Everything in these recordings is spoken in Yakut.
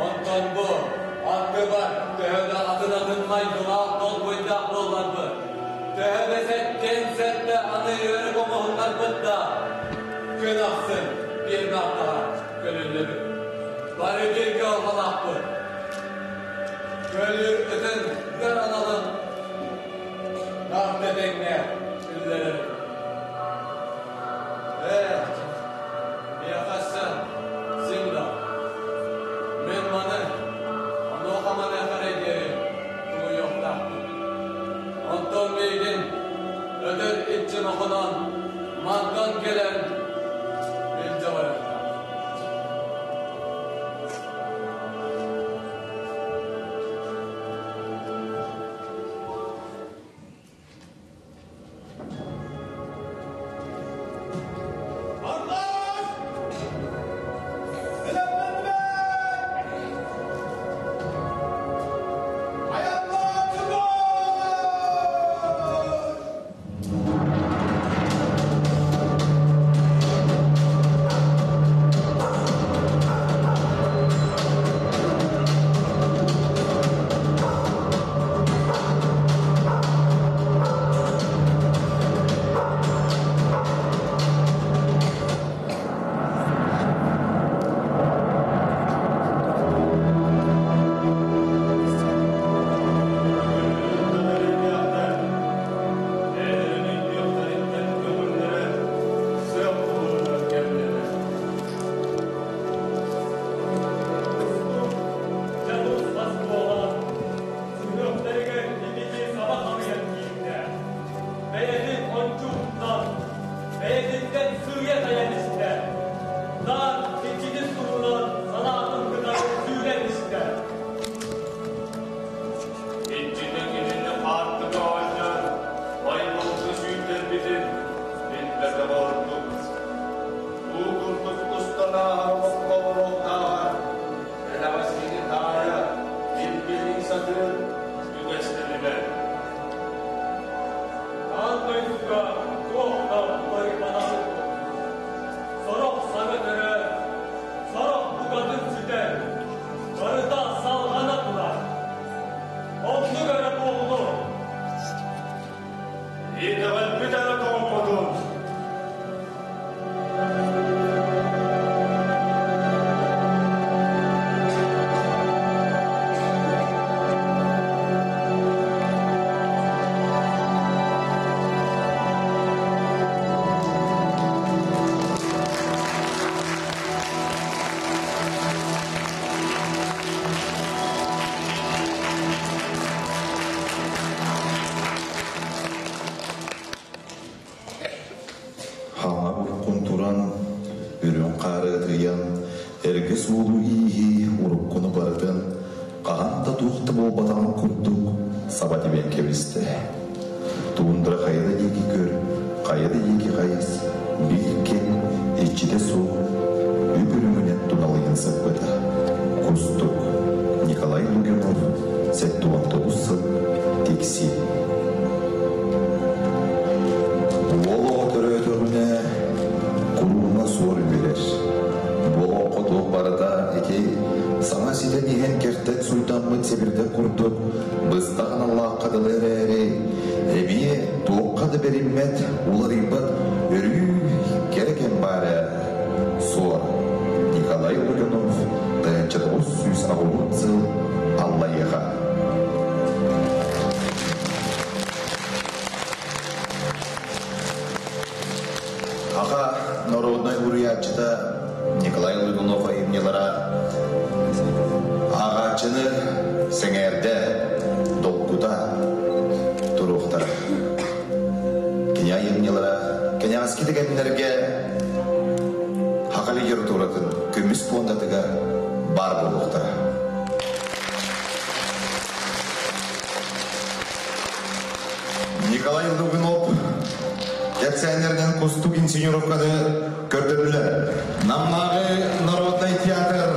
Онтон бу аттыбар төһө да атын-атын майгылаах толкуйдаах буолларбыт, төһө да сэттиэн сэттэ аны үөрүк оҥоһуннарбыт да, күн ахсын биир наахтаҕа көлүллэбит. Бары бииргэ алҕалаахпыт. Көлүр ытын гар аналын наарта тэҥҥэ үллэрэр. Ээ, миэхэ сэн, син да. Мин маны, онуоха маныаха эрэ диэри тулуйуохтаахпын. Онтон миигин өтөр иччим охонон мантан кэлэн илдьэ барыахтаах. Ардаас! Бэлэмнэннибэт! Айаннааччыбыт! Дьонус бас буолан, сүһүөхтэригэр итити саба хамыйан киирдэ. Бэйэтин ончу уктан, бэйэтиттэн сыыйа тайан истэ. Наар иччитин туһунан санаатын кытары сүүрэн истэ. Иччитэ кинини хаартыга оонньоон, маймылгы сүүйтэрбитин билбэтэх ордук. Уу курдук устан ааһар олоххо олоруохтааҕар, кэнэҕэскини таайа, билбилии сатыыр үгэстэнимэ. Аан дойдуга туох да уларыйбатах курдук. Сорох саҥа төрөөр, сорох букатын сүтэр, барыта салҕана турар. Оннук эрэ буоллун. Итэҕэлбит эрэ тоҥмутун. Хаҥа уруккун туран, үрүҥ хаары ытыйан, эргэ суолу-ииһи уруккуну барытын хаһан да туох да буолбатаҕын курдук саба тибэн кэбистэ. Туундара хайа да диэки көр, хайа да диэки хайыс, биир кэм иччитэ суох үп-үрүҥүнэн туналыйан сыппыта. Кустук Николай Лугинов 79 сыл Тикси. Уол оҕо төрөөтөҕүнэ курууна суор үөрэр. Бу олоххо туох барыта ити саҥа ситэн иһэн кэртэн суйдаммыт сэбирдэх курдук быстах аналлаахха дылы эрээри, эмиэ туохха да бэриммэт, уларыйбат өрүү кэрэ кэм баар ээ. Суор Николай Лугинов 1980 сыл Аллайыаха. Аҕа народнай уруйааччыта Николай Лугунов айымньылара ааҕааччыны сэҥээрдэ, долгута туруохтара. Кини айымньылара кэнэҕэски да кэмнэргэ саха литературатын көмүс пуондатыгар баар буолуохтара. Николай Лугунов кэпсээннэринэн Кустук инсценировканы көрдөрдүлэр. Намнааҕы народнай театр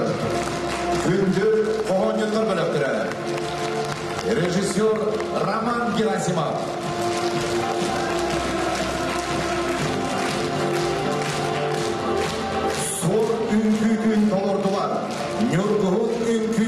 күндү хоһоонньуттар бөлөхтөрө. Режиссер Роман Герасимов. Суор үҥкүүтүн толордулар. Ньургуһун үҥкүү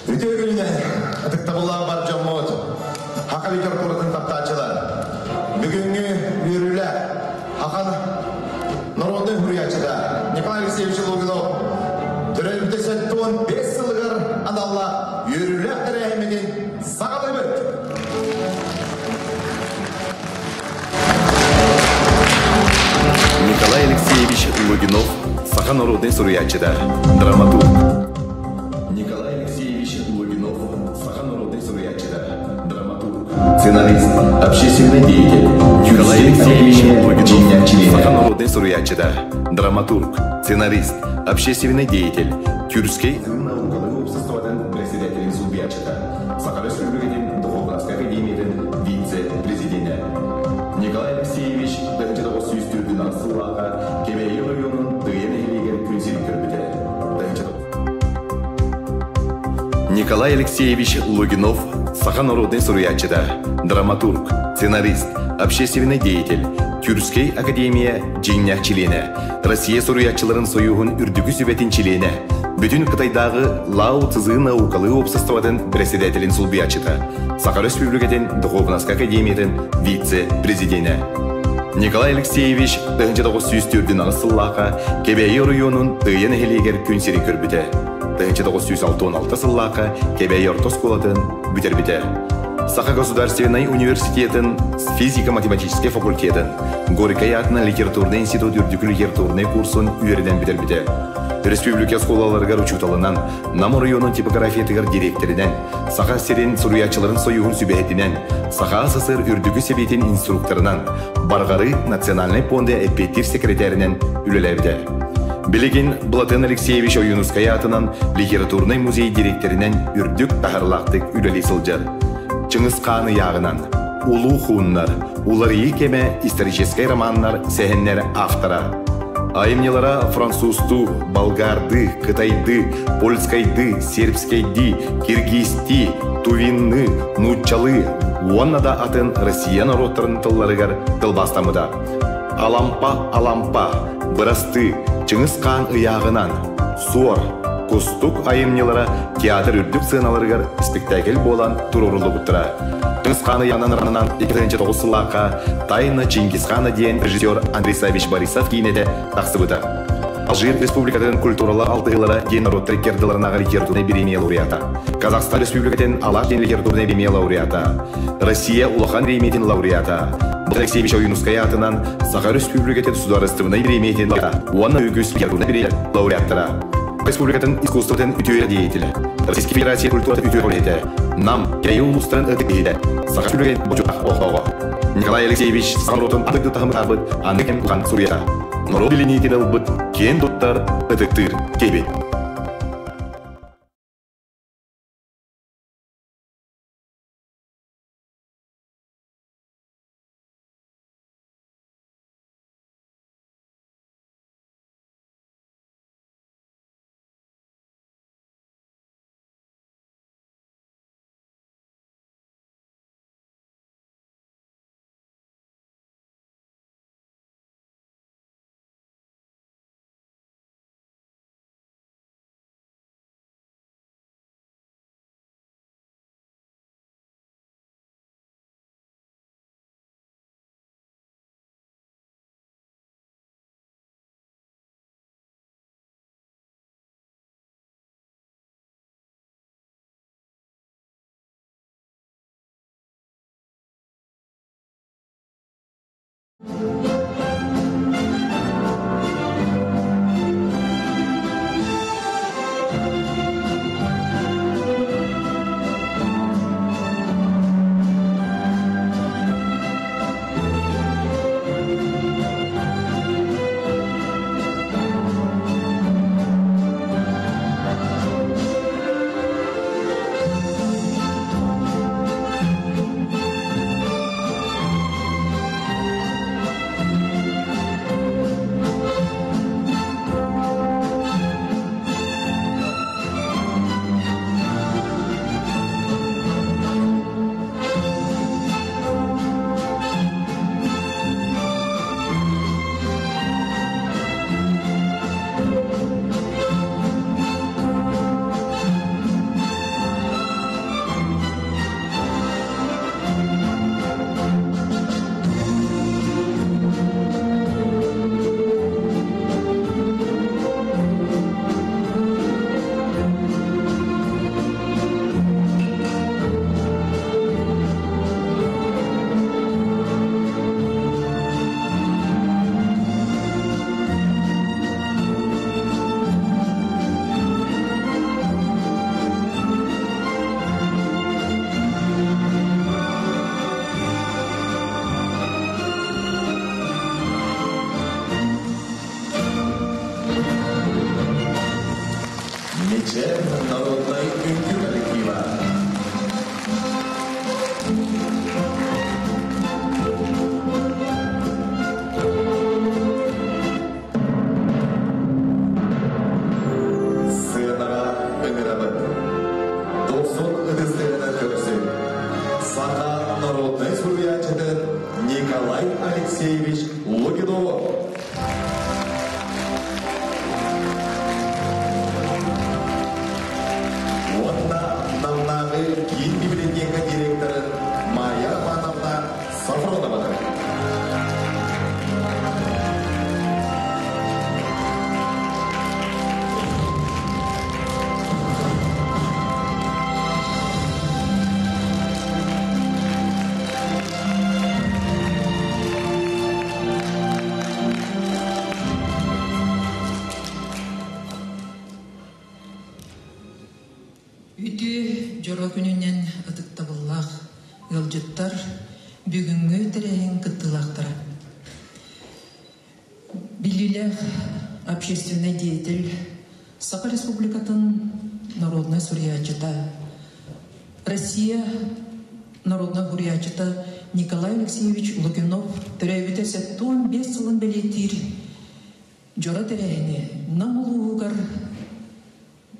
Үтүө күнүнэн, ытыктабыллаах бар дьоммут, Саха литературатын таптааччылар. Бүгүҥҥү үөрүүлээх Саха народнай суруйааччыта Николай Алексеевич Лугинов төрөөбүтэ 75 сылыгар аналлаах үөрүүлээх тэрээһиммитин саҕалыыбыт! Николай Алексеевич Лугинов саха народнай суруйааччыта, драматург. Николай Алексеевич Лугинов саха народнай суруйааччыта, драматург, сценарист, общественный деятель. Николай Алексеевич Лугинов саха народнай суруйааччыта, драматург, сценарист, общественный деятель, Тюркский наукалыы уопсастыбатын председателин солбуйааччыта, Саха Республикатын Духовнай академиятын вице-президенэ. Николай Алексеевич 1904 сыллааҕа Кэбээйи оройуонун Тыйа нэһилиэгэр күн сирин көрбүтэ. Николай Алексеевич Лугинов саха народнай суруйааччыта, драматург, сценарист, общественный деятель, Тюркскэй академия дьиҥнээх чилиэнэ, Россия суруйааччыларын союһун үрдүкү сүбэтин чилиэнэ, Бүтүн Кытайдааҕы Лао Цзы наукалыы уопсастыбатын председателин солбуйааччыта, Саха Өрөспүүбүлүкэтин Духуобунаска академиятын вице-президенэ. Николай Алексеевич 1904 сыллаахха Кэбээйи оройуонун Тыйа нэһилиэгэр күн сирин көрбүтэ. 1966 сыллаахха Кэбээйи орто оскуолатын бүтэрбитэ. Саха государственнай университетын физико-математическай факультетын, Горькай аатынан литературнай институт үрдүкү литературнай курсун үөрэнэн бүтэрбитэ. Республика оскуолаларыгар учууталынан, Нам оройуонун типографиятыгар дириэктэринэн, Саха сирин суруйааччыларын союһун сүбэһитинэн, Саха СССР Үрдүкү Сэбиэтин инструкторынан, Барҕарыы национальнай пуонда эппиэттиир секретаринэн үлэлээбитэ. Билигин Былатыан Алексеевич Ойуунускай аатынан литературнай музей дириэктэринэн үрдүк таһарылаахтык үлэлии сылдьар. Чыҥыс Хаан ыйааҕынан Улуу хууннар, Уларыйыы кэмэ историческай романнар сэһэннэр автора. Айымньылара французтуу, болгардыы, кытайдыы, польскайдыы, сербскэйдии, киргизтии, тувинныы, нууччалыы уонна да атын Россия норуоттарын тылларыгар тылбаастаммыта. Алампа, Алампа, Бырастыы, Чыҥыс Хаан ыйааҕынан, Суор, Кустук айымньылара театр үрдүк сыаналарыгар испиктээкил буолан туруоруллубуттара. Чыҥыс Хаан ыйааҕынан 2009 сыллаахха «Тайна Чингисхана» диэн режиссер Андрей Савич Борисов киинэтэ тахсыбыта. Алжир Республикатын культуралар алтыһыылара диэн норуоттар икки ардыларынааҕы литературнай бириэмийэ лауреата. Казахстан Республикатын Алаш диэн литературнай бириэмийэ лауреата. Россия улахан бириэмийэтин лауреата. Алексеевич Ойуунускай аатынан Саха Өрөспүүбүлүкэтин судаарыстыбаннай бириэмийэтин уонна үгүс литературнай бириэмийэ лауреаттара. Республикатын искусствотын үтүө деятелэ. Российской Федерация культуратын үтүө үлэһитэ. Нам, Кэйи улуустарын ытык киһитэ. Саха Республикатын бочуоттаах олохтооҕо. Николай Алексеевич саха норуотун ытык таһымнаабыт аны кэм улахан суруйата. Норуот билиниитин ылбыт киэн туттар, ытыктыыр киһибит. народнай үҥкүү коллектива. Сыанаҕа ыҥырабыт. Дохсун ытыстыгынан көрсүҥ. Саха народнай суруйааччытын Николай Алексеевич Лугинов. Уонна Намнааҕы киин библиотека директорын Майя Романовна Сафронованы. Үтүө дьоро күнүнэн ытыктабыллаах ыалдьыттар, бүгүҥҥү тэрээһин кыттыылаахтара. Биллиилээх общественнай деятель, Саха Республикатын народнай суруйааччыта, Россия народнай суруйааччыта Николай Алексеевич Лукинов төрөөбүтэ 75 сылын бэлиэтиир дьоро тэрээһини Нам улууһугар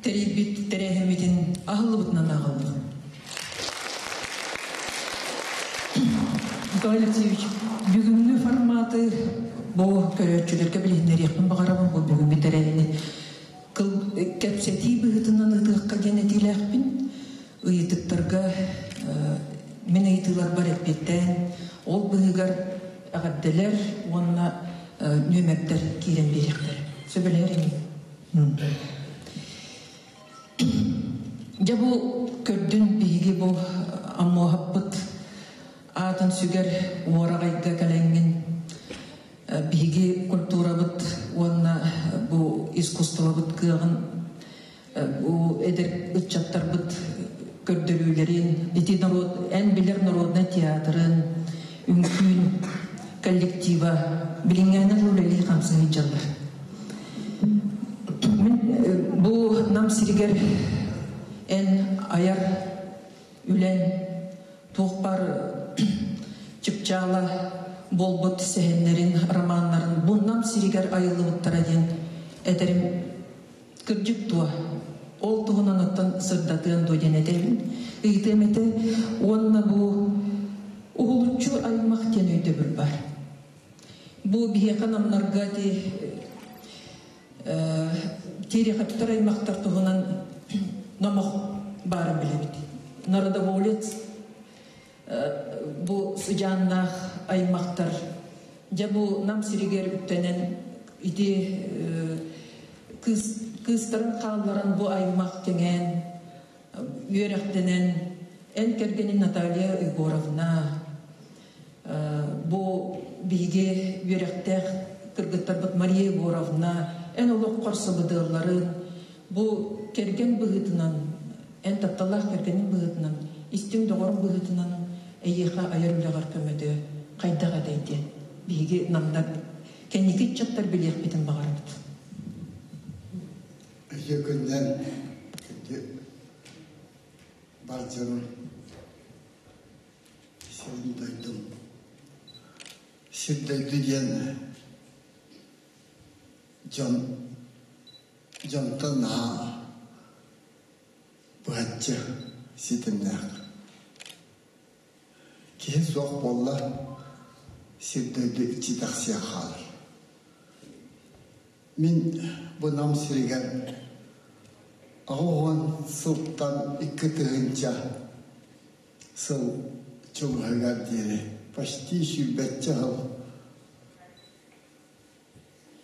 тэрийбит тэрээһиммитин аһыллыбытынан ааҕыллар. Николай Алексеевич, бүгүҥҥү форматы бу көрөөччүлэргэ билиһиннэриэхпин баҕарабын бу бүгүҥҥү тэрээһини кэпсэтии быһыытынан ыытыахха диэн этиилээхпин. Ыйытыктарга мин ыйытыыларбар эппиэттээн, ол быыһыгар эҕэрдэлэр уонна нүөмэрдэр киирэн биэриэхтэрэ. Сөбүлэһэр ини? Дьэ бу көрдүн биһиги бу Аммуоһаппыт аатын сүгэр уораҕайга кэлэҥҥин биһиги культурабыт уонна бу искусствобыт кыаҕын бу эдэр ыччаттарбыт көрдөрүүлэрин ити норуот эн билэр народнай театрын үҥкүүн коллектива билиҥҥээнэн үлэлии хамсыы сылдьаллар. Мин бу Нам сиригэр эн айар үлэн туох баар чыпчаала буолбут сэһэннэрин, романнарын бу Нам сиригэр айыллыбыттара диэн этэрим кырдьык дуо? Ол туһунан оттон сырдатыан дуо диэн этэбин. Ыйытыам этэ уонна бу уһулуччу аймах диэн өйдөбүл бар. Бу биһиэхэ намнарга ити Тереховтар аймахтар туһунан номох баарын билэбит. Народоволец бу сыдьааннаах аймахтар дьэ бу Нам сиригэр үктэнэн ити кыыстарын хаалларан бу аймах кэҥээн үөрэхтэнэн эн кэргэнин Наталья Егоровна бу биһиги үөрэхтээх кыргыттарбыт Мария Егоровна эн олоххор сабыдыалларын бу кэргэн быһыытынан эн тапталлаах кэргэниҥ быһыытынан истиҥ доҕоруҥ быһыытынан эйиэхэ айар үлэҕэр көмөтө хайдах этэй диэн биһиги намнар кэнники ыччаттар билиэхпитин баҕарабыт. Үтүө күннэн күндү бар дьонум, сирин дойдум. Сир дойду диэн дьон дьонтон наһаа быһаччы ситимнээх. Киһи суох буолла, сир дойду иччитэхсийэн хаалар. Мин бу Нам сиригэр 80 сылтан 2000 сыл чугаһыгар диэри почти сүүрбэччэ сыл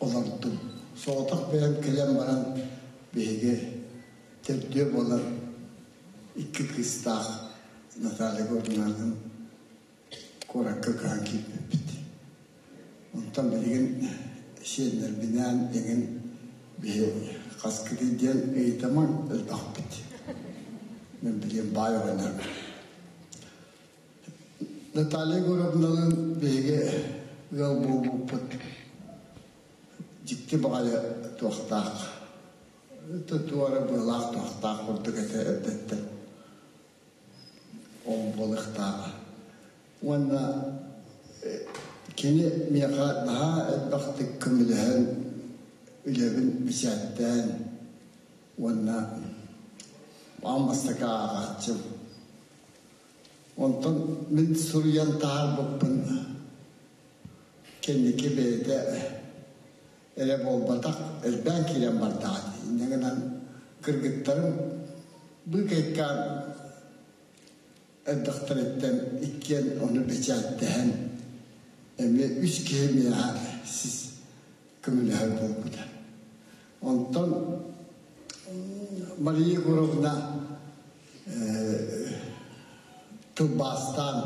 олордум. Соҕотох бэйэм кэлэн баран биһиги төрдүө буолан икки кыыстаах Наталья Горнанын куоракка көһөн киирбиппит. Онтон билигин сиэннэрбинээн эҥин биһи хаскытый диэн ыйытамаҥ элбэхпит. Мин билигин баай оҕонньорбун. Наталья Егоровналыын биһиги ыал буолбуппут дьикти баҕайы туохтаах. Туора быалаах туохтаах курдук этэ эрдэттэн ол буолуохтааҕа. Уонна кини миэхэ наһаа элбэхтик көмөлөһөн үлэбин бэчээттээн уонна аан бастакы ааҕааччым. Онтон мин суруйан таһаарбыппын кэнники бэйэтэ эрэ буолбатах, элбээн киирэн бардаҕа дии. Инньэ гынан кыргыттарым быыкайкаан элбэхтэриттэн иккиэн ону бэчээттэһэн эмиэ үс киһи миэхэ сис көмөлөһөр буолбута. Онтон Мария Егоровна тылбаастаан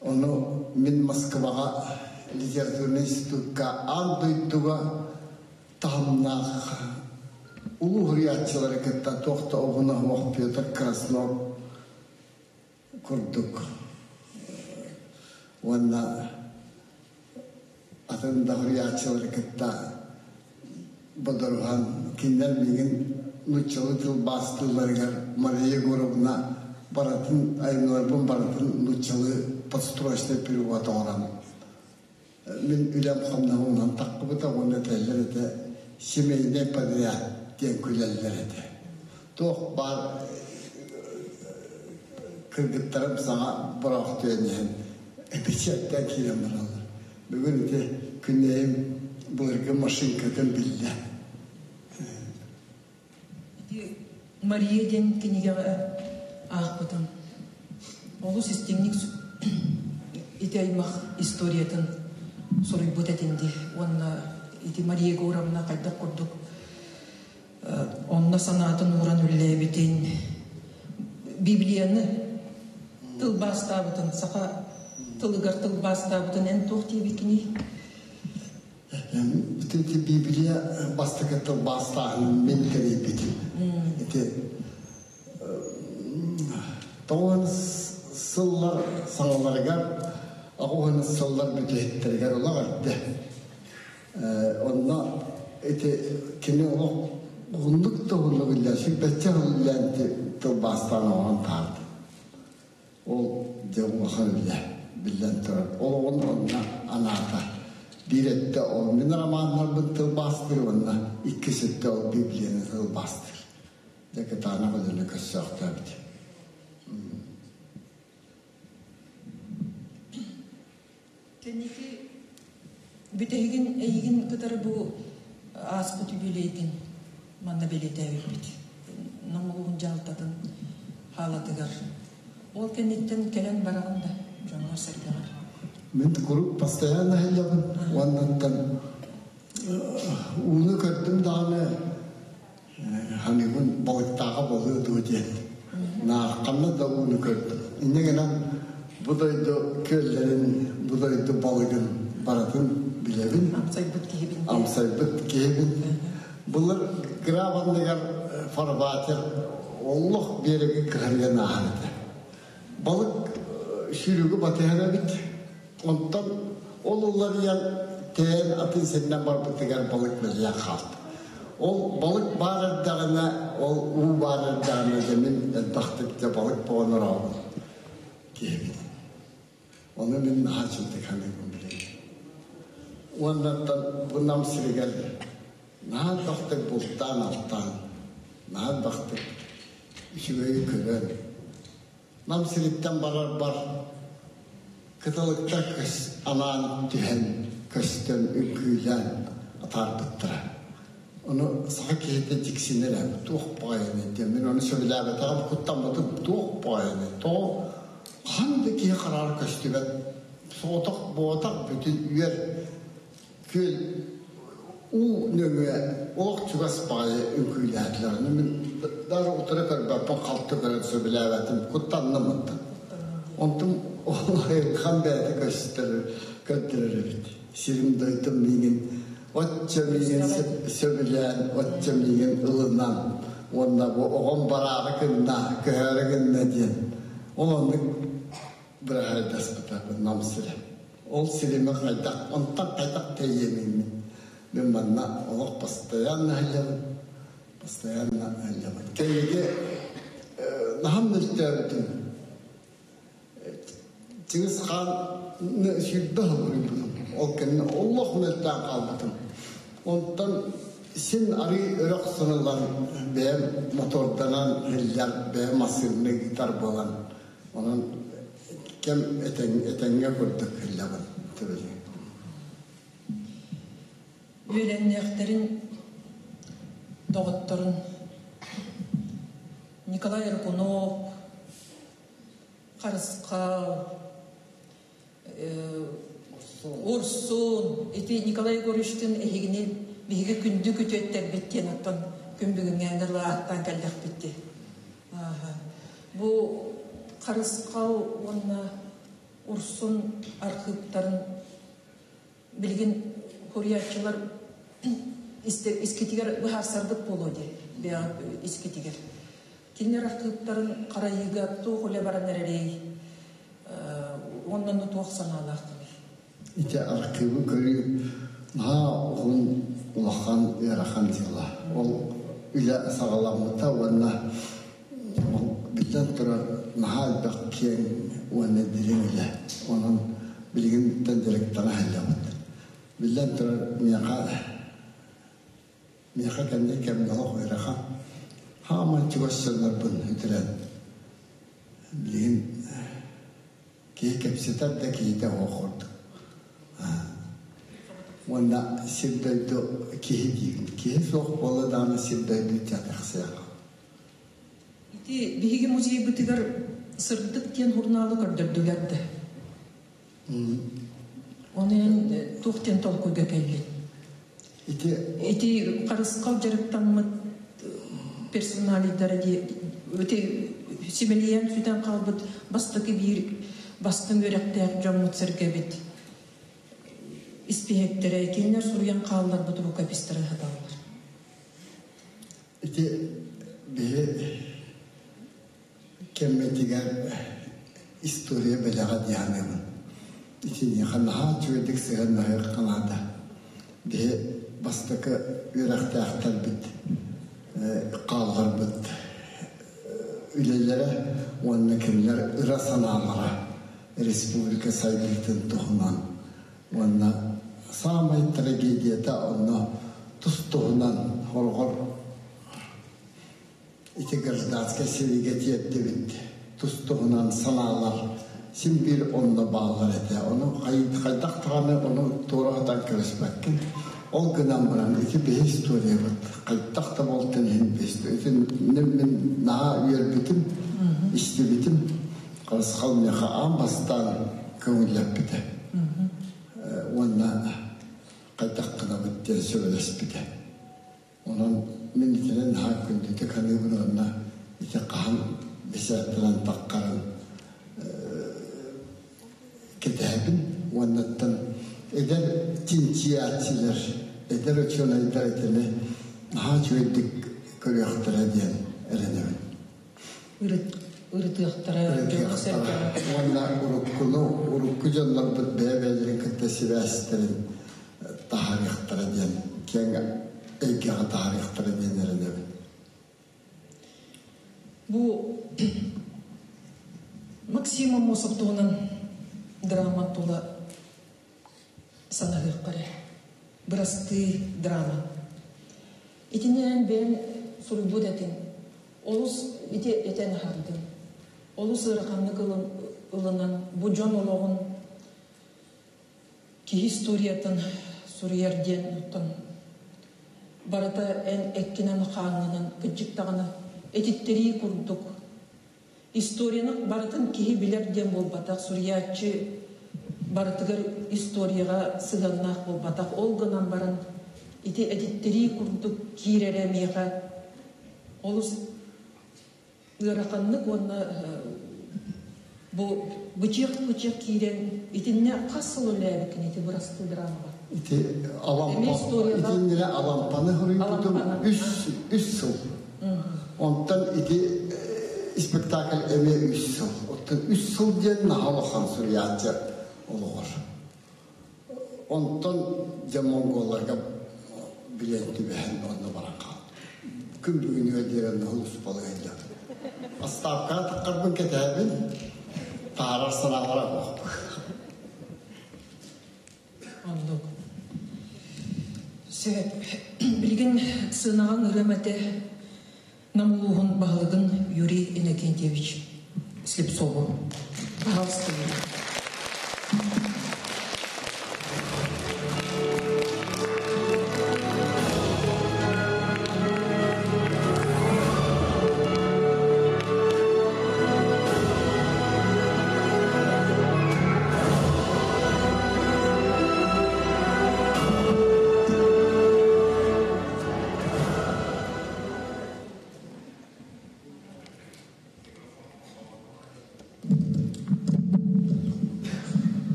ону мин Москваҕа литературнай институкка аан дойдуга таһымнаах улуу суруйааччылары кытта туох да обуна суох Петр Краснов курдук уонна атын да суруйааччылары кытта бодоруһан кинилэр миигин нууччалыы тылбаастыылларыгар Мария Егоровна барытын айымньыларбын барытын нууччалыы подстрочный перевод оҥорон мин үлэм хамнаһынан таххыбыта уонна этэллэр этэ семейный подряд диэн күлэллэр этэ туох баар кыргыттарым саҥа бороохтуйан иһэн эпичиэттээн киирэн бараллар бүгүн ити күннэйим былыргы машинкатын биллэ Ити Мария диэн кинигэҕэ аахпытым. Олус истиҥник ити аймах историятын суруйбут этин дии. Уонна ити Мария Егоровна хайдах курдук онно санаатын ууран үллээбитин, Библияны тылбаастаабытын, саха тылыгар тылбаастаабытын эн туох диэбиккиний? Ити Библия бастакы тылбаастааһынын мин тэрийбитим. Ити тоҕуһун сыллар саҥаларыгар, аҕуһун сыллар бүтэһиктэригэр олох эрдэ. Онно ити кини олох уһуннук да уһуннук үллээн, сүүрбэччэ сыл үллээн тылбаастаан оҥорон таһаарда. Ол дьэ улахан үлэ, биллэн турар. Олоҕун онно анаата. Биир өттө ол мин романнарбын тылбаастыыр уонна иккис өттө ол Библияны тылбаастыыр. Дьэ кытаанах үлэни көрсөөхтөөбүт. Кэнники бүтэһигин эйигин кытары бу ааспыт үбүлүөйгүн манна бэлиэтээбиппит. Нам улууһун дьаһалтатын хаалатыгар. Ол кэнниттэн кэлэн бараҕын да дьоҥҥор-сэргэҕэр? Мин куруук постоянно сылдьабын уоннаттан ууну көрдүм даҕаны ханыыбын балыктааҕа буолуо дуо диэн наахханна да ууну көрдүм. Инньэ гынан бу дойду күөллэрин, бу дойду балыгын барытын билэбин. Амсайбыт киһибин. Амсайбыт киһибин. Былыр грабанныгар фарватер олох биэрэги кыһарыйан ааһар этэ. Балык сүүрүгү батыһар эбит. Онтон ол уларыйан тэйэн атын сиринэн барбытыгар балык мэлийэн хаалта. Ол балык баар эрдэҕинэ, ол уу баар эрдэҕинэ дьэ мин элбэхтик дьэ балык буолан орообут киһибин. Ону мин наһаа үчүгэйдик саныыбын билигин. Уоннаттан бу Нам сиригэр наһаа элбэхтик бултаан-алтаан, наһаа элбэхтик үчүгэйи көрөн, Нам сириттэн барарбар кыталыктар анаан түһэн, көстөн, үҥкүүлээн атаарбыттара. Ону саха киһитэ дьиксинэр ээ, туох баҕайыный диэн. Мин ону сөбүлээбэтэҕим, куттаммытым, туох баҕайыный, тоҕо хаһан да киһи хараҕар көстүбэт, соҕотох буотах бүтүн үөр күөл уу нөҥүө олох чугас баҕайы үҥкүүлээтилэр. Ону мин даже утары көрбөппүн, халты көрөн сөбүлээбэтим, куттанным оттон. Онтум ол айылҕам бэйэтэ көстөр, көрдөрөр эбит. Сирим дойдум миигин оччо миигин сөбүлээн, оччо миигин ылынан уонна бу оҕом бараары гынна, көһөөрү гынна диэн ол оннук быраһайдаспыта Нам сирэ. Ол сирими хайдах, онтон хайдах тэйиэмий мин? Мин манна олох постоянно сылдьабын. Постоянно ыллабыт. Кэлиги наһам мөлтөөбүтүм. Чыгыс хаан сүүрбэ сыл Ол кэннэ олох мөлтөөн хаалбытым. Онтон син арыы өрөх сыныллан бэйэм моторданан иһиллэр бэйэм массыынаны ыытар буолан онон кэм этэҥҥэ курдук иһиллэбин төбөлүн. Үөлэннээхтэрин доҕотторун Николай Аргунов, Харысхал, Урсун, ити Николай Егоровичтыын эһигини биһиги күндү күтүөттэрбит диэн оттон күн бүгүҥҥээҥҥэ ааттаан кэллэхпит дии. Бу Харысхал уонна Урсун архыыптарын билигин суруйааччылар искитигэр быһаарсарбыт буолуо дии бэйэҕит искитигэр. Кинилэр архыыптарын харайыыга туох үлэ баран эрэрий уонна туох санаалаахтыный? Ити архыыбы көрүү наһаа уһун, улахан, ыарахан дьыала. Ол үлэ саҕаламмыта уонна биллэн турар наһаа элбэх киэҥ уонна дириҥ үлэ. Онон билигин директора сылдьабыт. Биллэн турар, миэхэ миэхэ кэнники кэмҥэ олох ыарахан. Хааман чугас дьоннорбун үтүрэн билигин киһи кэпсэтэр да киһитэ суох курдук. Уонна сир-дойду киһи диибин. Киһи суох буолла даҕаны сир-дойду тахсыаҕа. Ити биһиги музейбытыгар Сырдык диэн журналы көрдөрдүлэр да. Оны эн туох диэн толкуйга кэллин? Ити Ити харысхал дьарыктаммыт персоналийдара дии ити симэлийэн сүтэн хаалбыт бастакы биир бастыҥ үөрэхтээх дьоммут сэргэбит испииһэктэрэ кинилэр суруйан хаалларбыт рукопистара сыталлар. Ити биһи кэммитигэр история бэлэҕэ дии саныыбын. Итиниэхэ наһаа үчүгэйдик сыһыаннаһыахха наада. Биһи бастакы үөрэхтээхтэрбит хаалларбыт үлэлэрэ уонна кинилэр ыра санаалара республика сайдыытын туһунан уонна саамай трагедията онно тус-туһунан хороҕор ити гражданскай сэриигэ тиэрдибит тус-туһунан санаалар син биир онно бааллар этэ. Ону хайдах даҕаны ону туора сатаан кэбиспэккин. Ол гынан баран ити биһи историябыт хайдах да буолтун иһин ити мин наһаа үөрбүтүм, истибитим. Харысхал миэхэ аан бастаан көҥүллэппитэ. Уонна хайдах гынабыт диэн сөбүлэспитэ. Онон мин итинэн наһаа күндүтүк саныыбын уонна ити хаһан бэчээттэнэн таххарын кэтэһэбин уоннаттан эдэр чинчийээччилэр, эдэр учуонайдар итини наһаа үчүгэйдик көрүөхтэрэ диэн эрэнэбин. Ырытыахтара, дьоҥҥо-сэргэҕэ. Уонна уруккуну, урукку дьоннорбут бэйэ-бэйэлэрин кытта сибээстэрин таһаарыахтара диэн, киэҥ эйгэҕэ таһаарыахтара диэн эрэнэбин. Бу Максим Аммосов туһунан драма тула санаһыахха эрэ. Бырастыы драма. Итинэн бэйэм суруйбут этим. Олус ити этэн аһардым. Олус ыараханнык ылынан бу дьон олоҕун киһи историятын суруйар диэн оттон барыта эн эккинэн-хааҥҥынан кырдьык даҕаны этиттэрии курдук историяны барытын киһи билэр диэн буолбатах суруйааччы барытыгар историяҕа сыһыаннаах буолбатах ол гынан баран ити этиттэрии курдук киирэрэ миэхэ олус ыараханнык уонна бу бычыах-бычыах киирэн итиннэ хас сыл үлэлээбиккин ити бырастыы драмаҕа? Ити Алампа итиннэ Алампаны суруйбутум үс үс сыл. Онтон ити спектакль эмиэ үс сыл. Оттон үс сыл диэн наһаа улахан суруйааччы олоҕор. Онтон дьэ монголларга билэн түбэһэн онно баран хаалбыт. Күн бүгүнүгэр диэри онно сулууспалыы сылдьабын. Астаапкаҕа таххарбын кэтээбин, таһаарар санаалара суох. Оннук. Сөп. Билигин сыанаҕа ыҥырыам этэ Нам улууһун баһылыгын Юрий Иннокентьевич Слепцову. Пожалуйста, Юрий.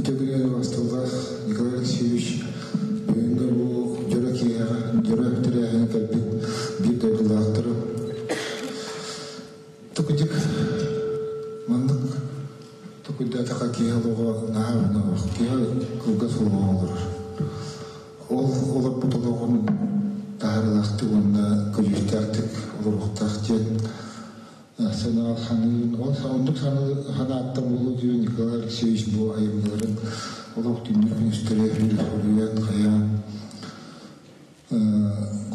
Үтүө убастыллаах Николай Алексеевич, бүгүҥҥү бу дьоро киэһэҕэ, дьоро тэрээһиҥҥэ кэлбит биир дойдулаахтарым. Тукудик маннык тукуйдаатахха киһи олоҕо наһаа уһун киһи кылгас олоҕу олорор. Ол олорбут олоҕун таһаарыылаахтык уонна көдьүүстээхтик олоруохтаах диэн санаа саныыбын. Ол оннук санааттан буолуо диэн Николай Алексеевич бу айымньыларын олох түннүк күнүстэри суруйан хайаан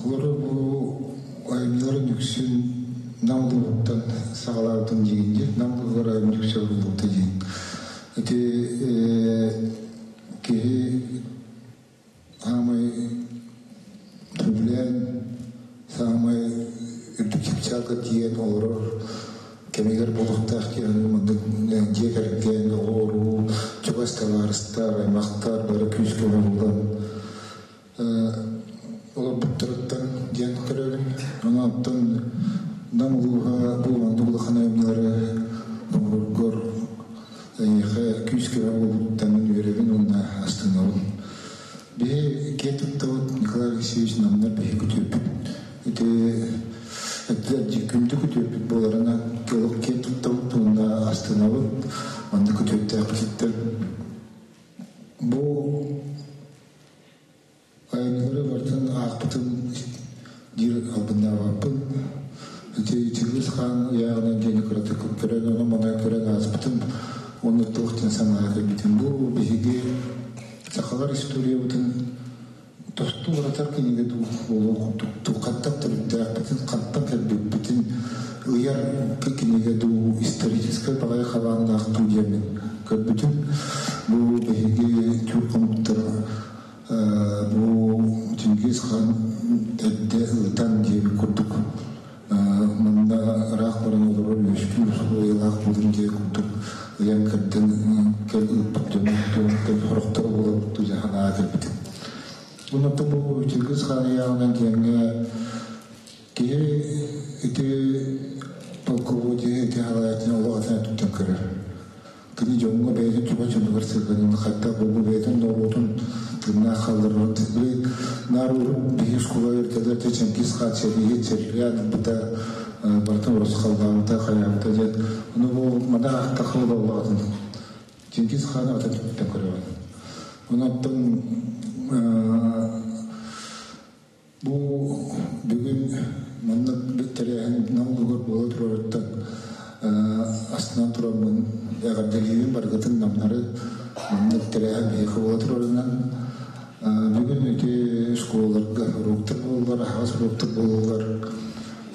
Олору бу айымньыларын үксүн Нам улууһуттан саҕалаабытым диигин дии. Нам улууһугар айымньы үксэ уһуллубута диин. Ити киһи саамай сөбүлээн, саамай үрдүк чыпчаалга тиийэн олорор кэмигэр буолуохтаах диэн маннык дьиэ кэргэн, оҕо-уруу, чугас табаарыстар, аймахтар бары күүскэ оҥоһуллан олорбуттарыттан диэн көрөбүн. Онон Нам улууһа бу маннык улахан айымньылары оҥороргор эйиэхэ күүс-көмө буолбуттан үөрэбин уонна астынабын. Биһи киэн туттабыт Николай Алексеевич Намнар биһи күтүөппүт. Ити күндү күтүөппүт буоларынан олох киэн туттабыт уонна астынабыт. Маннык күтүөттээхпититтэн бу Айымньылары барытын аахпытым диир албыннаабаппын. Ити Чыгыс хаан ыйааҕынан диэни кыратык көрөн, ону-маны көрөн ааспытым уонна туох диэн санааҕа кэлбитим. Бу биһиги сахалар историябытын тосту уларытар кинигэ дуу буолуох курдук хантан төрүттээхпитин, хантан кэлбиппитин ыйар кинигэ дуу, историческай баҕайы хабааннаах дуу диэммин көрбүтүм. Бу биһиги түүр хомуктар Бу Чингис хан эрдэ ыытан диэбит курдук манна ыраах баран олорор үөскүүр усулуобуйалаах буолун диэн курдук ыйан кэрдэн кэл ыыппыт дьону сорохторо буолабыт дуу санаа кэлбитим. Онон бу Чингис хан ыйааҕынан диэҥҥэ киһи ити полководеһы ити халаятын олох атын өттүттэн көрөр. Кини дьоҥҥо бэйэтин чугас дьонугар сыһыанын хайдах бу бэйэтин норуотун тыыннаах хаалларарын били наар биһи оскуола үөрэтэллэр дьэ Чингис хаан сэрииһит сэргээн ылбыта барытын урусхаллаабыта хайаабыта диэн ону бу маны аахтахха олоҕун Чингис хааны атын түптэн көрөҕүн онон Бу бүгүн маннык тэрээһин Нам улууһугар буола турарыттан астынан тураммын эҕэрдэлиибин барыгытын намнары маннык тэрээһин биһиэхэ буола турарынан бүгүн ити школаларга уруоктар буолаллар, аһаҕас уруоктар буолаллар.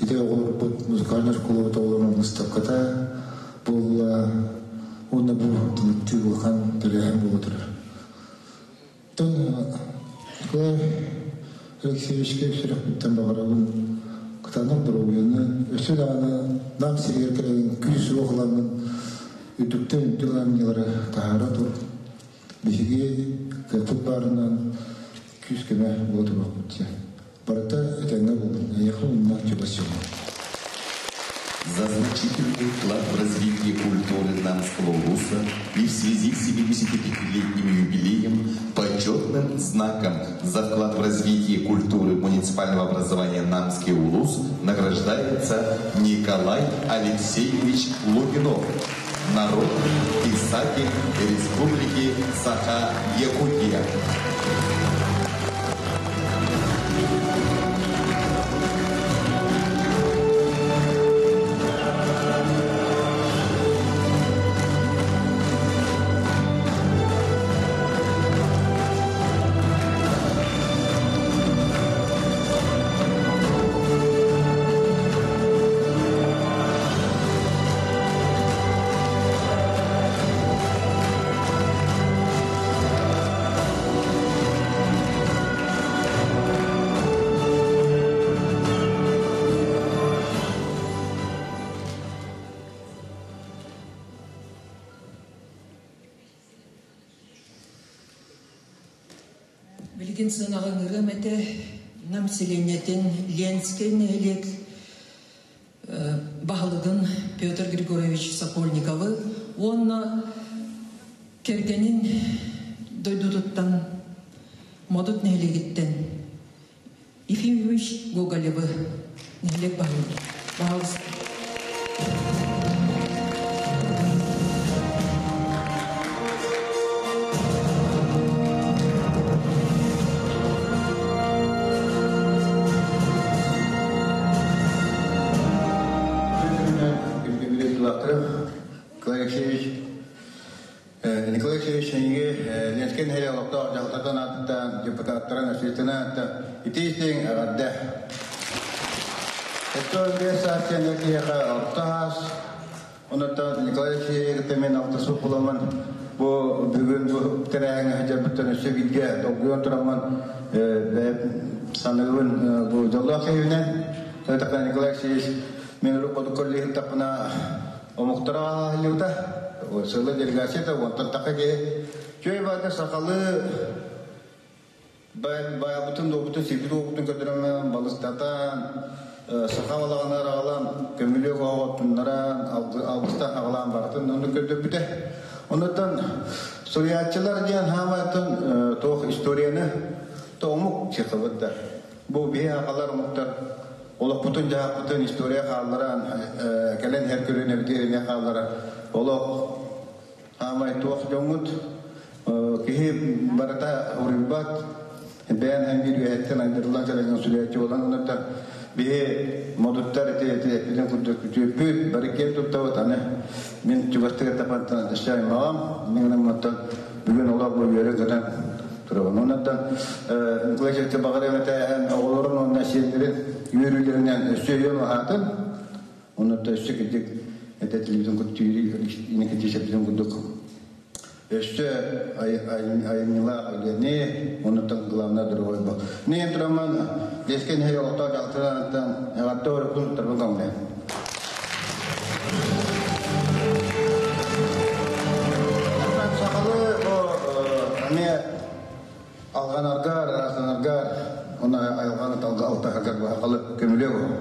Ити оҕолорбут музыкальнай школабыт оҕолорун выставката буолла уонна бу түмүктүүр улахан тэрээһин буола турар. Оттон Николай Алексеевичка сүрэхпиттэн баҕарабын кытаанах доруобуйаны, өссө даҕаны Нам сиригэр кэлэн күүс-уох ыламмын үрдүктэн үрдүк айымньылары таһаара тур. Биһиги кыахпыт баарынан күүс-көмө буола туруохпут диэн. Барыта этэҥҥэ буоллун, эйиэхэ уонна чугас дьоҥҥор. За значительный вклад в развитие культуры Намского улуса и в связи с 75-летним юбилеем почетным знаком за вклад в развитие культуры муниципального образования Намский улус награждается Николай Алексеевич Лугинов, народный писатель Республики Саха-Якутия. Билигин сыанаҕа ыҥырыам этэ Нам сэлиэнньэтин Ленскэй нэһилиэк баһылыгын Петр Григорьевич Сокольниковы уонна кэргэнин дойдутуттан Модут нэһилиэгиттэн Ефимович Гоголевы нэһилиэк баһылыга. Баһылыста. Николай Алексеевич Николай Алексеевич эйиги Ленскэй нэһилиэк олохтоох дьаһалтатын аатыттан депутаттарын общественнай ааттан итии-истиҥ эҕэрдэ! 75 саас диэн киһиэхэ орто аас. Онуттан Николай Алексеевич кытта мен алтысып буламмын бу бүгүн бу тэрээһиҥҥэ сылдьарбыттан өссө бииргэ долгуйан тураммын бэйэм саныыбын бу дьоллоох киһибинэн. Николай Алексеевич мен урукку көрүлүһүттахпына омуктара ааһыллыбыта. Сылы делегацията уонтан таха киһи. Чөй баата сахалыы баайбытын, дуобутун, сирбит уопутун көрдөрөн балыстатан, саха балаҕанар аҕалан, көмүлүөк оһоҕо туннаран, алгыстаах аҕалаан барытын онно көрдөрбүтэ. Онуттан суруйааччылар диэн хаамайтан туох историяны то омук чехабыт да. Бу биһи сахалар омуктар олохпутун-дьаһахпытын история хаалларан, кэлэн иһэр көлүөнэбитигэр эмиэ хаалларар олох хаамай туох дьоҥҥут киһи барыта уруйбат бэйэн эн биир үөһэттэн айдарыллан кэлэн суруйааччы буолан оннуттан биһи модуттар ити ити эппитин курдук үтүөппүт бары киэн туттабыт аны мин чугастыгар тапантан өссө аймаҕам мин гынан бүгүн олох бу үөрэ көтөн турабын. Оннуттан Николай Чача баҕар эмэтээһин оҕолорун уонна сиэннэрин үөрүүлэринэн өссө өйөн аһаатын. Оннуттан өссө кырдьык этэтилибитин куттүүрүү инекитиисэппитин курдук өссө айымньылаах үлэни, оннуттан главное дорогой бу. Мен тураман дескен хей олохтоох дьахтарынан эҕэрдэ оруккун туттарбын көҥүлэ. Сахалы эмиэ алҕанаргар, ыраастанаргар, уонна айылҕаны талга алтаһаргар бу көмүлүө буолуо.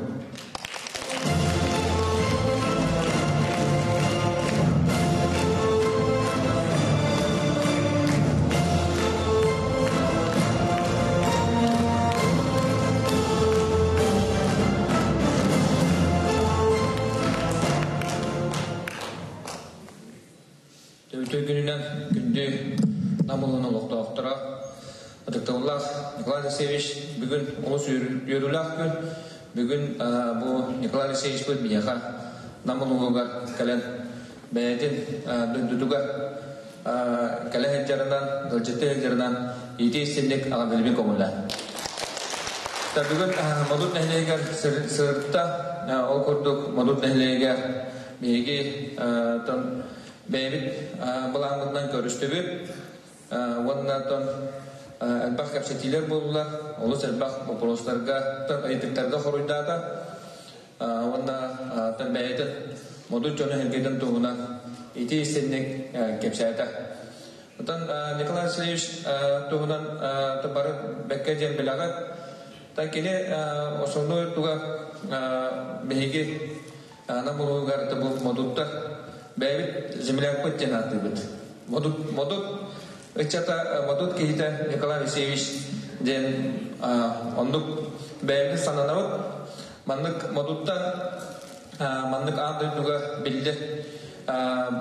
Үтүө күнүнэн күндү Нам улууһун олохтоохторо, ытыктабыллаах Николай Алексеевич, бүгүн олус үөрүүлээх күн. Бүгүн бу Николай Алексеевичпыт биһиэхэ Нам улууһугар кэлэн бэйэтин дойдутугар кэлэ сылдьарынан, ыалдьыттыы сылдьарынан иитии истинник аҕабилбин көҥүлэ. Бүгүн Модут нэһилиэгэр сырытта, ол курдук Модут нэһилиэгэр биһиги бэйэбит былааммытынан көрүстүбүт уонна элбэх кэпсэтиилэр буоллулар, олус элбэх боппуруостарга, ыйытыктарга хоруйдаата. Уонна бэйэтин модут дьону сэргэтин туһунан ити истинник кэпсээтэ. Оттон Николай Васильевич туһунан бары бэккэ диэн билэҕит. Та кини основной туга биһиги Нам улууһугар бу модуттар бэйэбит землякпыт диэн ааттыыбыт. Модут, модут ыччата, модут киһитэ Николай Алексеевич диэн оннук бэйэбит сананабыт. Маннык модуттан маннык аан дойдуга биллэр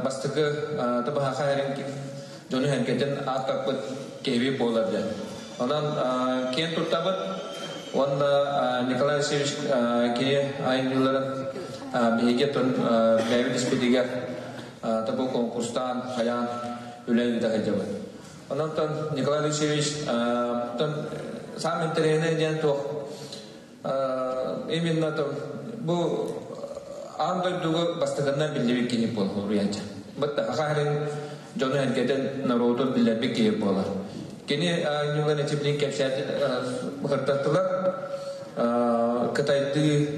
бастакы табаһаха эрин дьону сэргэтин ааттаппыт киһибит буолар диэн. Онон киэн туттабыт уонна Николай Алексеевич кини айымньыларын биһиги бэйэбит испитигэр тобу конкурстаан хайаан үлэ ыыта сылдьабыт. Онон Николай Алексеевич саам интэриэһинэй диэн туох Именно то бу аан дойдуга бастакынан биллибит киһи буолар уруйааччы. Бытта саха дьону эргэтэн норуотун биллэрбит киһи буолар. Кини ньылан этиблин кэпсээтин быһыртаттылар. Кытайдыы,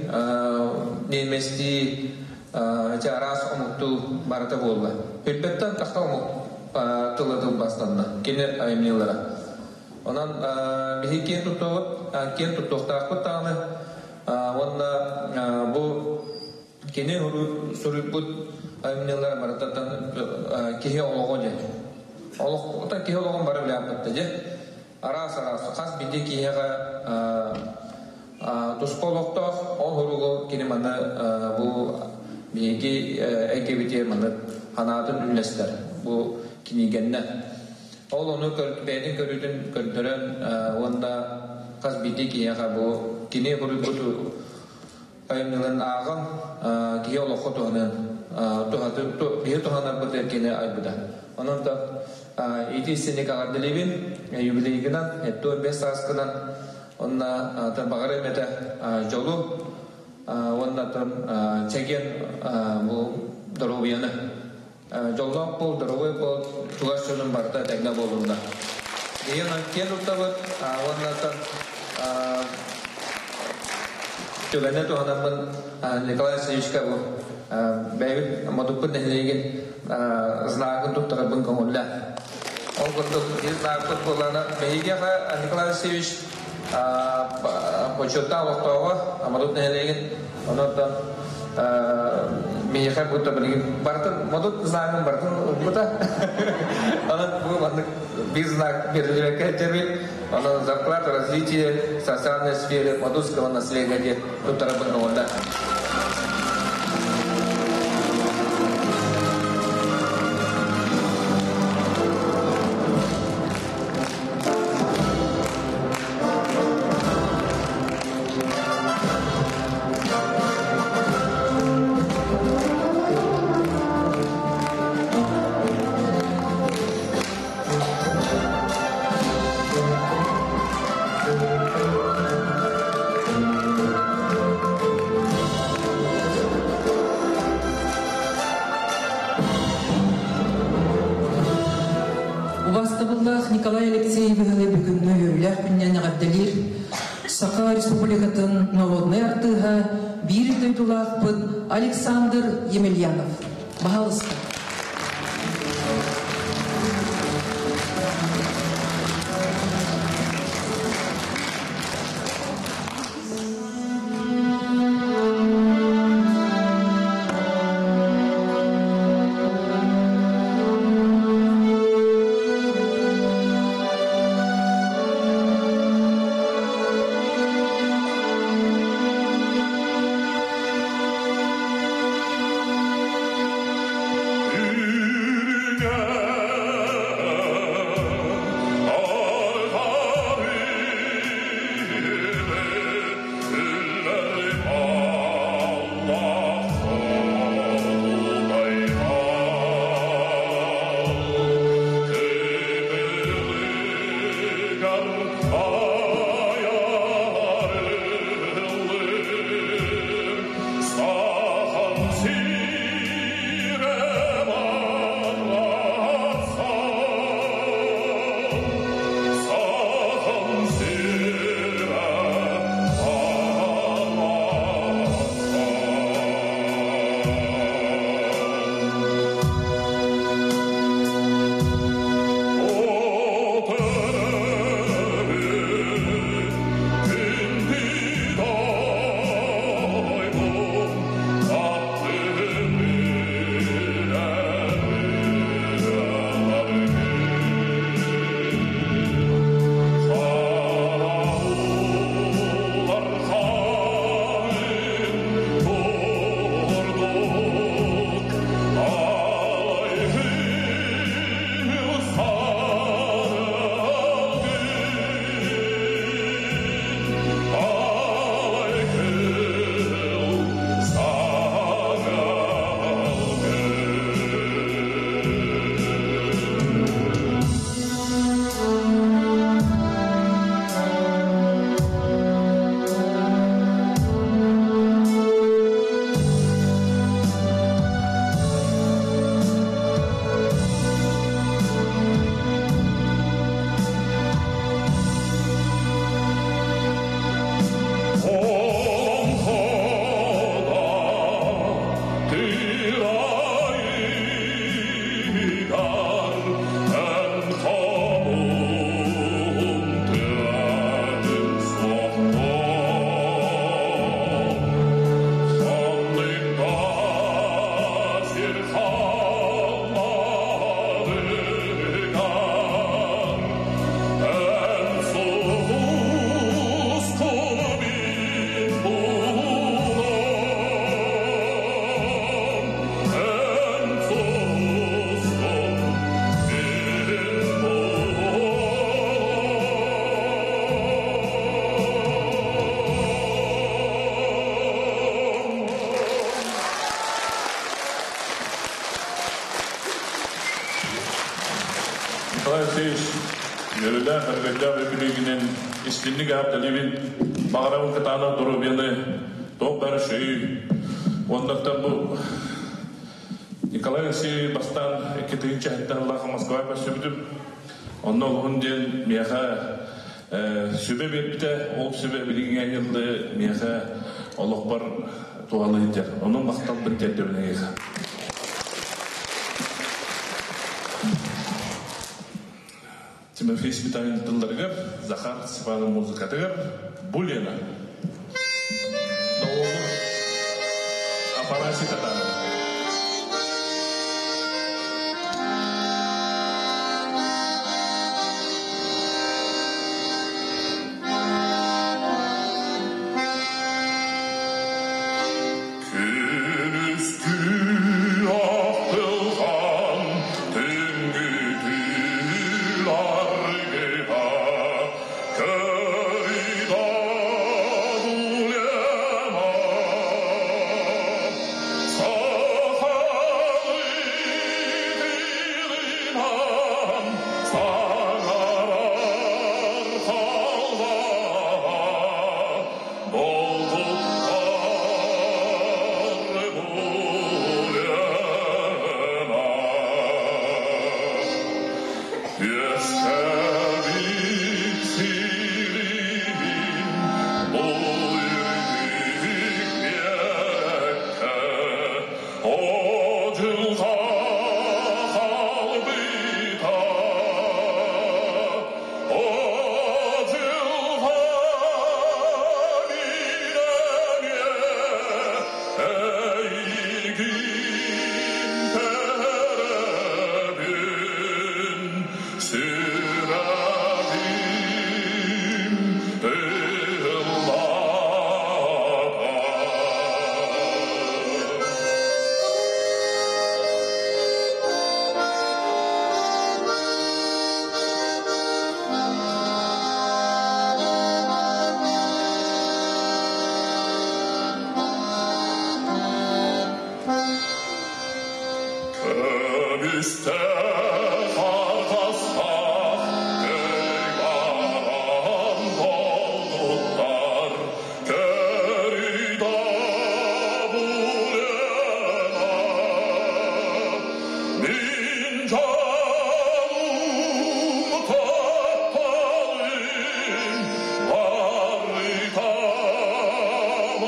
немецтии, ити араас омуктуу барыта буолла. Билбэттэн тахха омук тылы тылбастанна. Кини айымньылара. Онон биһи киэн туттуобут, киэн туттуохтаахпыт даҕаны. Уонна бу кини суруйбут айымньылара барытыттан киһи олоҕо диэн. Олох, киһи олоҕун бары билээппит дьэ. Араас-араас хас биирдии киһиэхэ туспа олохтоох, ол уругу кини маны бу биһиги эйгэбитигэр маны ханаатын үллэстэр бу кинигэннэ. Ол ону бэйэтин көрүүтүн көрдөрөн уонна хас биирдии киһиэхэ бу кини суруйбут айымньыларын ааҕан киһи олоххо туһаныан киһи туһанарбытыгар кини айбыта. Онон да ити истинник аҕардылыыбын юбилейгынан, 75 сааскынан онна баҕар эмэтэ дьолу уонна чэгиэн бу доруобуйаны дьоллоох буол, доруобуй буол, чугас дьонум барыта тэҥҥэ буолунна. Ийэн киэн туттабыт уонна түгэнэ туһанаммын Николай Васильевичка бу бэйэбит модуппут нэһилиэгин знагын туттарарбын көҥүллэ. Ол курдук биир знакпыт буоллаҕына биһиги Николай Васильевич бочуоттаах олохтооҕо Модут нэһилиэгин онон миэхэ будто билигин барытын модут знагын барытын ылбыта. Онон бу маннык биир знак берилибэккэ сылдьабын. Онон зарплата развитие социальной сферы модутского наследия диэн туттарабын оҕонда. Убастабыллаах Николай Алексеевиһы бүгүҥҥү үөрүүлээх күннээн эҕэрдэлиир Саха Республикатын народнай артыыһа, биир дойдулаахпыт Александр Емельянов. Баһаалыста. Николай Алексеевич, үөрүүлээх, өрөгөйдөөх үбүлүөйгүнэн истинник эҕэрдэлиибин. Баҕарабын кытаанах доруобуйаны, туох бары үчүгэй. Уоннаттан бу Николай Алексеевич бастаан 2007 сыллаах Москваҕа көрсүбүтүм. Онно олуһун диэн миэхэ сүбэ биэрбитэ, ол сүбэ билиҥҥэ ыйыллыы миэхэ олохпор туһалыы сылдьар. Онон махталбын тиэрдэбин эйиэхэ. Тимофей Сметанин тылларыгар, Захар Степанов музыкатыгар Булена. Доҕуолу Афанасий Татаров. Күнүскү ахтылҕан түҥҥүтүл аргыһа көрүдэ улема сахалыы тылынан саҥарар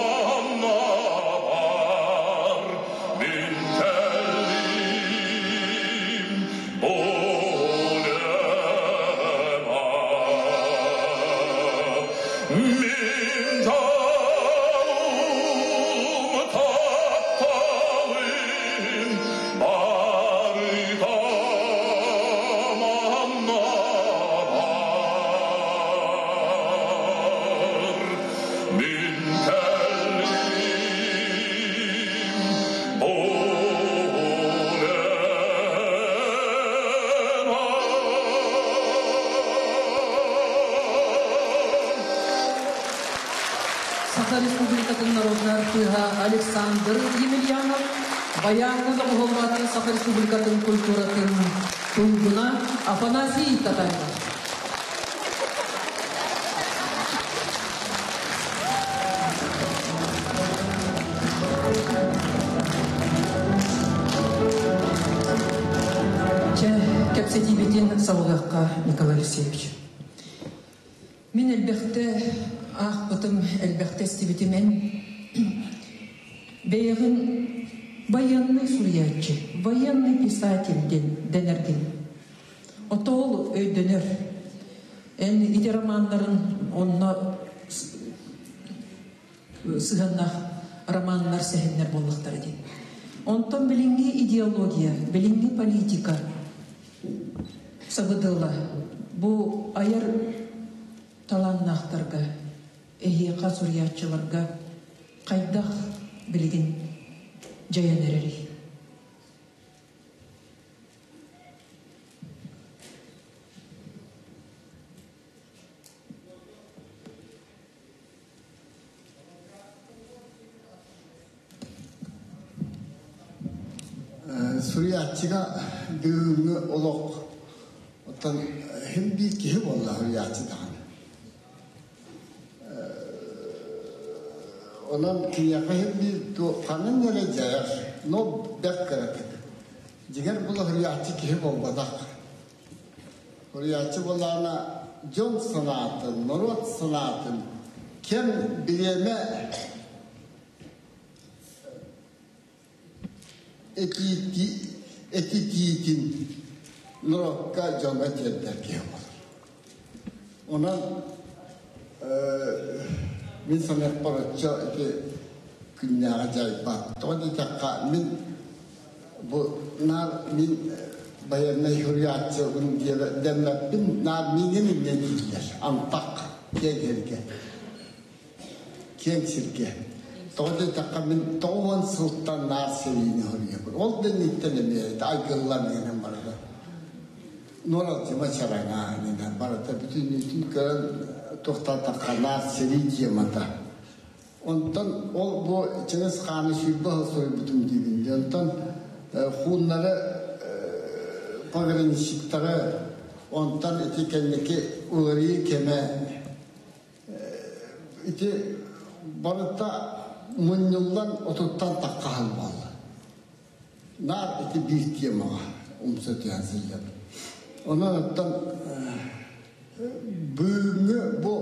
халлаҕа Саха Республикатын народнай артыыһа Александр Емельянов баяҥҥа доҕуһуоллаатын Саха Республикатын культуратын туйгуна Афанасий Татаринов. Чэ, кэпсэтиибитин салгыахха Николай Алексеевич. Мин элбэхтэ аахпытым, элбэхтэ истибитим эн бэйэҕин военный суруйааччы, военный писатель диэн дэнэргин. Ото ол өйдөнөр. Эн ити романнарын онно сыһыаннаах романнар, сэһэннэр буоллахтара дии. Онтон билиҥҥи идеология, билиҥҥи политика сабыдыала бу айар талааннаахтарга, эһиэхэ суруйааччыларга хайдах билигин дьайан эрэрий? Суруйааччыга бүгүҥҥү олох Оттон хим биир киһи буолла суруйааччы даҕаны. Онон киниэхэ хим биир ханан эрэ дьайар, но бэрт кыратык. Дьиҥэр була суруйааччы киһи буолбатах. Суруйааччы буоллаҕына дьон санаатын, норуот санаатын кэм бириэмэ этитиитин норуокка дьоҥҥо тиэрдэр киһи буолар. Онон мин саныахпар оччо ити күннээҕи дьайбат. Тоҕо диэтэххэ мин бу наар мин байыаннай суруйааччыбын дэммэппин, наар миигин инньэ дииллэр. Антах киэҥ сиргэ. Киэҥ сиргэ. Тоҕо диэтэххэ мин 90 сылтан наар сэриини суруйабын. Ол да инниттэн эмиэ айгыллан иһэн барыта. Нуоралдьыма чараҥа иннинэн барыта бүтүннүүтүн көрөн туохтаатахха наар сэрии темата. Онтон ол бу Чыҥыс Хааны 20 сыл суруйбутум диибин. Онтон хууннары пограничниктары онтон ити кэнники уларыйыы кэмэ ити барыта мунньуллан отуттан таххаһан буолла. Наар ити биир темаҕа умса түһэн сылдьабын. Онон оттон бүгүҥҥү бу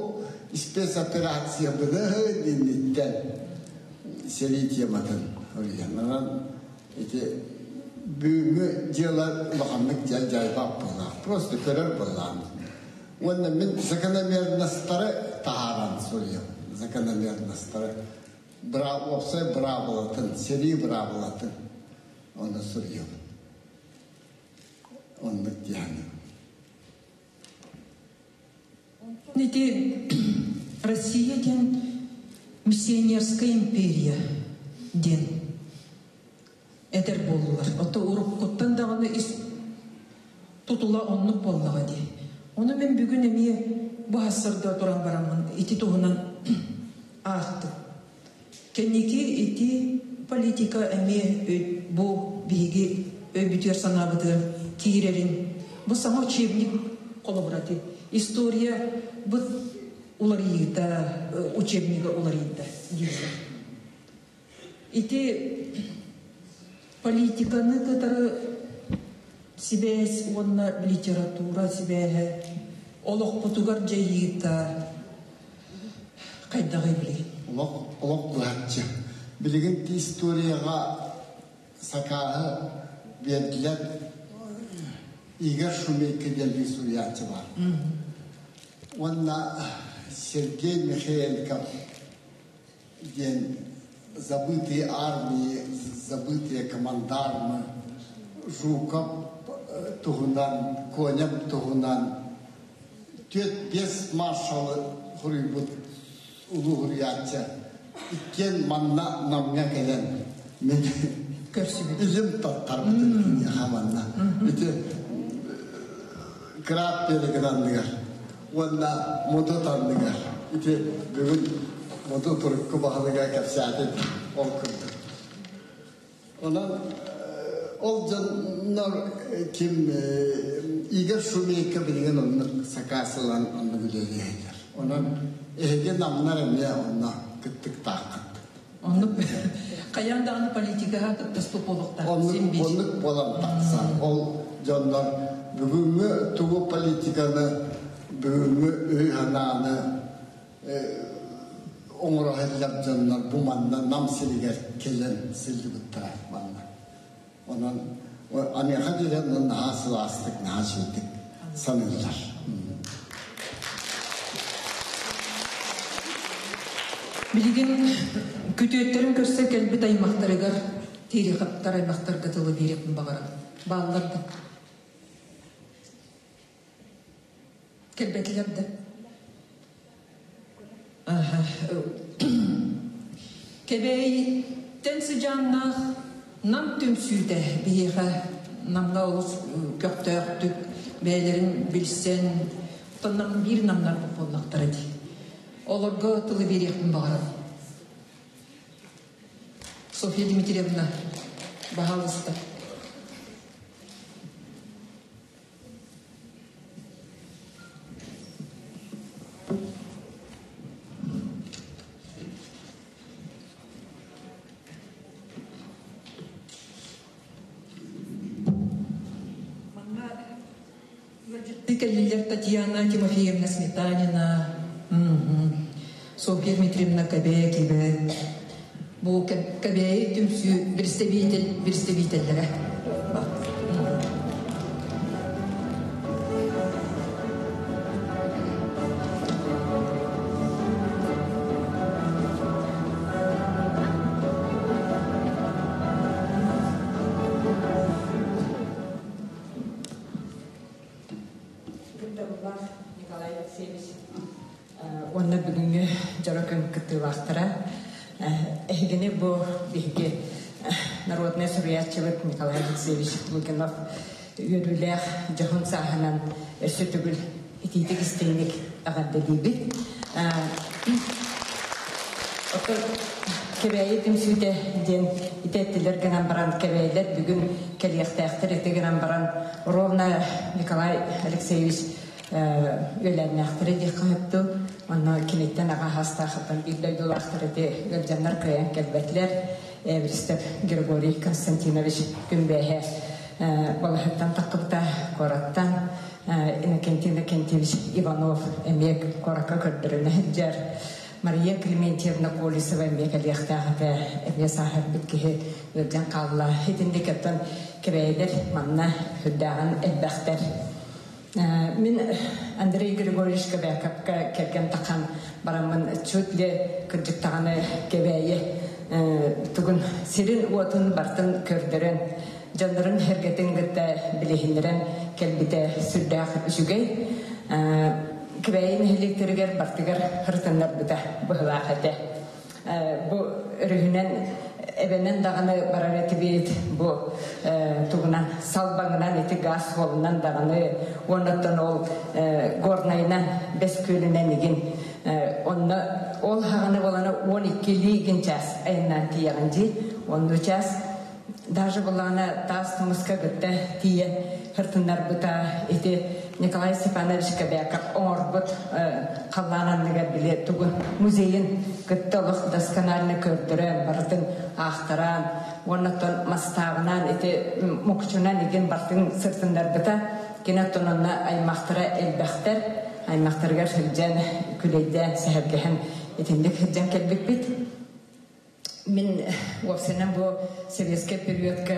спецоперациябыны инниттэн сэрии тематын уруйан. Онон ити бүгүҥҥү дьыала улаханнык дьайбат буоллаах. Просто көрөр буоллаҕым. Уонна мин закономерностары таһааран суруйабын. Закономерностары. Уопсай быраабылатын, сэрии быраабылатын онно суруйабын. Оннук диэхинэ. Ити Россия диэн миссионерская империя диэн этэр буоллулар. Ото уруккуттан даҕаны ис тутула оннук буоллаҕа дии. Ону мин бүгүн эмиэ бу хассарда туран бараммын ити туһунан аахтым. Кэнники ити политика эмиэ бу биһиги өйбүтүгэр санаабытыгар киирэрин бу саҥа учебник холобура история быт уларыйыыта учебнига уларыйда дииллэр. Ити политиканы кытары сибээс уонна литература сибээһэ олохпутугар дьайыыта хайдаҕый билигин? Олох, олох быһаччы. Билигин ти историяҕа сакааһы биэрдилэр Игорь Шумейко диэн биир суруйааччы баар. Уонна Сергей Михаенков диэн забытые армии, забытые командармы, Жуков туһунан, Конев туһунан түөрт биэс маршалы суруйбут улуу суруйааччы иккиэн манна Намҥа кэлэн мин илим таттарбытым киниэхэ манна ити Краб биэрэгин анныгар уонна Модут анныгар ити бүгүн Модут урукку баһылыга кэпсээтин ол курдук. Онон ол дьоннор ким Игорь Шумейко билигин оннук сакаас ылан оннук үлэлиэһилэр. Онон эһиги намнар эмиэ онно кыттыктааххыт. Оннук хайаан даҕаны политикаҕа кыттыспыт буолуохтаах. Оннук, оннук буолан тахсар. Ол дьоннор бүгүҥҥү тугу политиканы, бүгүҥҥү өй-санааны оҥоро сылдьар дьоннор бу манна Нам сиригэр кэлэн сылдьыбыттара манна. Онон аныаха диэри наһаа сылаастык, наһаа үчүгэйдик саныыллар. Билигин күтүөттэрин көрсө кэлбит аймахтарыгар Тереховтар аймахтарга тылы биэриэхпин баҕарабын. Бааллар да. Кэлбэтилэр да. Кэбээйиттэн сыдьааннаах Нам түмсүүтэ биһиэхэ Намҥа олус көхтөөхтүк бэйэлэрин билсэн, оттон биир намнар буоллахтара дии. Олорго тылы биэриэхпин баҕарабын. Софья Дмитриевна, баһаалыста. Кэллилэр Татьяна Тимофеевна Сметанина, Софья Дмитриевна Кобякина. Бу Кобяи түмсүү представитель представителлэрэ. Кыттабыллаах Николай Алексеевич уонна бүгүҥҥү дьоро күн кыттыылаахтара. Эһигини бу биһиги народнай суруйааччыбыт Николай Алексеевич Лугинов үөрүүлээх дьоһун сааһынан өссө төгүл итиитик истиҥник эҕэрдэлиибит. Оттон Кэбээйи түмсүүтэ диэн ити эттилэр гынан баран кэбээйилэр бүгүн кэлиэхтээхтэр ити гынан баран ровно Николай Алексеевич үөлээннээхтэрэ диэххэ сөптүү. Онно киниттэн аҕа саастаахыттан биир дойдулаахтар ити ыалдьаннар кыайан кэлбэтилэр. Эбристев Григорий Константинович күнбээһэ балаһыттан таххыбыта куораттан Иннокентий Иннокентьевич Иванов эмиэ куоракка көрдөрүнэ сылдьар. Мария Клементьевна Колесова эмиэ кэлиэхтээх этэ, эмиэ сааһырбыт киһи ыалдьан хаалла. Итинник оттон кэбээйилэр манна сүрдээҕин элбэхтэр. Мин Андрей Григорьевич Кобяковка кэргэн тахан бараммын чуть ли кырдьык даҕаны Кэбээйи тугун сирин-уотун бартын көрдөрөн дьоннорун сэргэтин кытта билиһиннэрэн кэлбитэ сүрдээх үчүгэй. Кэбээйи нэһилиэктэригэр бартыгар ырытыннарбыта быһылаах этэ. Бу өрүһүнэн эбэнэн даҕаны барар этибит, бу тугунан салбаҥынан ити газ суолунан даҕаны уоннаттан ол горнайынан бэс күөлүнэн игин онно ол хаҕаны болана 12 лиигин час айаннаан тиийэҕин дии онну час даже былаана таас тумуска кытта тиийэн хыртыннарбыта ити Николай Степанович Кобяков оҥорбут халлаан анныгар били тугун музейын кытта олох досконально көрдөрөн барытын аахтаран уонна мастааҕынан ити мукучунан игин бартын сыртыннарбыта кини оттон онно аймахтара элбэхтэр аймахтарыгар сылдьан күлэйдээн сэһэргэһэн итинник сылдьан кэлбиппит. Мин уопсайынан бу советскай периодка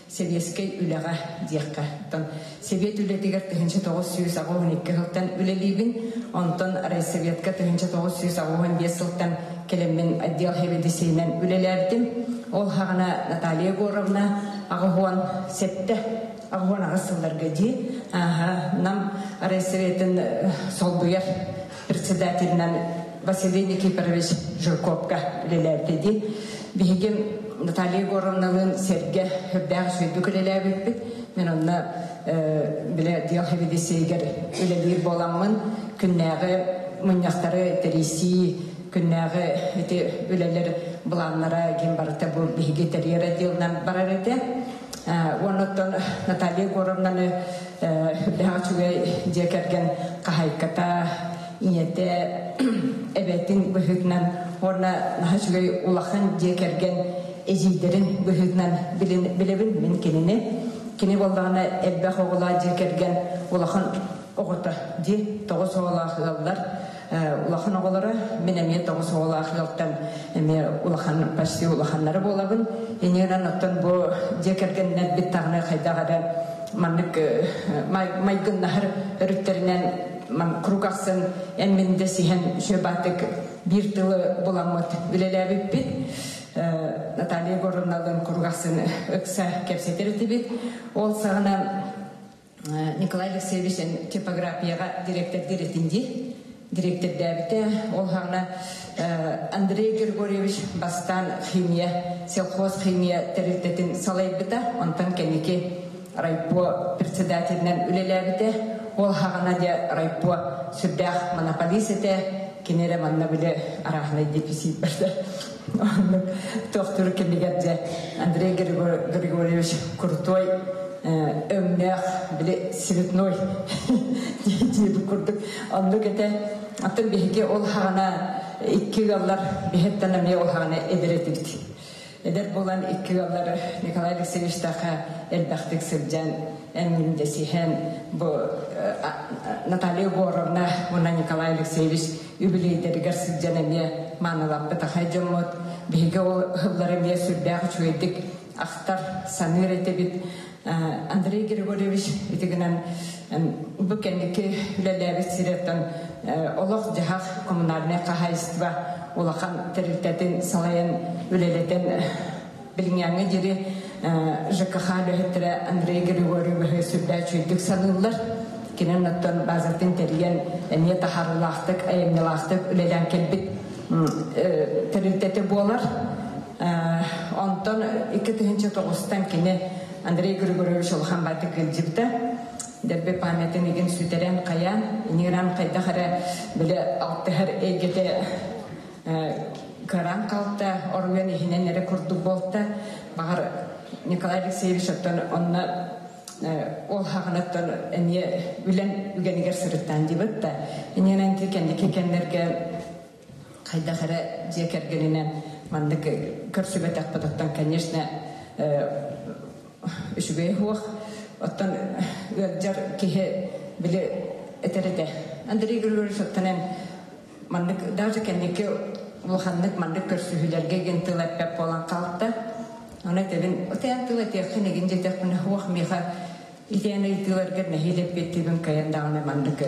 сэбиэскэй үлэҕэ диэххэ. Оттон Сэбиэт үлэтигэр 1982 сылтан үлэлиибин. Онтон райсоветка 1985 сылтан кэлэммин отдел сэбиэдиссэйинэн үлэлээбитим. Ол хаҕана Наталья Егоровна аҕыс сэттэ аҕыс сылларга дии Нам райсоветын солбуйар председателинэн Василий Никифорович Жирковка үлэлээбитэ дии. Биһиги Наталья Егоровналыын сэргэ үрдээх үчүгэйдик үлэлээбиппит. Мен онно биле дел хэвидисейгер үлэлиир буоламмын күннээҕи мунньахтары тэрийсии, күннээҕи ити үлэлэр былааннара ким барыта бу биһиги тэрийэр отделынан барар этэ. Уоннаттан Наталья Егоровнаны үрдээх үчүгэй дьиэ кэргэн хаһайката, ийэтэ эбэтин быһыытынан уонна наһаа үчүгэй улахан дьиэ кэргэн эдьиийдэрин быһыытынан билэбин мин кинини. Кини буоллаҕына элбэх оҕолоох дьиэ кэргэн улахан оҕото дии тоҕус оҕолоох ыаллар улахан оҕолоро мин эмиэ тоҕус оҕолоох ыалтан эмиэ улахан почти улаханнары буолабын иннинэн оттон бу дьиэ кэргэннэрбит даҕаны хайдах эрэ маннык майгыннаһар өрүттэринэн круг ахсын эн-мин дэсиһэн сүөбаатык биир тылы буламмыт үлэлээбиппит. Наталья Егоровналыын круг ахсын ыкса кэпсэтэр этибит. Ол саҕана Николай Алексеевич типографияҕа директордиир этин дии. Директордээбитэ. Ол хаҕына Андрей Григорьевич бастаан химия, сельхоз химия тэрилтэтин салайбыта. Онтон кэнники райпо председателинэн үлэлээбитэ. Ол хаҕына дьэ райпо сүрдээх монополист этэ. Кини эрэ манна били арааһынай дефицит барда. Оннук тохтуур кэмигэр дьэ Андрей Григорьевич крутой өҥнөөх били цветной диэбит курдук оннук этэ. Оттон биһиги ол хаҕана икки ыаллар биһиттэн эмиэ ол хаҕана эдэр этибит. Эдэр буолан икки ыаллар Николай Алексеевичтаахха элбэхтик сылдьан, эн-мин дэсиһэн, бу Наталья Егоровна уонна Николай Алексеевич үбүлүөйдэригэр сылдьан эмиэ маанылаппыт ахай дьоммут. Биһиги ол ыһыллар эмиэ сүрдээх үчүгэйдик ахтар, саныыр этибит. Андрей Григорьевич итигинэн бу кэнники үлэлээбит сиреттэн олох-дьаһах коммунальнай хаһаайыстыба улахан тэрилтэтин салайан үлэлэтэн билиҥҥээҥҥэ диэри ЖКХ үлэһиттэрэ Андрей Григорьевиһы сүрдээх үчүгэйдик саныыллар. Кини оннуттан базатын тэрийэн эмиэ таһаарыылаахтык, айымньылаахтык үлэлээн кэлбит тэрилтэтэ буолар. Онтон 2009-тан кини Андрей Григорьевич улахан баайтык ыалдьыбыта. Дэлби памятын игин сүтэрэн хайаан, инигиран хайдах эрэ били алтыһар эйгэтэ кыараан хаалта, оруйан иһинэн эрэ курдук буолта. Баҕар Николай Алексеевич оттон онно ол хаҕынаттан эмиэ үлэн үгэнигэр сырыттаан дибит да. Инигинэн кэнники кэмнэргэ хайдах эрэ дьиэ кэргэнинэн маннык көрсүбэтэхпит оттон, конечно, үчүгэй суох. Оттон ыалдьар киһи били этэр этэ. Андрей Григорьевич оттон эн маннык даже кэнники улаханнык маннык көрсүһүүлэргэ гин тыл эппэт буолан хаалта. Оны этэбин, отеан тыл этиэххин эгин диэтэхпинэ, хуох миэхэ итиэн ыйытыыларгар нэһиилэ эппиэттиибин кайан даҕаны маннык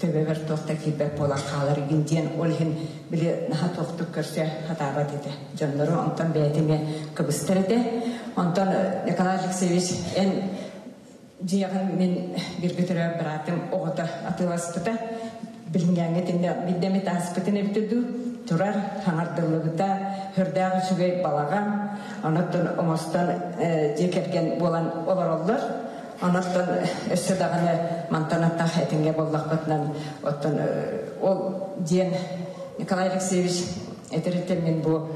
төбөбөр туох да киирбэт буолан хаалар игин диэн ол иһин били наһаа туохтук көрсө хатаабат этэ. Дьоннору онтон бэйэтиме кыбыстар этэ. Онтон Николай Алексеевич эн дьиэҕин мин биргэ төрөөбүт быраатым оҕото атыыласпыта. Билиҥҥээҥҥэ тиннэ биирдэмит ааспытын эбитэ дуу турар хаҥардыллыбыта хөрдөөх үчүгэй балаҕан онуттан оҥостон дьиэ кэргэн буолан олороллор. Онуттан өссө даҕаны мантан аттаах этиҥҥэ буоллахпытынан оттон ол диэн Николай Алексеевич этэриттэн мин бу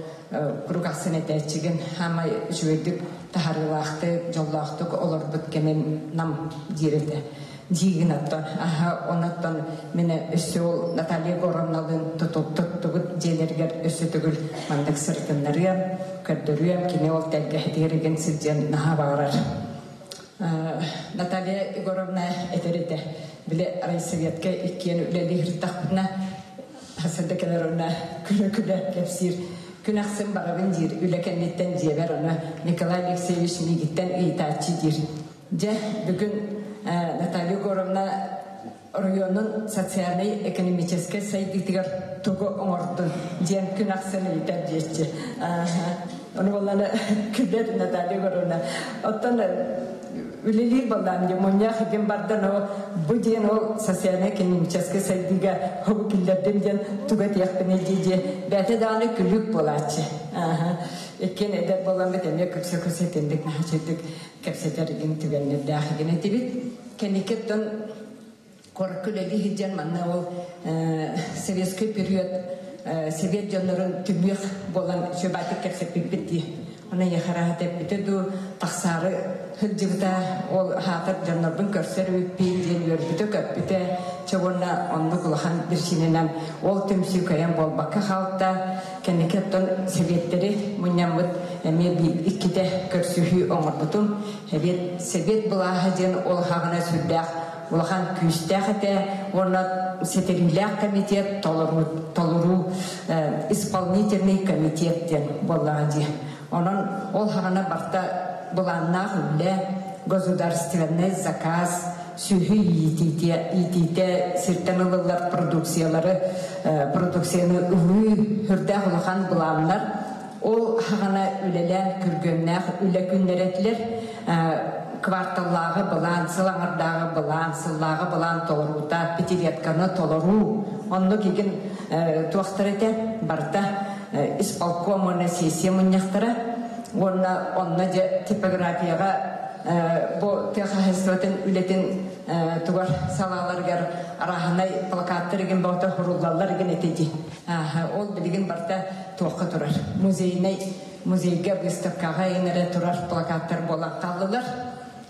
курук ахсын этээччигин хаамай үчүгэйдик таһаарыылаахтык, дьоллоохтук олорбут кэмим нам диир этэ. Диигин оттон аха онуттан мин өссө ол Наталья Егоровналыын туттубут дьиэлэригэр өссө төгүл маннык сырытыннарыам, көрдөрүөм, кини ол тэлгэһитигэр игин сылдьыан наһаа баҕарар. Наталья Егоровна этэр этэ, били райсоветка иккиэн үлэлиир тахпытына хасырда кэлэр онно күлэ-күлэ кэпсиир. Күн ахсын барабын диир, үлэ кэнниттэн дьиэбэр ону Николай Алексеевич миигиттэн ыйытааччы диир. Дьэ, бүгүн Наталья Егоровна оройуонун социальнай экономическай сайдыытыгар тугу оҥордун диэн күн ахсын ыйытар диэччи. Ону буоллана күлэр Наталья Егоровна. Оттон үлэлиир баллаан диэн мунньах игин бардан о бу диэн ол социальнай экономическай сайдыыга хобу киллэрдим диэн туга этиэхпиний дии дии бэйэтэ даҕаны күлүк буолааччы. Иккиэн эдэр буоламмыт эмиэ күксэ күксэ итинник наһаа кэпсэтэр игин түгэннэрдээх игин этибит. Кэнники оттон куоракка үлэлии сылдьан манна ол советский период совет дьоннорун түмүөх буолан сүбаатык кэпсэппиппит дии. Она яхараһат эппитэ дуу тахсаары сылдьыбыта ол хаатар дьоннорбун көрсөр үппиин диэн үөрбүтэ көппүтэ чэ уонна оннук улахан бирсининэн ол түмсүү кыайан буолбакка хаалта. Кэнники оттон советтэри мунньаммыт эмиэ биир иккитэ көрсүһүү оҥорбутум. Совет совет былааһа диэн ол хаҕына сүрдээх улахан күүстээх этэ уонна ситириилээх комитет толоруу толоруу исполнительный комитет диэн буоллаҕа дии. Онон ол хаҕына барта былааннаах үлэ, государственный заказ, сүөһү иитиитэ, иитиитэ сиртэн ылыллар продукциялары продукцияны ылыы хүрдээх улахан былааннар ол хаҕана үлэлээн күргүөмнээх үлэ күннэрэ этилэр. Кварталлааҕы былаан, сыл аҥардааҕы былаан, сыллааҕы былаан толоруута, пятилетканы толоруу. Оннук игин туохтар этэ барыта исполком уонна сессия мунньахтара уонна онно дьэ типографияҕа бу тыа хаһаайыстыбатын үлэтин тугар салааларыгар арааһынай плакаттар игин баҕата хуруллаллар игин этэ дии. Ол билигин барыта туохха турар. Музейнай музейга выставкаҕа инэрэ турар плакаттар буолан хааллылар.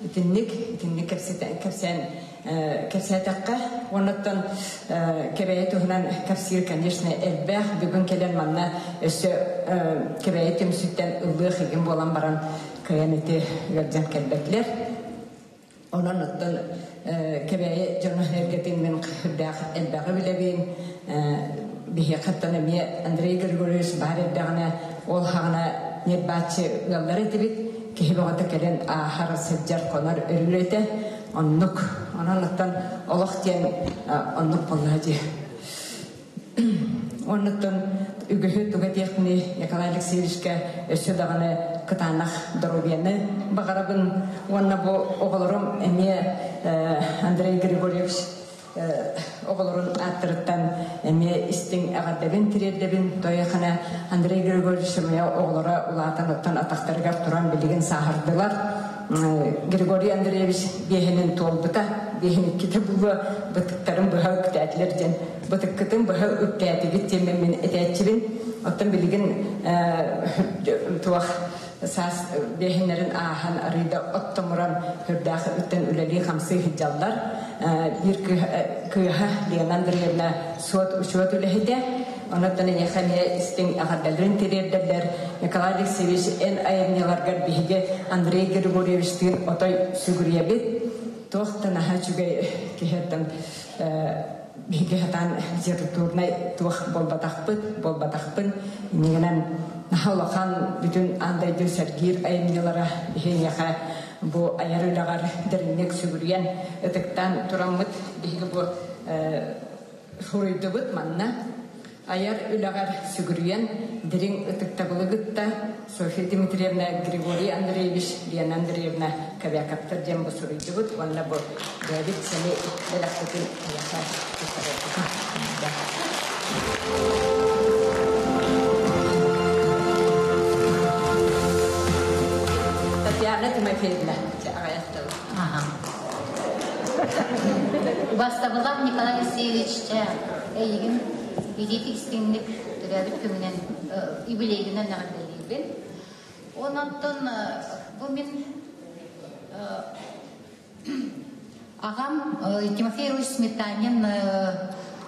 Итинник, итинник кэпсээн кэпсээтэххэ, оннуттан Кэбээйи туһунан кэпсиир, конечно, элбэх. Бүгүн кэлэн манна өссө Кэбээйи түмсүүттэн ыллыах игин буолан баран, кыайан ити ыалдьан кэлбэтилэр. Онон оттон Кэбээйи дьоно-сэргэтин мин сүрдээх элбэҕи билэбин. Биһиэхэттэн эмиэ Андрей Григорьевич баар эрдэҕинэ, ол хаҕына ньирбааччы ыаллар этибит. Киһи бөҕөтө кэлэн ааһар, сылдьар, хонор өрүр этэ. Оннук. Онон оттон олох диэн оннук буоллаҕа дии. Оннуттан үгүһү туга этиэхпиний Николай Алексеевичка өссө даҕаны кытаанах доруобуйаны баҕарабын уонна бу оҕолорум эмиэ Андрей Григорьевич оҕолорун ааттарыттан эмиэ истиҥ эҕэрдэбин тириэрдэбин. Тойохана Андрей Григорьевич эмиэ оҕолоро улаатан оттон атахтарыгар туран билигин сааһырдылар. Григорий Андреевич биэһинин туолбута, биэһин иккитэ булуо бытыктарын быһа үктээтилэр диэн бытыккытын быһа үктээтигит диэн мин этээччибин. Оттон билигин туох саас биэһиннэрин ааһан арыйда оттомуран үрдээх үттэн үлэлии-хамсыы сылдьаллар. Биир кыыһа Лена Андреевна суот-учуот үлэһитэ. Онон эйиэхэ эмиэ истиҥ эҕэрдэлэрин тириэрдэллэр. Николай Алексеевич, эн айымньыларгар биһиги Андрей Григорьевичтыын отой сүгүрүйэбит. Туох да наһаа үчүгэй киһиттэн биһиги сатаан литературнай туох буолбатахпыт, буолбатахпын. Иннигинэн наһаа улахан бүтүн аан дойду сэргиир айымньылара биһиэхэ бу айар үлэҕэр дириҥник сүгүрүйэн ытыктаан тураммыт биһиги бу суруйдубут манна айар үлэҕэр сүгүрүйэн дириҥ ытыктабылы кытта Софья Дмитриевна, Григорий Андреевич, Лена Андреевна Кобяковтар диэн бу суруйдубут уонна бу бэйэбит сэмэй бэлэхпитин эйиэхэ Татьяна Тимофеевна, Убастабыллаах Николай Алексеевич, эйигин илии истиҥник төрөөбүт күҥүнэн юбилейгынан эҕэрдэлиибин. Онон бу мин аҕам Тимофей Ильич Сметанин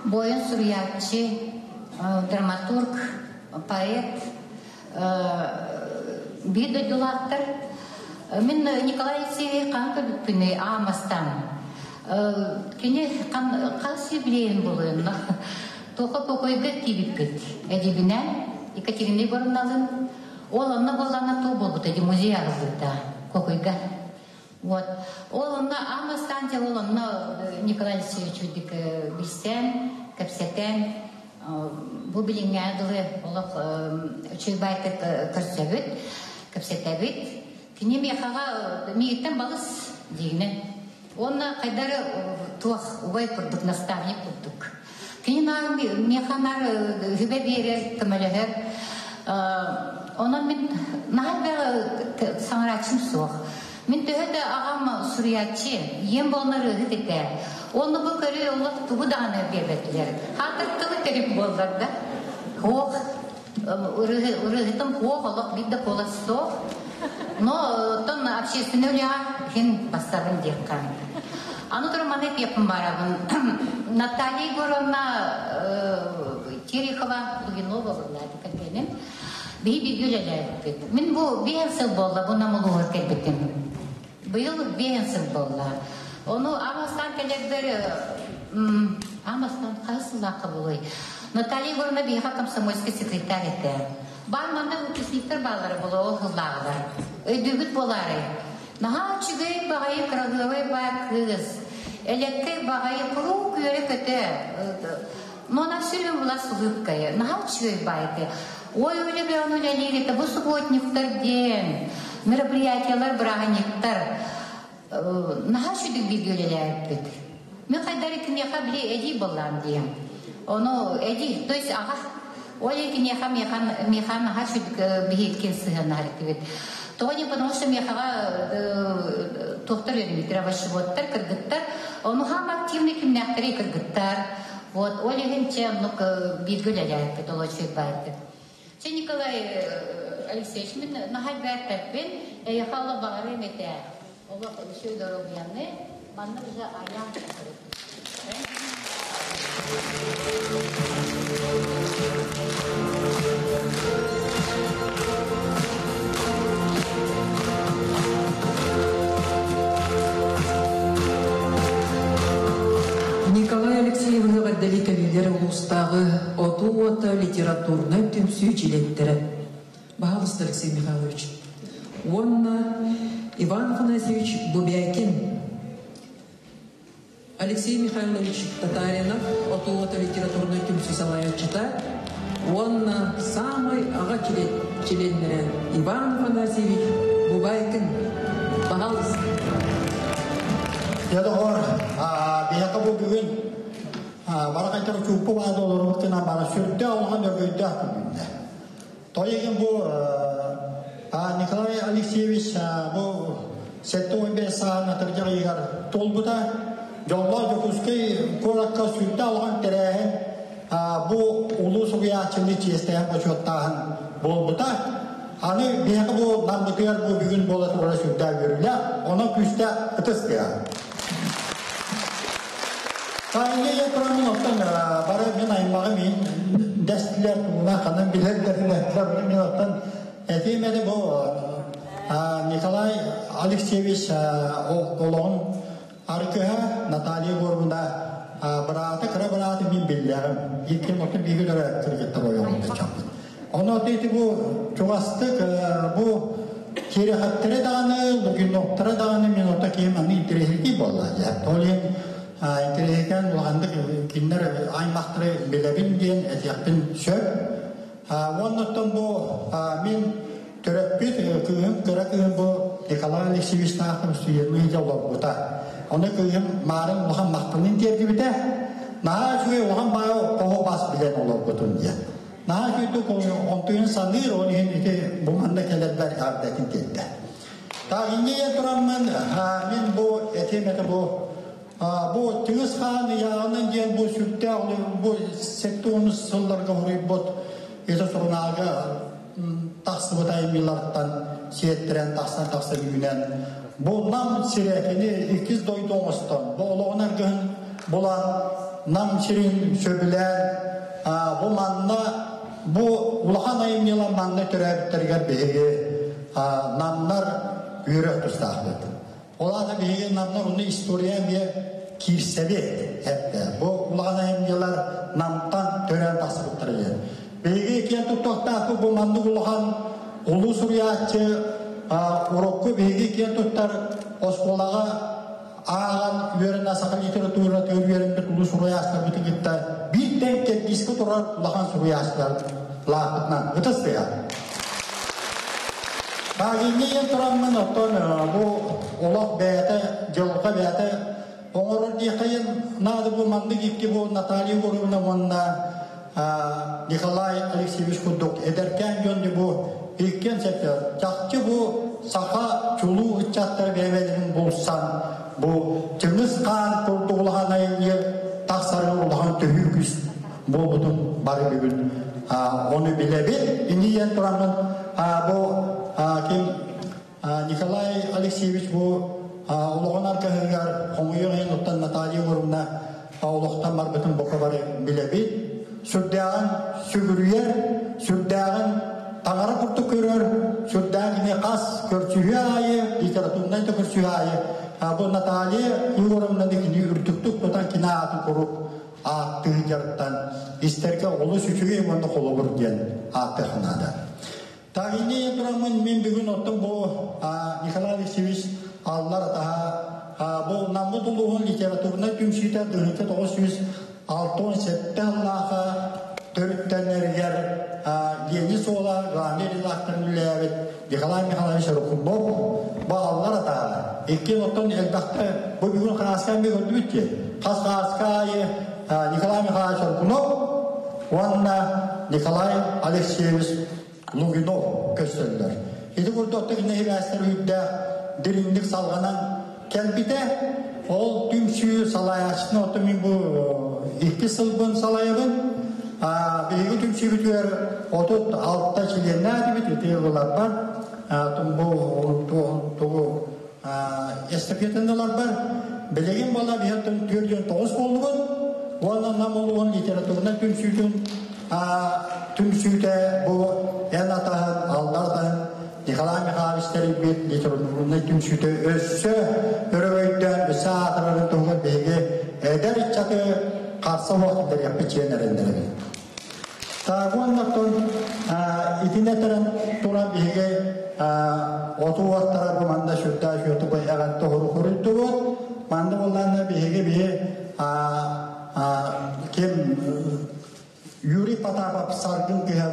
буойун суруйааччы, драматург, поэт, биир дойдулаахтар. Мин Николай Алексеевич хаһан көрбүппүнүй аамастан. Кини хас юбилейын булуйунна. Тоха Кокойга киириппит. Эдибинэн Екатерина Егоровналын ол онно буоллаҕына туу буолбута ди музей арыллыбыта Кокойга. Вот. Ол онно аамастан ол онно Николай Алексеевич үрдүк билсэн, кэпсэтэн бу билиҥҥэ дылы олох үчүгэй баайтык көрсөбүт, кэпсэтэбит. Кини миэхэҕэ миигиттэн балыс диигинэн. Уонна хайдары туох убай курдук, наставник курдук. Кини наар миэхэ наар үбэ биэрэр, көмөлөһөр. Онон мин наһаа элбэх саҥарааччым суох. Мин төһө да аҕам суруйааччы, ийэм буолан ырыаһыт этэ. Уонна бу көрүү олох тугу даҕаны биэрбэтилэр. Хаатыр тылы тэрим буоллар да. Суох. Ырыаһытым суох, олох биир да куолас суох. Но оттон общественный үлэҕэ иһин бастабын диэххэ. Аны туран маны этиэхпин баарабын. Наталья Егоровна Терехова Лугинова буолла кэргэним. Биһи бииргэ үлэлээбиппит. Мин бу биэһэн сыл буолла, бу Нам улууһугар кэлбитим. Быйыл биэһэн сыл буолла. Ону аан кэлэрбэр аан бастаан хаһыс сыллаахха буолуой? Наталья Егоровна биһиэхэ комсомольскай секретарь этэ. Баан манна выпускниктар бааллара буолуо ол сыллааҕылар. Өйдүүгүт буолаарай? Наһаа үчүгэй баҕайы кыраһыабай баар кыыс. Элэккэй баҕайы куруук үөрэ-көтө. Но она все время была с улыбкой. Наһаа үчүгэй баайты. Ой, үлэ бөҕөнү үлэлиир этэ. Бу субботниктар диэн, мероприятиялар, бырааһынньыктар. Наһаа үчүгэй бииргэ үлэлээбиппит. Мин хайдары киниэхэ били эдии буоллаам диэн. Ону эдии, то есть аҕа ол киниэхэ миэхэ миэхэ наһаа үчүгэй биһиэккин сыһыаннаһар этибит. Тоҕо диэн, потому что миэхэҕэ туохтар үөрэммиттэр, овощеводтар, кыргыттар. Ону хаам активный кимнээхтэрий кыргыттар. Вот, ол иһин чэ оннук бииргэ үлэлээбиппит, ол үчүгэй баайдык. Чэ, Николай Алексеевич, мин наһаа элбээппэппин, эйиэхэ олох баҕарыам этэ. Олох үчүгэй доруобуйаны манна уже айаан Николай Алексеевыһы эҕэрдэлии кэлиилэр улуустааҕы Отуу уота литературнай түмсүү чилиэттэрэ. Баһаалыста Алексей Михайлович. Уонна Иван Афанасьевич Бубякин Алексей Михайлович Татаринов Отуу уота литературнай түмсүү салайааччыта уонна саамай аҕа чилиэннэрэ Иван Афанасьевич Бубайкин. Пожалуйста. Дьэ доҕор, биһиэхэ бу бүгүн барахайтар чууппу баада олорбут гынан бара сүрдээх улахан өргөйдөөх күнүннэ. Тоҕо бу Николай Алексеевич бу 75 сааһын атырдьах ыйыгар туолбута. Дьоллоох Дьокуускай куоракка сүрдээх улахан тэрээһин бу улуу суруйааччыны чиэстээн бочуоттааһын буолбута. Аны биһиэхэ бу наммытыгар бу бүгүн буола турара сүрдээх үөрүүлээх, онон күүстээх ытыс тыаһа. Таайга ийэ тураммын оттон бары мин аймаҕым иһин дэстилэр, тугунан ханан билэллэр, мин оттон этиим этэ бу Николай Алексеевич олоҕун аргыһа Наталья Егоровна быраата, кыра бырааты мин биллэҕим. Икким оттон бииргэ төрөөбүт кыргыттар ойоҕум да чаппыт. Ону ити бу чугастык бу Кириэхэптэрэ даҕаны, Лугиновтара даҕаны мин орто киһим аны интэриэһиргии буолла дьэ. Ол иһин интэриэһиргээн улаханнык кинилэр аймахтары билэбин диэн этиэхпин сөп. Уонна бу мин төрөппүт кыыһым, кыра кыыһым бу Николай Алексеевичтаахтан студенныы дьэ олорбута. Ону кыыһым Маарын улахан махталын тиэрдибитэ. Наһаа үчүгэй улахан баайы оһо бас билэн олорбутун диэн. Наһаа үчүгэйдик онтуйун саныыр, ол иһин ити бу манна кэлэрбэр эҕэрдэтин тиэрдэ. Та инньэ тураммын мин бу этиэм этэ бу бу Тыгыс хаан ыйааҕынан диэн бу сүрдээх бу 70 сылларга хоруйбут ити сурунаалга тахсыбыт айымньылартан сиэттэрэн тахсан тахса бүгүнэн бу Нам сирэ кини иккис дойду оҥостон бу олоҕун аргыһын булан Нам сирин сөбүлээн бу манна бу улахан айымньылар манна төрөөбүттэригэр биһиги намнар үөрэх тустаахпыт. Ол аата биһиги намнар уну история эмиэ киирсэбит эптэ. Бу улахан айымньылар намтан төрөөн тахсыбыттар диэн. Биһиги киэн туттуохтаахпыт бу маннык улахан улуу суруйааччы урукку биһиги киэн туттар оскуолаҕа ааҕан үөрэнэ саха литературатыгар үөрэммит улуу суруйааччыларбытын кытта биир тэҥ кэрдиискэ турар улахан суруйааччылар лаахпытынан ытыс тыаһа. Таагинньиэн тураммын оттон бу олох бэйэтэ, дьылҕа бэйэтэ оҥорор диэххэ наада бу маннык икки бу Наталья Егоровна уонна Николай Алексеевич курдук эдэркээн дьон бу иккиэн сөптөөх. Чахчы бу саха чулуу ыччаттара бэйэ-бэйэлэрин булсан бу Чыҥыс хаан курдук улахан айымньы тахсары улахан төһүү күүс буолбутун бары бүгүн ону билэбит. Инньэ тураммын бу ким Николай Алексеевич бу олоҕун аргыһыгар хомуйуох иһин оттон Наталья Егоровна олохтон барбытын бука бары билэбит. Сүрдээҕин сүгүрүйэр, сүрдээҕин таҥара курдук көрөр, сүрдээҕин кини хас көрсүһүү аайы, литературнай да көрсүһүү аайы бу Наталья Егоровнаны кини үрдүктүк тутан кини аатын куруук ааттыы дьарыктан истэргэ олус үчүгэй уонна холобур диэн ааттыах наада. Тагини тураммын мин бүгүн оттон бу Николай Алексеевич Аллар атаһа бу Наммыт улууһун литературнай түмсүүтэ 1967 аллааха төрүттэнэригэр Гений суола главный редакторын үлэлээбит Николай Михайлович Рухунов бу Аллар атаһа иккиэн оттон элбэхтэ бу бүгүн хааска эмиэ көрдүбүт дии хас хааска аайы Николай Михайлович Рухунов уонна Николай Алексеевич Лугинов көстөллөр. Ити курдук оттон нэһилиэстэр үрдээх дириҥник салҕанан кэлбитэ. Ол түмсүү салайааччытын оттон мин бу икки сылбын салайабын. Биһиги түмсүүбүтүгэр 36 чилиэннээх этибит, ити ыларбар. Бу тугу Эстафетаны ыларбар билигин буола биһиэттэн 49 буоллубут уонна Нам улууһун литературнай түмсүүтүн түмсүүтэ бу эн атаһын, аллар атаһын Николай Михайлович тэрийбит литературнай түмсүүтэ өссө өрөгөйдөөн, өссө аатырарын туһугар биһиги эдэр ыччаты харса суох киллэриэхпит чиэн эрэннэрэбит. Так уоннаттан итинэ тэрэн туран биһиги оту уоттара бу манна сүрдээх үөтүк эҕэрдэ хоруйдубут. Манна буллаанна биһиги биһи ким Юрий Потапов саргын кыһа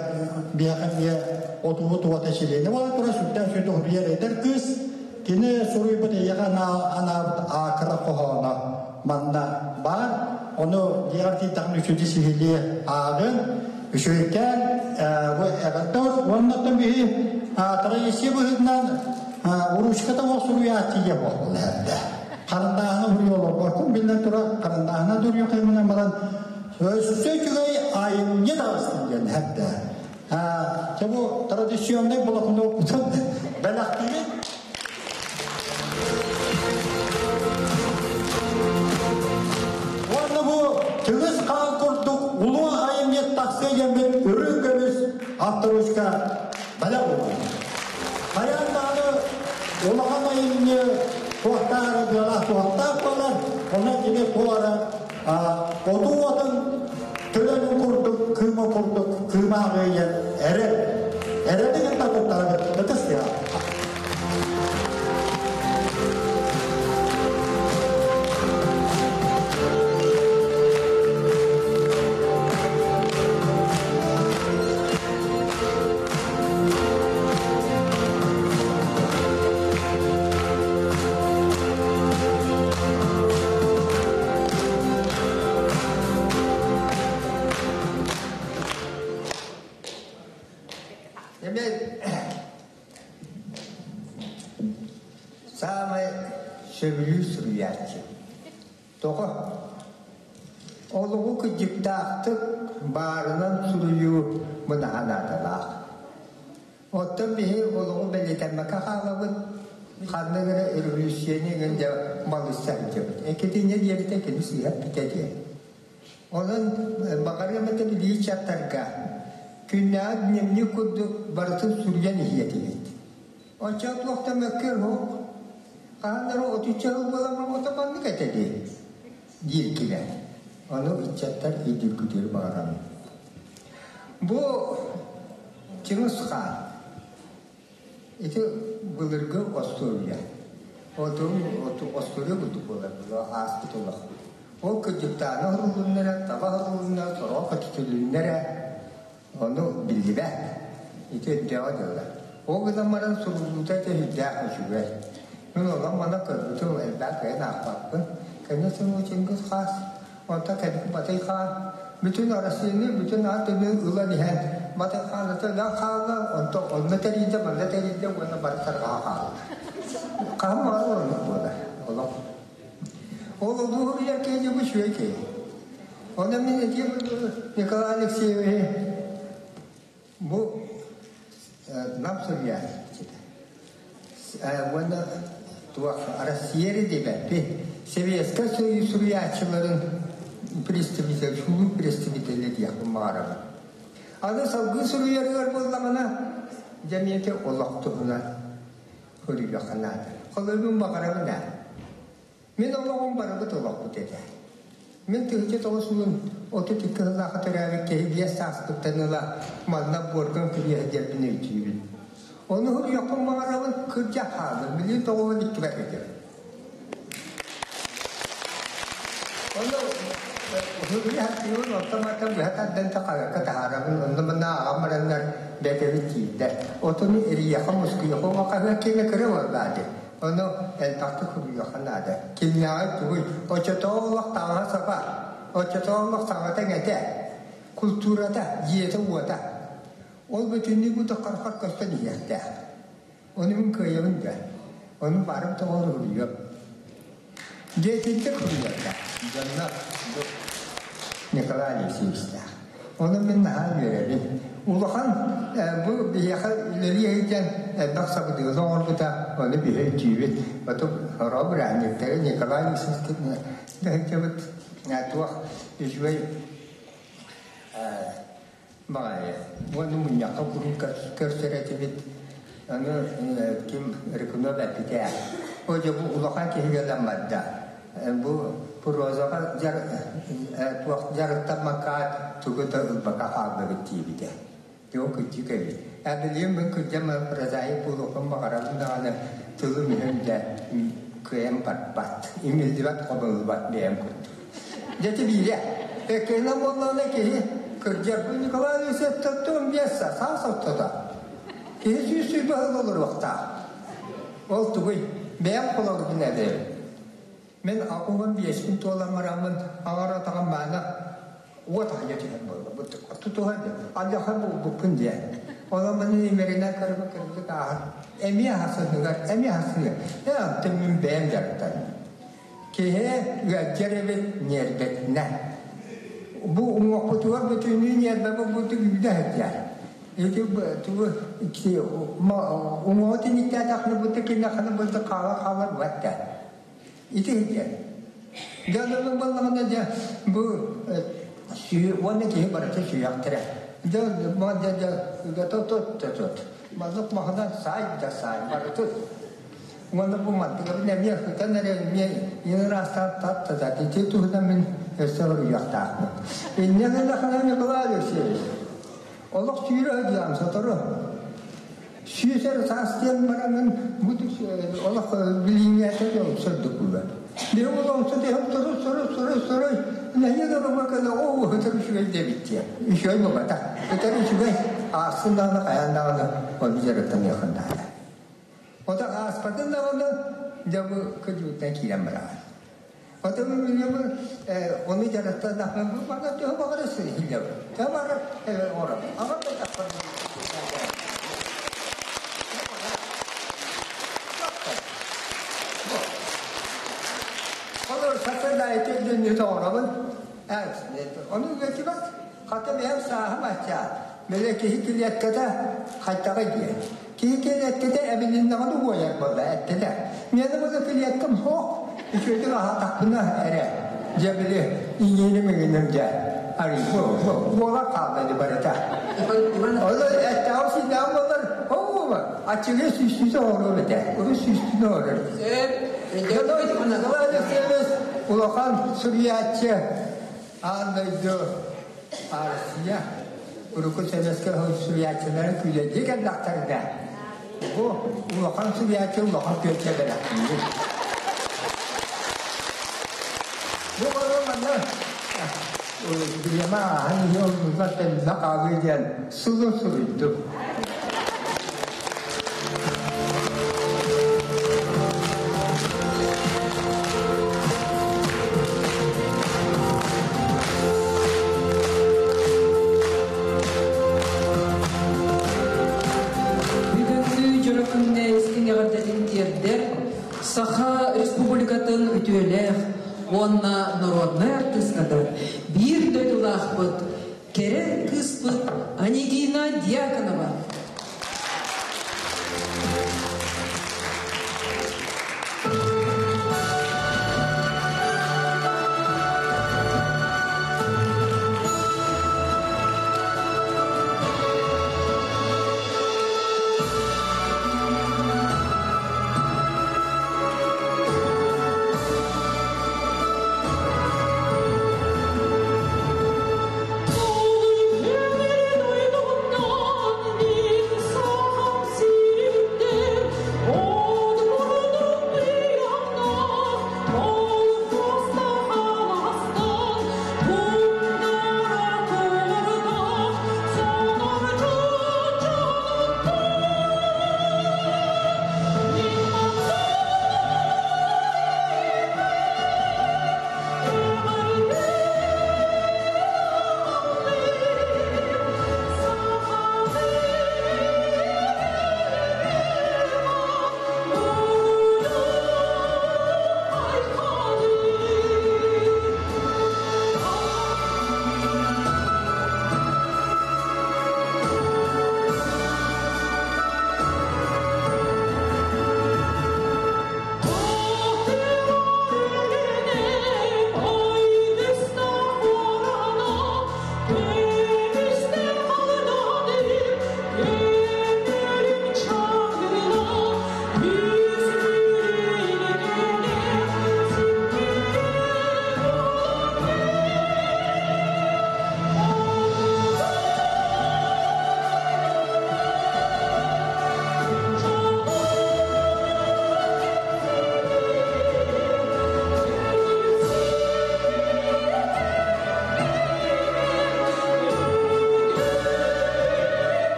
биһиэхэ эмиэ отуһу туота чилиэнэ буолан турар сүрдээх үчүгэй хоруйар эдэр кыыс. Кини суруйбут эйиэхэ анаабыт аакыра хоһооно манна баар. Ону дьиэҕэр тиийдэххинэ үчүгэй сиһилии ааҕын. Үчүгэйкээн бу эҕэрдэ уонна биһи традиция быһыытынан уручката суох суруйааччы ийэ буолла эрдэ. Харандааһына суруйа олорбоккун биллэн турар, харандааһына дуруйа кыймынан баран өссө үчүгэй айымньы таҕыстын диэн эрдэ. Чэ бу традиционный блокноппутун бэлэхтиибит. Уонна бу Чыгыс хаан курдук улуу айымньы тахсыа диэммит үрүҥ көмүс авторучка бэлэх уунар. Хайаан даҕаны улахан айымньы туохтаах быалаах туһахтаах буолар, онон кини туора отуу уотун төлөнүн курдук, кыыма курдук кыымааҕы ийэн эрэл, эрэли кытта туттарабыт ытыс тыаһа. Эмиэ саамай сөбүлүүр суруйааччы. Тоҕо? Олоҕу кырдьыктаахтык баарынан суруйуу мынаһа наадалаах. Оттон биһи олоҕу бэлиэтэммэккэ хаалабыт, ханнык эрэ революцияны эҥин дьэ балыйса сылдьабыт. Экитинньэ диэбитэ кини сыыһа эппитэ диэн. Онон баҕарыам этэ билии чаттарга күннээҕи дневник курдук барытын суруйан иһиэ этибит. Оччо туох да мөккүөр суох. Хаһан эрэ отучча сыл буолан ото маннык этэ дии диир килэ. Ону ыччаттар өйдүүргүтүгэр баҕарабын. Бу Чыҥыс Хаан ити былыргы остуоруйа. Отун остуоруйа курдук буолар ааспыт олох. Ол кырдьыктааны оһорулуннара, таба оһорулунна, сороҕо көтүтүлүннэрэ ону биллибэт. Ити өйдөөҕө дьыала. Ол гынан баран суруллуута сүрдээх үчүгэй. Мин онон мана көрбүтүм элбэх кыайан аахпаппын. Кэннэ Чингис хаас, онтон кэлбит Батый хаан бүтүн Россияны бүтүн аат дойдуну ылан иһэн Батый хаан ата хаалла, онтон онно тэрийдэ, манна тэрийдэ уонна бары тарҕаһа хаалла. Хаһан баҕарар оннук буолар олох. Ол улууһугар киһи бу үчүгэй киһи. Онон мин этиим Николай Алексеевиһи бу нам суруйааччыта уонна туох Россия эрэ диэбэппин Советскай Союз суруйааччыларын представитель, чулуу представителэ диэхпин баҕарабын. Аны салгыы суруйарыгар буоллаҕына, дьэ миэхэ олох туһунан суруйуохха наада. Холобурун баҕарабын ээ. Мин олоҕум барыбыт олохпут этэ. Мин 1932 сыллаахха төрөөбүт киһи биэс сааспыттан ыла манна буорган күрүө сылдьарбын өйдүүбүн. Ону суруйуохпун баҕарабын, кырдьа хааллым, билигин тоҕуһун иккибэр сылдьабын. Ону суруйа сатыыбын, онтон-мантан быһа тардан хаһыакка таһаарабын, онно манна аҕам бараннар бэйэбит тиийдэ. Отону эрийиэххэ, мускуйуохха, ол хаһыат киэнэ кыра буолбааты. Ону элбэхтик суруйуохха наада. Кимнээҕий тугуй? Оччотооҕу олох таҥаһа-саба, оччотооҕу олох саҥата-иҥэтэ, култуурата, дьиэтэ-уота. Ол бүтүннүү бу да харахпар көстөн иһиэхтээх. Ону мин кыайабын да. Ону баарым тоҕо суруйуом. Дьиэтинтик суруйарга дьонно Николай Алексеевичтаах. Ону мин наһаа үөрэбин. Улахан бу биһиэхэ үлэлии сылдьан элбэх сабыдыалы оҥорбута, ону биһи өйдүүбүт. Оту сорох бырааһынньыктары Николай Алексеевич сылдьыбыт туох үчүгэй баҕайы. Уонна мунньахха куруук көрсөр этибит. Аны ким Рыкунов эппитэ. О дьэ бу улахан киһи кэлэн барда. Бу прозаҕа туох дьарыктаммакка тугу да ылбакка хааллыбыт диэбитэ. Дьэ кырдьык эбит. Билигин мин кырдьан прозаик буолуохпун баҕарабын даҕаны тылым өһүм дьэ кыайан барбат. Имиллибэт, хомуллубат бэйэм курдук. Дьэ ити биирэ. Эккэнэн буоллаҕына киһи кырдьар. Бу Николай Алексеевич 45 саас ортото. Киһи сүүс сүүрбэ сыл олоруохтаах. Ол тугуй? Бэйэм холобурбун эбэбин. Мин 65-пин туолан бараммын аҥар атаҕым маана уот аһыйа түһэр буолла. Тутуһа алдьархай буолбуппун диэн. Онон маны имэринэн көрбүт көрбүт ааһар. Эмиэ хасыныгар, эмиэ хасыныгар. Ээ, оттон мин бэйэм дьарыктанным. Киһи ыалдьар эбит ньиэрбэтинэн. Бу уҥуохпутугар бүтүннүү ньиэрбэ буолбутук үүнэ сылдьар. Ити тугу уҥуоҕу тиниктээтэххинэ бу тикиннэххинэ бу хаала хаалар буолар Ити сылдьар. Дьэ онон буоллаҕына дьэ бу уонна киһи барыта сүһүөхтэрэ. Дьэ дьэ дьэ тот тот тот. Маннык маһынан саай да саай барытын. Уонна бу мантыгабын эмиэ ытан эрэ эмиэ ыраастаан тат тата ити туһунан мин өссө суруйуохтаахпын. Инньэ гыннахына Николай Алексеевич олох сүүрэ сылдьан сотору сүүс саас диэн бараммын бу олох билиҥҥээтэ сырдык буолар. Биһи олоҥсо диһэн суруй суруй суруй суруй нэһиэ да кэлэ оо өтөр үчүгэй диэбит диэн. Үчүгэй буолбатах. Өтөр үчүгэй аасын даҕаны хайаан даҕаны ону дьарыктаныахын наада. Ото ааспатын даҕаны дьэ бу кыдьыыттан киирэн бараҕын. Ото бу ону дьарыктаннахпына бу баҕар төһө баҕарар сиһиллэбин. Төһө баҕарар оҥоробун. Аҕам да тахпар Олор сарсыарда этэрдэн оҥоробун. Ону үөтүбэт. Хата бэйэм сааһым аччаат. Бэлэ киһи килиэккэтэ хайдаҕый диэн. Киһи килиэккэтэ эбилиннэҕинэ уойар буолла эттэ. Миэнэ була килиэккэм суох. Үчүгэйдик аһаатахпына эрэ. Дьэ били иҥииним иҥиним дьэ. Арый буола хаалла ини барыта. Ол эттэҕим сииннэҕим буоллар оо аччыгый сүүстүүтэ оҥоруом этэ. Урут сүүстүүнү оҥорор. Николай Алексеевич улахан суруйааччы аан дойду Россия урукку Советскай суруйааччыларын күүлэйдии кэллэхтэринэ бу улахан суруйааччы улахан күөккэ бэлэхтиир. Бу олору манна бириэмэ ааһан иһи оннугар тэннэ хаалыы диэн сылы суруйдум. Бүгүҥҥү дьоро күҥҥэ истиҥ эҕэрдэтин тиэрдэр Саха Республикатын үтүөлээх уонна народнай артыыската биир дойдулаахпыт кэрэ кыыспыт Анегина Дьяконова.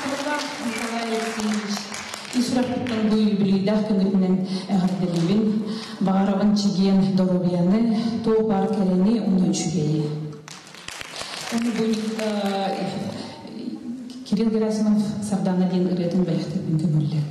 Ытыктабыллаах Николай Алексеевич, ис сүрэхпиттэн бу юбилейдаах күҥҥүтүнэн эҕэрдэлиибин. Баҕарабын чэгиэн доруобуйаны, туох баар кэрэни уонна үчүгэйи. Уонна бу Кирилл Герасимов Сардаана диэн ырыатын бэлэхтэрбин көҥүллэ.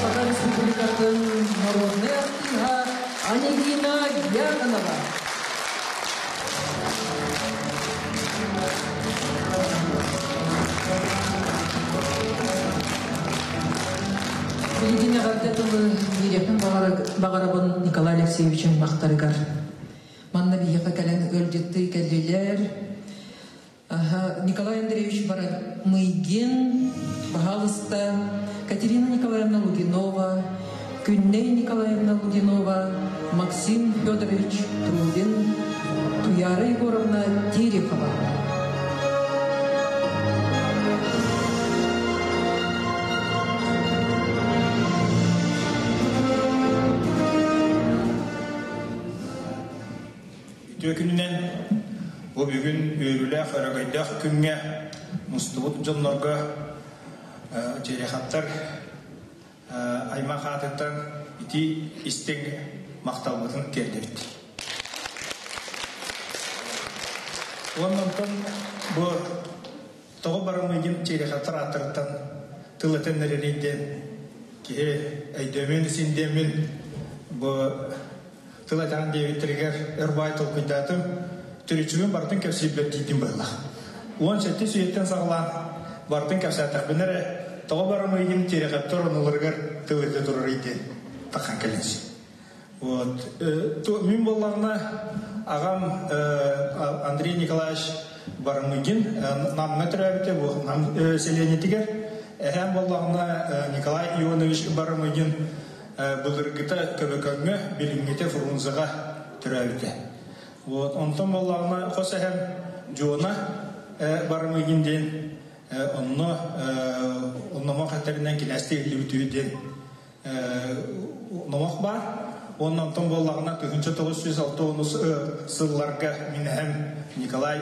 Саха Республикатын народнай артыыһа Анегина Дьяконова. Билигин эҕэрдэ тылы биэриэхпин баҕарабын Николай Алексеевич аймахтарыгар. Манна биһиэхэ кэлэн ыалдьыттыы кэллилэр. Николай Андреевич Барамыгин, баһаалыста, Катерина Николаевна Лугинова, Күннэй Николаевна Лугинова, Максим Федорович Трубин, Туяра Егоровна Терехова. Үтүө күнүнэн бу бүгүн үөрүүлээх өрөгөйдөөх күҥҥэ мустубут дьоннорго Тереховтар аймах аатыттан ити истиҥ махталбытын тиэрдэбит. Уонна онтон бу тоҕо барамыйгын Тереховтар ааттарыттан тыл этэн эрэрий диэн киһи өйдөөмүн син диэммин бу тыл этэҕин диэбиттэригэр өр баай толкуйдаатым, төрүччүбүн барытын кэпсиирбэр тиийдим быһыылаах. 17 үйэттэн саҕалаан барытын кэпсээтэхпинэ эрэ, тоҕо барамыйгын Тереховтар оннуларыгар тыл этэ турар диэн тахан кэлэнси. Вот. Мин болларына аҕам Андрей Николаевич Барамыгин Намҥа төрөөбүтэ бу Нам сэлиэнньэтигэр. Эһээм боллаҕына Николай Ионович Барамыгин былыргыта Көбөкөҥҥө, билиҥҥитэ Фрунзеҕа төрөөбүтэ. Вот. Онтон боллаҕына хос эһэм Дьуона Барамыгин диэн онно номох этэринэн кинээстии иһиллибит үһү диэн номох баар. Уонна онтон буоллаҕына 1960 сылларга мин эһэм Николай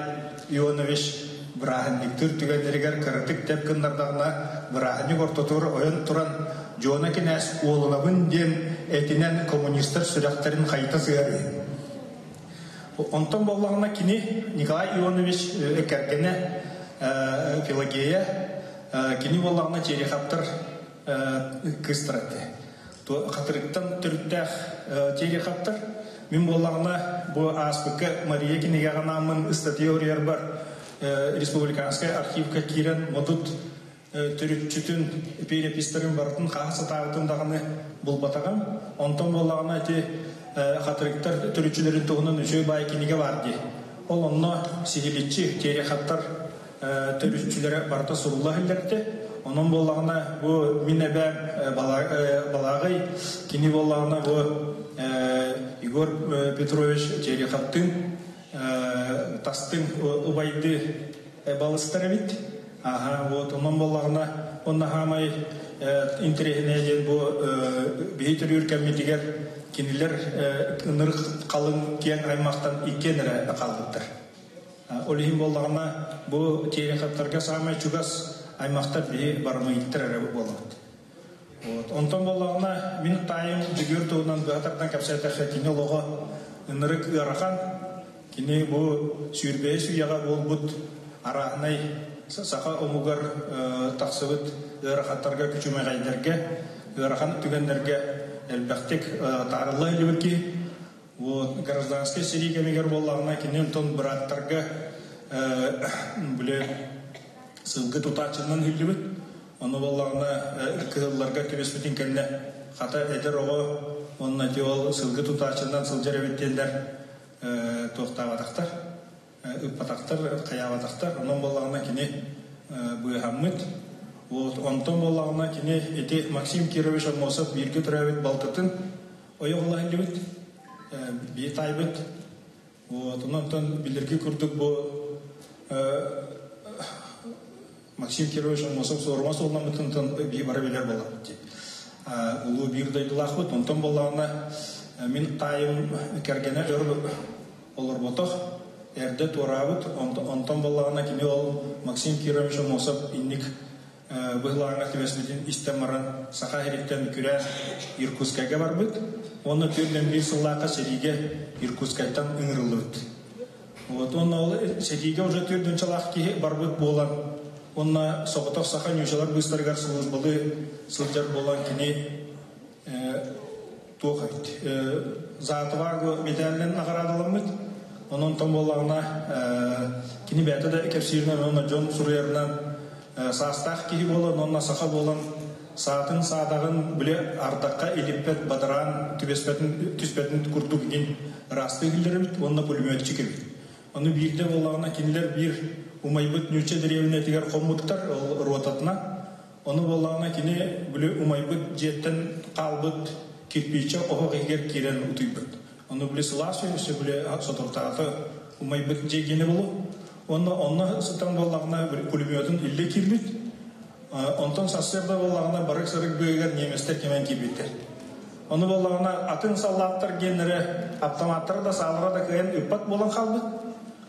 Ионович бырааһынньыктыыр түгэннэригэр кыратык тэп гыннардаҕына бырааһынньык ортотугар ойон туран Дьуона кинээс уолунабын диэн этинэн коммунистар сүрэхтэрин хайыта сыһар үһү. Онтон буоллаҕына кини Николай Ионович кэргэнэ Пелагея кини буоллаҕына Тереховтар кыыстар этэ. Хатырыктан төрүттээх Тереховтар. Мин буоллаҕына бу ааспыкка Мария кинигэҕэ анааммын ыстатыйа уруйарбар республиканскай архивка киирэн модут төрүччүтүн, перепистэрин барытын хаһа сатаабытын даҕаны булбатаҕым. Онтон буоллаҕына ити хатырыктар төрүччүлэрин туһунан үчүгэй баай кинигэ баар дии. Ол онно сиһиличчи Тереховтар төрүччүлэрэ барыта сурулла иһиллэртэ. Онон буоллаҕына бу мин эбээм Балааҕый, кини буоллаҕына бу Егор Петрович Тереховтыын тастыҥ убайды балыстар эбит. Аха, вот онон буоллаҕына, онно хаамай интэриэһинэй диэн бу биһи төрүүр кэммитигэр кинилэр ынырык халыҥ киэҥ аймахтан иккиэн эрэ хаалбыттар. Ол иһин буоллаҕына, бу Тереховтарга саамай чугас аймахтар биһи барамыйыттар эрэ буолабыт. Вот. Онтон буоллаҕына, мин таайым Дьөгүөр туһунан быһа тардан кэпсээтэххэ, кини олоҕо ынырык ыарахан. Кини бу сүүрбэһис үйэҕэ буолбут арааһынай саха омугар тахсыбыт ыарахаттарга, күчүмэҕэйдэргэ, ыарахан түгэннэргэ элбэхтик таарылла илибит киһи. Вот, гражданскай сэрии кэмигэр буоллаҕына, кини онтон бырааттарга били сылгы тутааччынан иһиллибит. Ону буоллаҕына кыһылларга түбэспитин кэннэ хата эдэр оҕо уонна ити ол сылгы тутааччынан сылдьар эбит диэннэр туохтаабатахтар, ыппатахтар, хайаабатахтар. Онон буоллаҕына кини быыһаммыт. Вот онтон буоллаҕына кини ити Максим Кирович Аммосов бииргэ төрөөбүт балтытын ойох ыла иһиллибит, биир таайбыт. Вот онон билэрги курдук бу Максим Кирович Аммосов суорума суолламмытын биһи бары билэр буоллахпыт дии. Улуу биир дойдулаахпыт. Онтон буоллаҕына мин таайым кэргэнэ өр олорботох, эрдэ туораабыт. Онтон буоллаҕына кини ол Максим Кирович Аммосов инник быһылааҥҥа түбэспитин истэн баран Саха сириттэн күрээн Иркутскайга барбыт уонна 41 сыллаахха сэриигэ Иркутскайтан ыҥырыллыбыт. Вот уонна ол сэриигэ уже төрдүнчалаах киһи барбыт буолан уонна соҕотох саха ньуучалар быыстарыгар службалыы сылдьар буолан кини туох эбит за отвагу медалынан наҕараадаламмыт. Онон том буоллаҕына кини бэйэтэ да кэпсииринэн уонна дьон суруйарынан саастаах киһи буолан уонна саха буолан саатын саадаҕын били ардахха илиппэт бадараан түбэспэтин түспэтин курдук иҥин ыраастыы иһиллэр эбит уонна пулеметчик эбит. Ону биирдэ буоллаҕына кинилэр биир умайбыт ньуучча дэриэбинэтигэр хоммуттар ол ротатына. Ону буоллаҕына кини били умайбыт дьиэттэн хаалбыт кирпииччэ оһох иһигэр киирэн утуйбут. Ону били сылаас өссө били соторутааҕыта умайбыт дьиэ гиэнэ булу. Уонна онно сытан буоллаҕына пулеметун иллэ киирбит. Онтон сарсыарда буоллаҕына барык-сарык быыһыгар немецтэр кимэн киирбиттэр. Ону буоллаҕына атын саллааттар гиэннэрэ аптамааттара да саалара да кыайан ыппат буолан хаалбыт.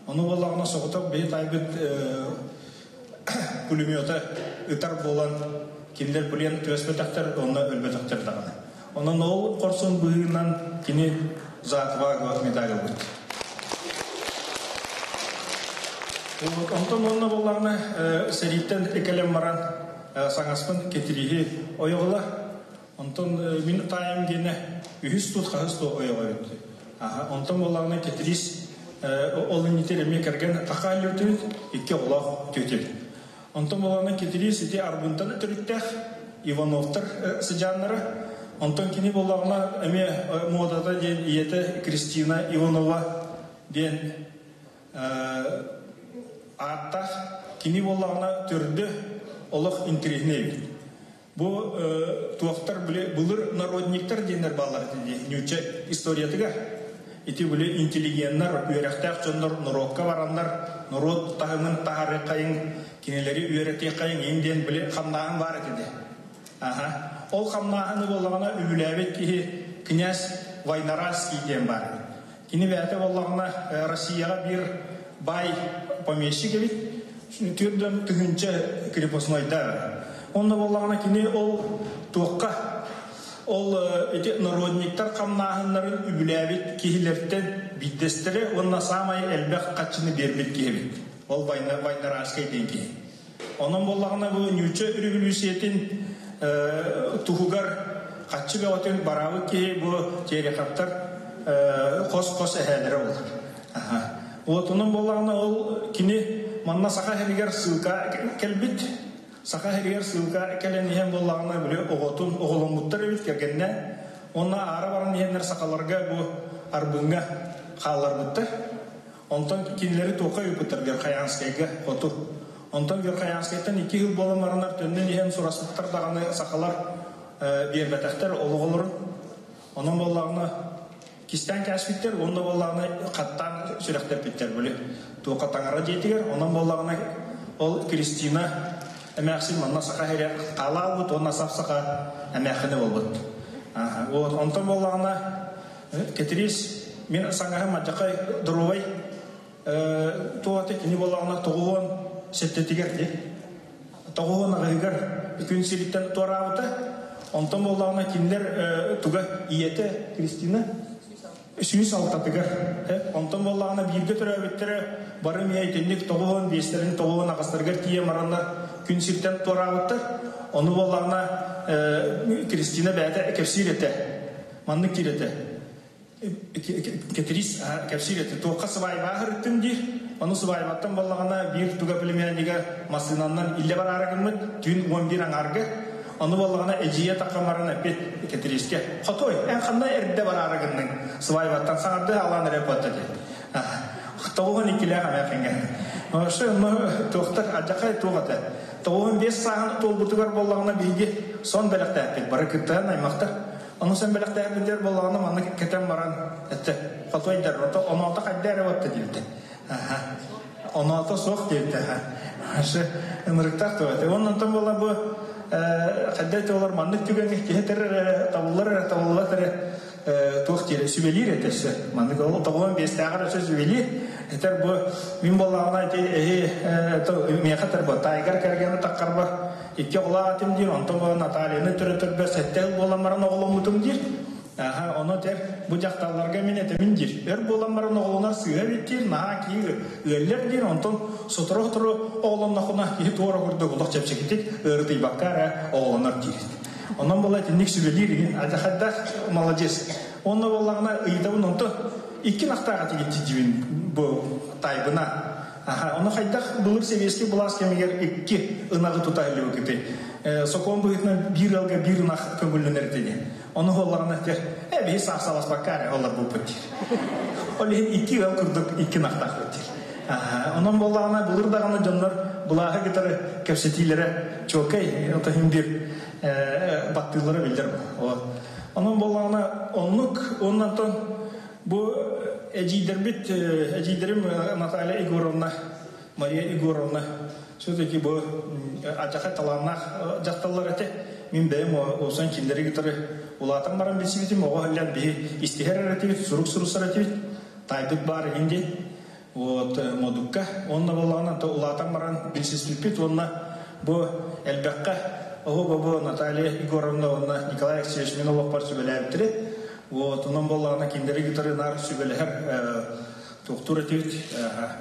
Ону буоллаҕына соҕотох биһи таайбыт пулемета ытар буолан кинилэр плен түбэспэтэхтэр уонна өлбөтөхтөр даҕаны. Онон ол хорсун быһыынан кини за отвагу медаль ылбыт. Онтон уонна буоллаҕына сэрииттэн кэлэн баран саҥаспын Кэтирииһи ойоҕула. Онтон мин таайым диэнэ үһүс тут хаһыс ту ойоҕо эбит. Онтон буоллаҕына Кэтириис ол иннитер эмиэ кэргэн тахааллыбыт икки оҕолоох түөтүбүт. Онтон буоллаҕына Кэтириис ити Арбынтан төрүттээх. Ивановтар сыдьааннара. Онтон кини буоллаҕына эмиэ муодата диэн ийэтэ Кристина Иванова диэн ааттаах. Кини буоллаҕына төрдө олох интэриэһинэй эбит. Бу туохтар били былыр народниктар диэннэр бааллар дии ньуучча историятыгар. Ити били интеллигеннар, үөрэхтээх дьоннор норуокка бараннар, норуот таһымын таһаарыаххайыҥ, кинилэри үөрэтиэххэйиҥ иин диэн били хамнааһын баар этэ дии. Аха. Ол хамнааһыны буоллаҕына үбүлээбит киһи князь Войнарадский диэн баар. Кини бэйэтэ буоллаҕына Россияҕа биир баай помещик эбит. Түөрдөн тыһыынча крепостнойдаах. Онно буоллаҕына кини ол туохха ол ити народниктар хамнааһыннарын үбүлээбит киһилэртэн биирдэстэрэ уонна саамай элбэх хаччыны биэрбит киһи эбит. Ол Войнарадскай диэн киһи. Онон буоллаҕына бу ньуучча өрөбүлүүсүйэтин туһугар хаччы бөҕөтүн бараабыт киһи бу Тереховтар хос-хос эһээлэрэ буолар. Вот онон буоллаҕына ол кини манна Саха сиригэр ссылка кэлбит. Саха сиригэр ссылка кэлэн иһэн буоллаҕына били оҕотун оҕоломмуттар эбит кэргэннэ. Онно аара баран иһэннэр сахаларга бу Арбыҥҥа хаалларбыттар. Онтон кинилэри туохха ыыппыттар Верхоянскайга хоту. Онтон Верхоянскайтан икки сыл буолан бараннар төннөн иһэн сураспыттар даҕаны сахалар биэрбэтэхтэр олоҕолорун. Онон буоллаҕына кистээн кээспиттэр уонна буоллаҕына хаттаан сүрэхтэппиттэр били туохха таҥара дьиэтигэр. Онон буоллаҕына ол Кристина эмээхсин манна саха сирэ хаалаалбыт уонна сап саха эмээххинэ буолбут. Вот онтон буоллаҕына Кэтириис мин саҥаһым алдьархай доруобай туота кини буоллаҕына тоҕуһуон сэттэтигэр дии тоҕуһуон аҕыһыгар күн сириттэн туораабыта. Онтон буоллаҕына кинилэр туга ийэтэ Кристина 106-тыгар. Онтон буоллаҕына бииргэ төрөөбүттэрэ бары эмиэ итинник тоҕуһуон биэстэрин тоҕуһуон аҕыстарыгар тиийэн бараннар күн сиртэн туораабыттар. Ону буоллаҕына Кристина бэйэтэ кэпсиир этэ. Маннык диир этэ. Кэтириис кэпсиир этэ. Туохха сыбаайбаа сырыттым диир. Ону сыбаайбаттан буоллаҕына биир туга племяннига массыынанан иллэ бараары гыммыт. Түүн 11 аҥаарга. Ону буоллаҕына эдьиийэ таххан баран эппит Кэтириискэ. Хотой, эн ханна эрдэ бараары гынныҥ? Сыбаайбаттан саҥарды аалаан эрэ буотта диэн. Тоҕуһун иккилээх эмээхиҥҥэ. Ошо туохтар адьахай туох этэ. 95 сааһын туолбутугар буоллаҕына биһиги сон бэлэхтээппит. Бары кыттыһан аймахтар. Ону сэн бэлэхтээбитигэр буоллаҕына маннык кэтэн баран этэ хотуойдар ото оноото хайда эрэ батта диэбитэ. Оноото суох диэбитэ. Аше ынырыктаах туох этэ. Онон онтон буола бу хайда этэ олор маннык түгэҥҥэ киһи этэр эрэ табыллар эрэ табыллыбат эрэ туох диирэ сүбэлиир этэ өссө. Маннык ол тоҕуон биэстээҕэр өссө сүбэлиир. Этэр бу мин буоллаҕына ити эһи миэхэ этэр бу таайгар кэргэни таххарбар Икки оҕолоох этим диир, онтон буолан Натальяны төрөтөрбөр сэттэ ыл буолан баран оҕоломмутум диир. Аха, ону этэр, бу дьахталларга мин этэмин диир. Өр буолан баран оҕолонор сыыһа эбит диир, наһаа кии ыаллар диир, онтон сотору-сотору оҕолоннохуна киһи туора курдук олох чэпчэкитик ыарытыйбакка эрэ оҕолонор диир. Онон буола итинник сүбэлиир игин адьахайдаах молодец. Онно буоллаҕына ыйытабын онтон икки нахтаах этигит дьибин бу тайбына. Аха, ону хайдах былыр сэбиэскэй былаас кэмигэр икки ынаҕы тута сылдьыбыккытый? Сокуон быһыытынан биир ыалга биир ынах көҥүллэнэр итини. Ону уолларына этэр, ээ, биһи саахсаласпакка эрэ олорбуппут диир. Ол иһин икки ыал курдук икки ынахтаахпыт диир. Аха, онон буоллаҕына былыр даҕаны дьоннор былааһы кытары кэпсэтиилэрэ чуолкай, ото иһин биир баттыыллара биллэр. Вот. Онон буоллаҕына оннук, уонна онтон Бу эдьиийдэрбит, эдьиийдэрим Наталья Егоровна, Мария Егоровна все-таки бу адьаха талааннаах дьахталлар этэ. Мин бэйэм уопсан кинилэри кытары улаатан баран билсибитим, оҕо сылдьан биһи истиһэр эрэ этибит, сурук суруссар этибит, таайбыт баар игин диэн. Вот модукка. Онно буоллаҕына улаатан баран билсиспиппит уонна бу элбэххэ оһо бу Наталья Егоровна уонна Николай Алексеевич мин олохпор сүбэлээбиттэрэ. Вот, онон буоллаҕына кинилэри кытары наар сүбэлэһэр туохтуур этибит.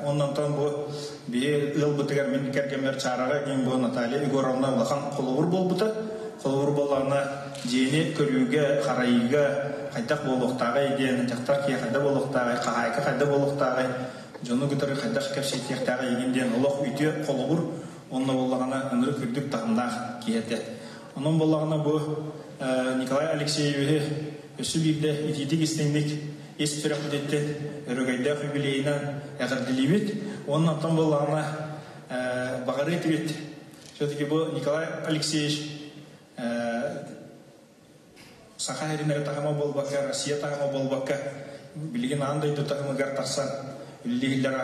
Оннонтон бу биһи ыалбытыгар мин кэргэммэр Чаараҕа диэн бу Наталья Егоровна улахан холобур буолбута. Холобур буоллаҕына дьиэни көрүүгэ, харайыыга хайдах буолуохтааҕый диэн, дьахтар киһи хайдах буолуохтааҕый, хаһаайка хайдах буолуохтааҕый, дьону кытары хайдах кэпсэтиэхтээҕий игин диэн олох үтүө холобур. Онно буоллаҕына ынырык үрдүк таһымнаах киһи этэ. Онон буоллаҕына бу Николай Алексеевиһы өссө биирдэ итиитик истиҥник ис сүрэхпититтэн өрөгөйдөөх юбилейынан эҕэрдэлиибит. Уонна онтон буоллаҕына баҕарыы этибит. Все-таки бу Николай Алексеевич Саха сирин эрэ таһыма буолбакка, Россия таһыма буолбакка, билигин аан дойду таһымыгар тахсан үлэлииллэр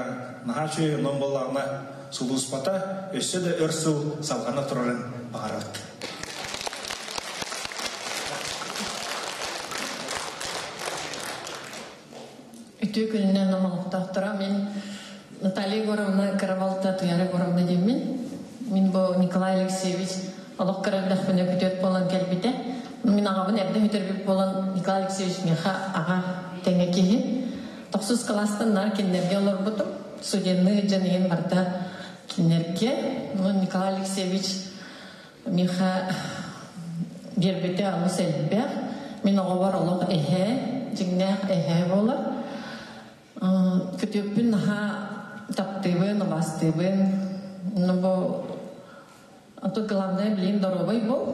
наһаа үчүгэй, онон буоллаҕына сулууспата өссө да өр сыл салҕана турарын баҕарабыт. Үтүө күнүнэн номолохтоохторо мин Наталья Егоровна Кыра Туяра Егоровна диэммин. Мин бу Николай Алексеевич олох кыра эрдэхпинэ күтүөт буолан кэлбитэ. Мин аҕабын эрдэ бүтэрбит буолан Николай Алексеевич миэхэ аҕа тэҥэ киһи. Тохсус кылаастан наар кинилэргэ олорбутум. Студенныы сылдьан иһин барда кинилэргэ. Ну, Николай Алексеевич миэхэ биэрбитэ олус элбэх. Мин оҕобор олох эһээ, дьиҥнээх эһээ буолар. Күтүөппүн наһаа таптыыбын, убаастыыбын. Ну, бу А то главное, блин, доруобай буол.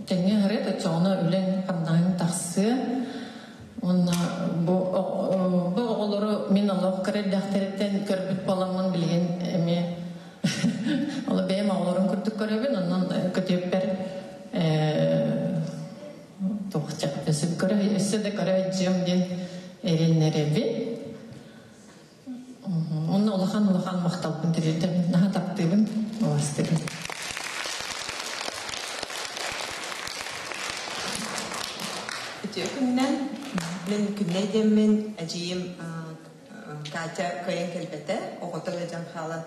Тэҥҥэ аһарыат, оччоҕуна үлэҥ хамнаһыҥ тахсыа. Уонна бу бу оҕолору мин олох кыра эрдэхтэриттэн көрбүт буоламмын билигин эмиэ ол бэйэм оҕолорум курдук көрөбүн, онон көтүөппэр туох өссө да көрө сылдьыам диэн эрэннэрэбин. Онно улахан-улахан махталбын тириэрдэбин, наһаа таптыыбын, убаастыыбын. Үтүө күнүнэн. Мин Күннэй диэммин, эдьиийим Катя кыайан кэлбэтэ, оҕото ыалдьан хаалан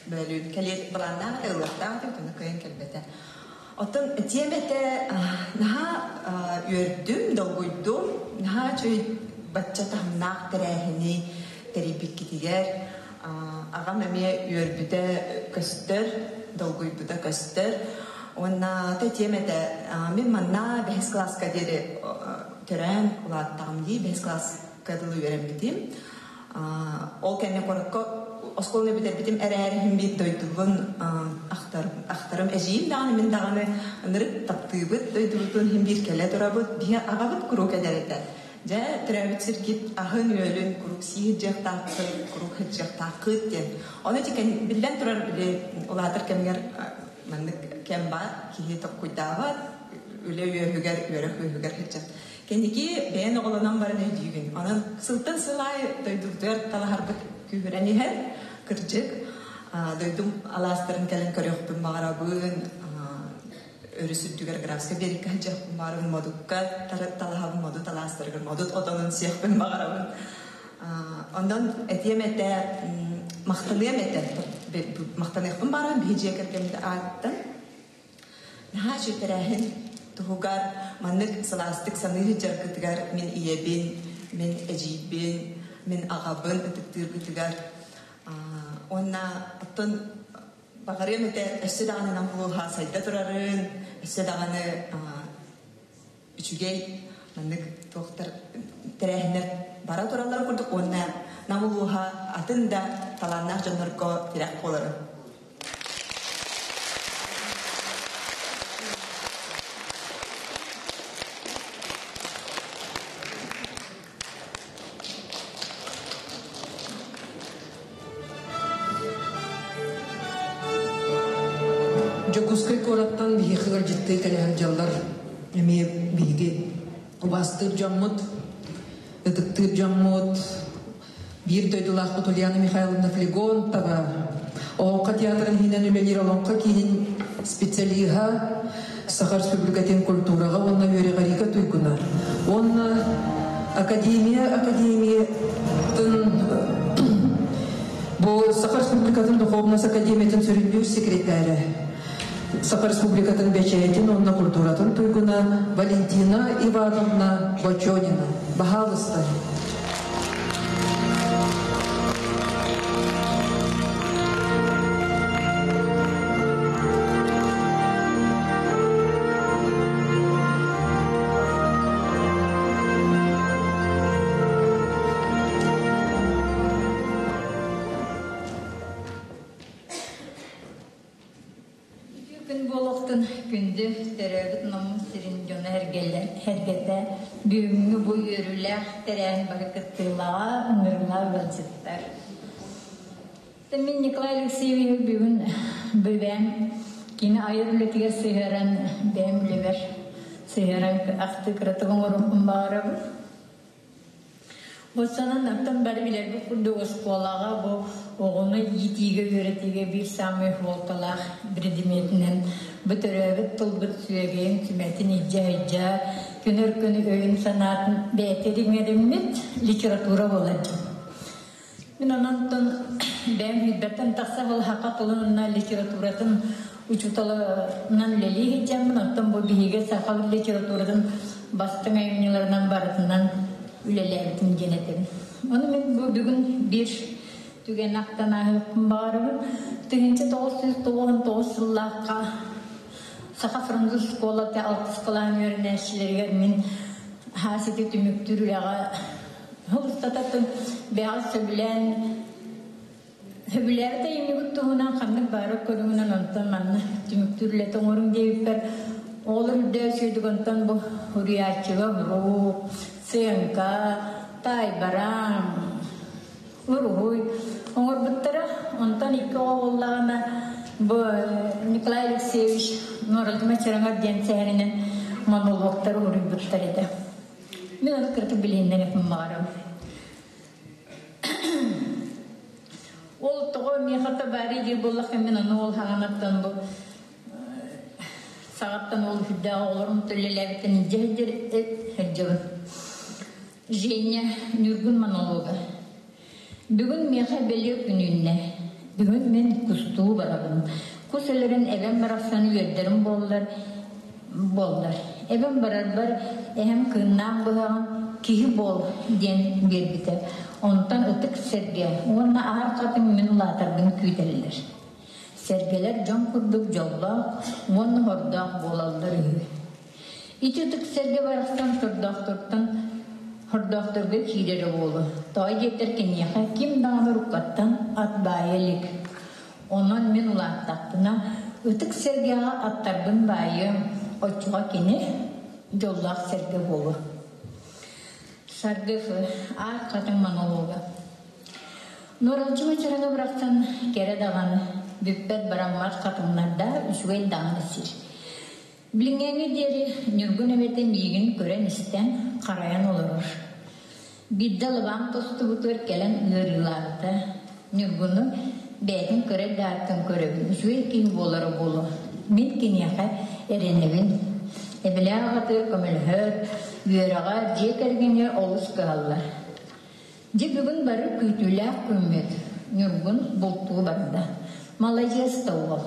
бөлүүн кэлиэр былааннаах этэ, ылыахтаах этэ, оттон кыайан кэлбэтэ. Оттон этиэм этэ, наһаа үөрдүм, долгуйдум, наһаа үчүгэй бачча таһымнаах тэрээһини тэрийбиккитигэр аҕам эмиэ үөрбүтэ көстөр, долгуйбута көстөр. Уонна этиэм этэ, мин манна бэһис кылааска диэри төрөөн улааттаҕым дии, бэһис кылааска дылы үөрэммитим. Ол кэннэ куоракка оскуоланы бүтэрбитим эрээри иһин биир дойдубун ахтарым эдьиийим даҕаны мин даҕаны ынырык таптыыбыт дойдубутун иһин биир кэлэ турабыт биһи аҕабыт куруук эдэр этэ дьэ төрөөбүт сиргит аһын-үөлүн куруук сии сылдьыахтааххыт куруук сылдьыахтааххыт диэн ону ити биллэн турар били улаатар кэмигэр маннык кэм баар киһи токкуйдаабат үлэ үөһүгэр үөрэх үөһүгэр сылдьар Кэнники бэйэн оҕолонон баран өйдүүгүн. Онон сылтан сыл аайы дойдубутугар талаһарбыт күүһүрэн иһэр. Кырдьык, дойдум алаастарын кэлэн көрүөхпүн баҕарабын. Өрүс үрдүгэр Графскай биэриккэ сылдьыахпын баҕарабын, Модукка талаһабын, Модут алаастарыгар Модут отонун сиэхпин баҕарабын. Онон этиэм этэ, махтаныам этэ, махтаныахпын баҕарабын биһи дьиэ кэргэммит ааттан. Наһаа үчүгэй тэрээһин туһугар маннык сылаастык саныы сылдьаргытыгар мин ийэбин, мин эдьиийбин, мин аҕабын ытыктыыргытыгар уонна оттон баҕарыам этэ өссө даҕаны Нам улууһа сайда турарын, өссө даҕаны үчүгэй маннык туохтар тэрээһиннэр бара туралларын курдук уонна Нам улууһа атын да талааннаах дьоннорго тирэх буоларын. Дьокуускай куораттан биһиэхэ ыалдьыттыы кэлэ сылдьаллар. Эмиэ биһиги убаастыыр дьоммут, ытыктыыр дьоммут, биир дойдулаахпыт Ульяна Михайловна Флегонтова, Олоҥхо театрын иһинэн үлэлиир Олоҥхо киинин специалиһа, Саха Республикатын культураҕа уонна үөрэҕириигэ туйгуна уонна Академия Академиятын бу Саха Республикатын Духовнас Академиятын сүрүннүүр секретарэ Саха Республикатын бэчээтин уонна культуратын туйгуна Валентина Ивановна Бочонина. Баһаалыста. Үтүө күн буолуохтун. буолтун күндү төрөөбүт Намым сирин дьоно эргэтэ бүгүҥҥү бу үөрүүлээх тэрээһин бары кыттыылааҕа ыҥырыылаах ыалдьыттар. Мин Николай Алексеевиһы бүгүн бэйэм кини айар үлэтигэр сыһыаран бэйэм үлэбэр сыһыаран ахтыы кыратык оҥоруохпун баҕарабын. Бу санан оттон бары билэрбит курдук оскуолаҕа бу оҕону иитиигэ, үөрэтиигэ биир саамай суолталаах предметинэн бу төрөөбүт тылбыт сүөгэйин, сүмэтин илдьэ сылдьа, күн-өркөн өйүн-санаатын бэйэтэ иҥэриммит литература буолар дьон. Мин онон бэйэм билбэттэн тахса саха тылын уонна литературатын учууталынан үлэлии сылдьаммын, оттон бу биһиги саха литературатын бастыҥ айымньыларынан барытынан үлэлээбитим диэн этэбин. Ону мин бу бүгүн биир түгэн ахтан ааһыахпын баҕарабын. 1999 сыллаахха Саха француз школата алтыс кылааһын үөрэнээччилэригэр мин хаасити түмүктүүр үлэҕэ Сыл устататын бэҕэ сөбүлээн сөбүлээбит айымньыбыт туһунан ханнык баара көрүҥүнэн онтон манна түмүктүүр үлэтэ оҥоруҥ диэбиппэр оҕолор үрдээ үчүгэйдик онтон бу уруйааччыга бурук, сыаҥка, таайбараҥ, уруһуй оҥорбуттара. Онтон икки оҕо буоллаҕына бу Николай Алексеевич Нуоралдьыма Чараҥар диэн сэһэнинэн монологтары уруйбуттар этэ. Мин ону кырдьык билиһиннэриэхпин баҕарабын. Ол тоҕо миэхэ табаары диир буоллахха мин ону ол хаҥанаттан бу саҕаттан ол үрдээх оҕолорум төлөлөөбүттэн илдьэ сылдьабын. Женя Ньургун монолога. Бүгүн миэхэ бэлиэ күн үүннэ. Бүгүн мин кустуу барабын. Кус өлөрөн эбэм барахсан үөрдэрим буоллар буоллар. Эбэм барарбар эһэм кыыннаах быһаҕын киһи буол диэн биэрбитэ. Онтон ытык сэргэ уонна аһар хатыҥ мин улаатарбын күүтэллэр. Сэргэлэр дьон курдук дьоллоох уонна хордоох буолаллар үһү. Ити ытык сэргэ барахсан сордоохтортон хордоохторго киирэрэ буолуо. Тоҕо диэтэр киниэхэ ким даҕаны уруккаттан ат баайа илик. Онон мин улааттахпына ытык сэргэҕэ аттарбын баайыам, оччоҕо кини дьоллоох сэргэ буолуо. Саргы Аар хатыҥ монолога. Нуоралдьыма чараҥа бырахсан кэрэ даҕаны, бүппэт бараммат хатыҥнардаах үчүгэй даҕаны сир. Билиҥҥээҥҥэ диэри Ньургун эбэтэ миигин көрөн-истэн, харайан олорор. Биирдэ лыбаам тостубутугар кэлэн ыарыылаабыта. Ньургуну бэйэтин көрө дааттан көрөбүн, үчүгэй киһи буолара буолуо. Мин киниэхэ эрэнэбин. Эбэлээх аҕатыгар көмөлөһөр, үөрэҕэ, дьиэ кэргэҥҥэ олус кыһаллар. Дьэ бүгүн бары күүтүүлээх күммүт. Ньургун бултуу барда. Маладьыас да уол.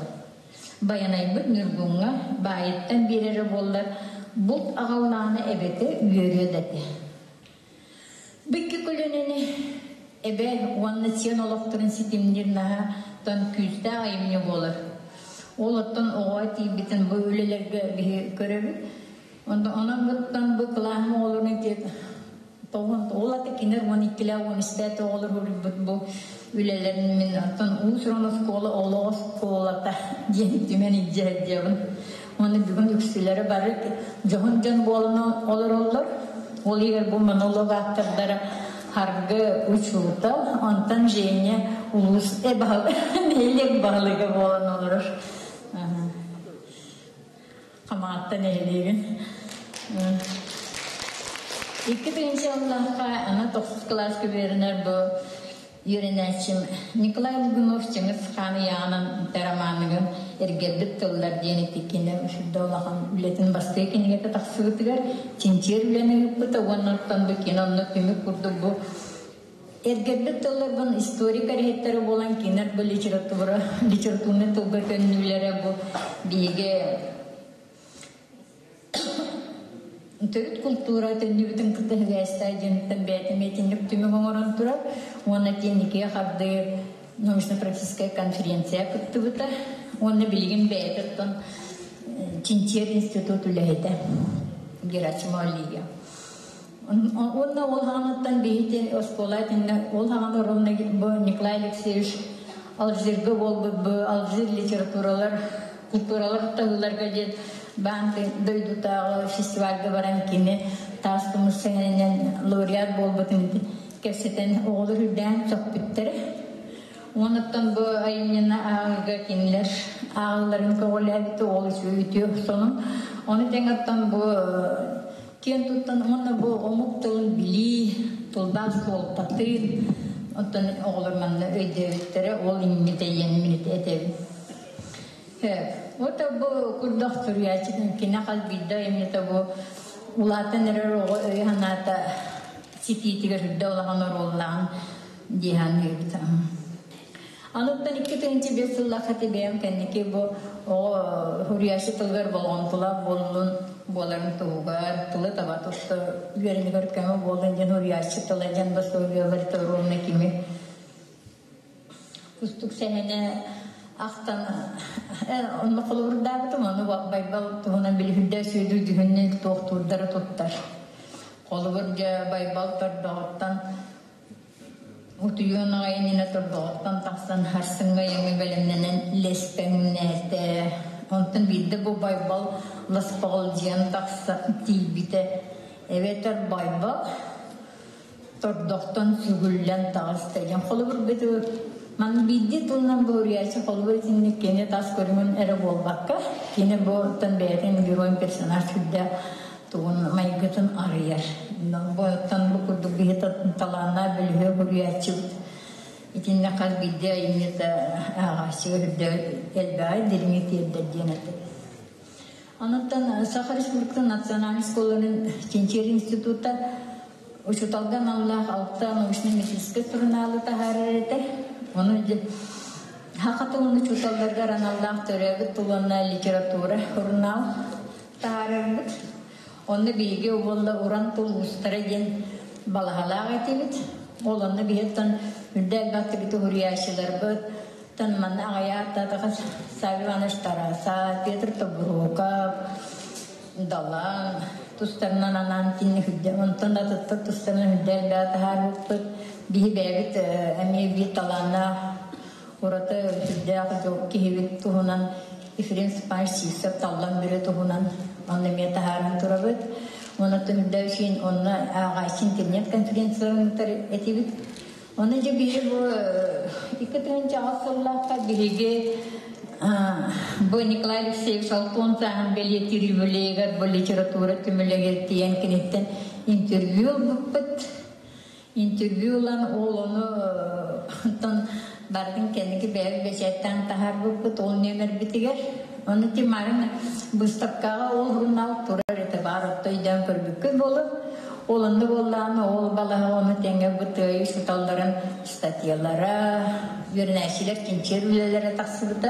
Байанайбыт Ньургуҥҥа баайыттан биэрэрэ буоллар, булт аҕаллаҕына эбэтэ үөрүө да этэ. Бу икки көлүөнэни эбэ уонна сиэн олохторун ситимниир наһаа тон күүстээх айымньы буолар. Ол оттон оҕоҕо тиийбитин бу үлэлэргэ биһи көрөбүт. Онон буттан бу кылааһым оҕолорун Ол аты кинилэр 12-лээх 13-тээх оҕолор уруйбут бу үлэлэрин мин оттон уус-уран оскуола олох оскуолата диэн түмэн илдьэ сылдьабын. Уонна бүгүн үксүлэрэ бары дьоһун дьон буолан олороллор. Ол иһигэр бу монолог ааптардара Харгы учуутал, онтон Женя улуус нэһилиэк баһылыга буолан олорор. Хамаатта нэһилиэгин. Икки пенсионнаахха аны тохсус кылааска үөрэнэр бу үөрэнээччим Николай Лугунов Чыҥыс Хаан ыйааҕынан романыгын эргэрбит тыллар диэн итиккинэ сүрдэ улахан үлэтин бастакы кинигэтэ тахсыбытыгар чинчийэр үлэни ыыппыта уонна оттон бу кини онно түмүк курдук бу Эргэрбит тылларбын историк эрэһиттэрэ буолан кинилэр бу литература, литературнай тылга төннүүлэрэ бу биһиги төрүт култуура төннүбүтүн кытта сибээстээх диэнтэн бэйэтин итинник түмүк оҥорон турар уонна тиэникигэ хардыы научно-практическая конференция кыттыбыта уонна билигин бэйэтэ оттон чинчийэр институт үлэһитэ Герасимова Лия. Уонна ол хаҕаныттан биһити оскуола итиннэ ол хаҕаны ровно бу Николай Алексеевич Алжирга буолбут бу Алжир литературалар Культуралар таһыыларга диэн баан дойдутааҕы фестивальга баран кини таас тумус сэһэнинэн лауреат буолбутун кэпсэтэн оҕолор үрдээн сөхпүттэрэ. Онуттан бу айымньыны ааҕыыга кинилэр ааҕылларын көҕүлээбит ол үчүгэй үтүө сонун. Ону тэҥ оттон бу киэн туттан уонна бу омук тылын билии, тылбаас суолтатын оттон оҕолор манна өйдөөбүттэрэ ол иннитэ диэн мин этэбин. Вот бу курдук суруйааччы кини хас биирдэ айымньыта бу улаатан эрэр оҕо өйө-санаата ситиитигэр үрдэ улахан оруоллааҕын дии саныыбыт. Ануттан 2005 сыллаахха бэйэм кэнники бу оҕо суруйааччы тылыгар болҕомтолоох буоллун буоларын туһугар тылы таба тутта үөрэнигэр көмө буоллун диэн суруйааччы тыла диэн пособиелар ровно кими кустук сэһэнэ ахтан онно холобурдаабытым ону Байбал туһунан билиһирдэ сүөдүр дьүһүннүн туохтуурдары туттар. Холобур дьэ Байбал тордоҕуттан утуйуон аҕай иннинэ тордоҕуттан тахсан харсыҥҥа айаҥҥа бэлэмнэнэн лэспэҥнээтэ. Онтон биирдэ бу Байбал ласпаҕалдьыйан тахсан тиийбитэ. Эбэтэр Байбал тордохтон сүгүллэн таҕыста диэн холобур бити манна биирдии тылынан буһуруйааччы холобур итинник кини тас көрүҥүн эрэ буолбакка кини бу оттон бэйэтин герой персонаж сүрдээх тугун майгытын арыйар бу оттон бу курдук биһи талааннаах бөлүһүөк уруйааччыбыт итиннэ хас биирдии айымньыта ааҕааччыга үрдэ элбэҕи дириҥи тиэрдэр диэн этэ. Онуттан Саха Республикатын национальнай школаларын чинчийэр института учууталга аналлаах алта научнай-методическай сурунаалы таһаарар этэ. Ону саха тылын учууталларыгар аналлаах төрөөбүт тыл уонна литература сурунаал таһаарарбыт. Онно биһиги уолла уран тыл уустара диэн балаһалаах этибит. Ол онно биһиттэн үрдэ элбэхтик суруйааччыларбыт Тан манна аҕыйааттаатаха Савва Иванович Тарасов, Петр Тобуруокап, Далан тустарынан анаан кинини үрдэ онтон да атыттар тустарынан үрдэ элбэҕи таһаарбыппыт. Биһи бэйэбит эмиэ биир талааннаах ураты сүрдээх киһибит туһунан Ефрем Степанович Сивцев Таллан Бүрэ туһунан онно эмиэ таһааран турабыт. Онон үрдэ үчүн онно ааҕааччы интернет конференцияларын ыытар этибит. Оны дьэ биһиги бу 2008 сыллаахха биһиги бу Николай Алексеевич Алтон сааһын бэлиэтиир юбилейыгар бу литература түмүлэгэр тиийэн киниттэн интервью ылбыппыт. Интервью ылан ол ону онтон бардын кэнники бэйэбит бэчээттээн таһаарбыппыт ол нүөмэрбитигэр. Ону Тимарын быыстапкаҕа ол журнал турар этэ баар отто өйдөөн көрбүккүт буолуо. Ол онно буоллаҕына ол балаһа ону тэҥэ бу тыайы учууталларын статьялара, үөрэнээччилэр чинчийэр үлэлэрэ тахсыбыта.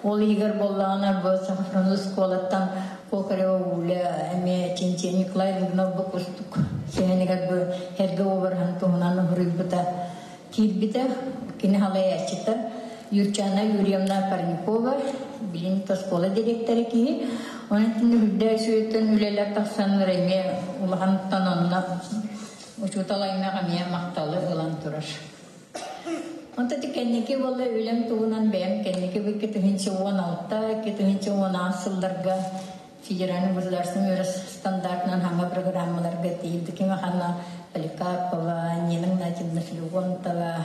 Ол иһигэр буоллаҕына бу Саха школаттан Кокарева Уля эмиэ чинчийэ Николай Лугинов бу кустук сэһэнигэр бу эргэ уобараһын туһунан уһуруйбута киирбитэ. Кини халайааччыта Юрчана Юрьевна Парникова, билин оскуола дириэктэрэ киһи. Онон итинник үрдээ үчүгэйтэн үлэлэр тахсаннар эмиэ улахантан онно учуутал аймах эмиэ махталы ылан турар. Онто ити кэнники буолла үлэм туһунан бэйэм кэнники бу 2016 2018 сылларга федеральный государственный үөрэх стандартынан саҥа программаларга тиийдиким ханна Поликарпова, Нина Игнатьевна Филиппонтова,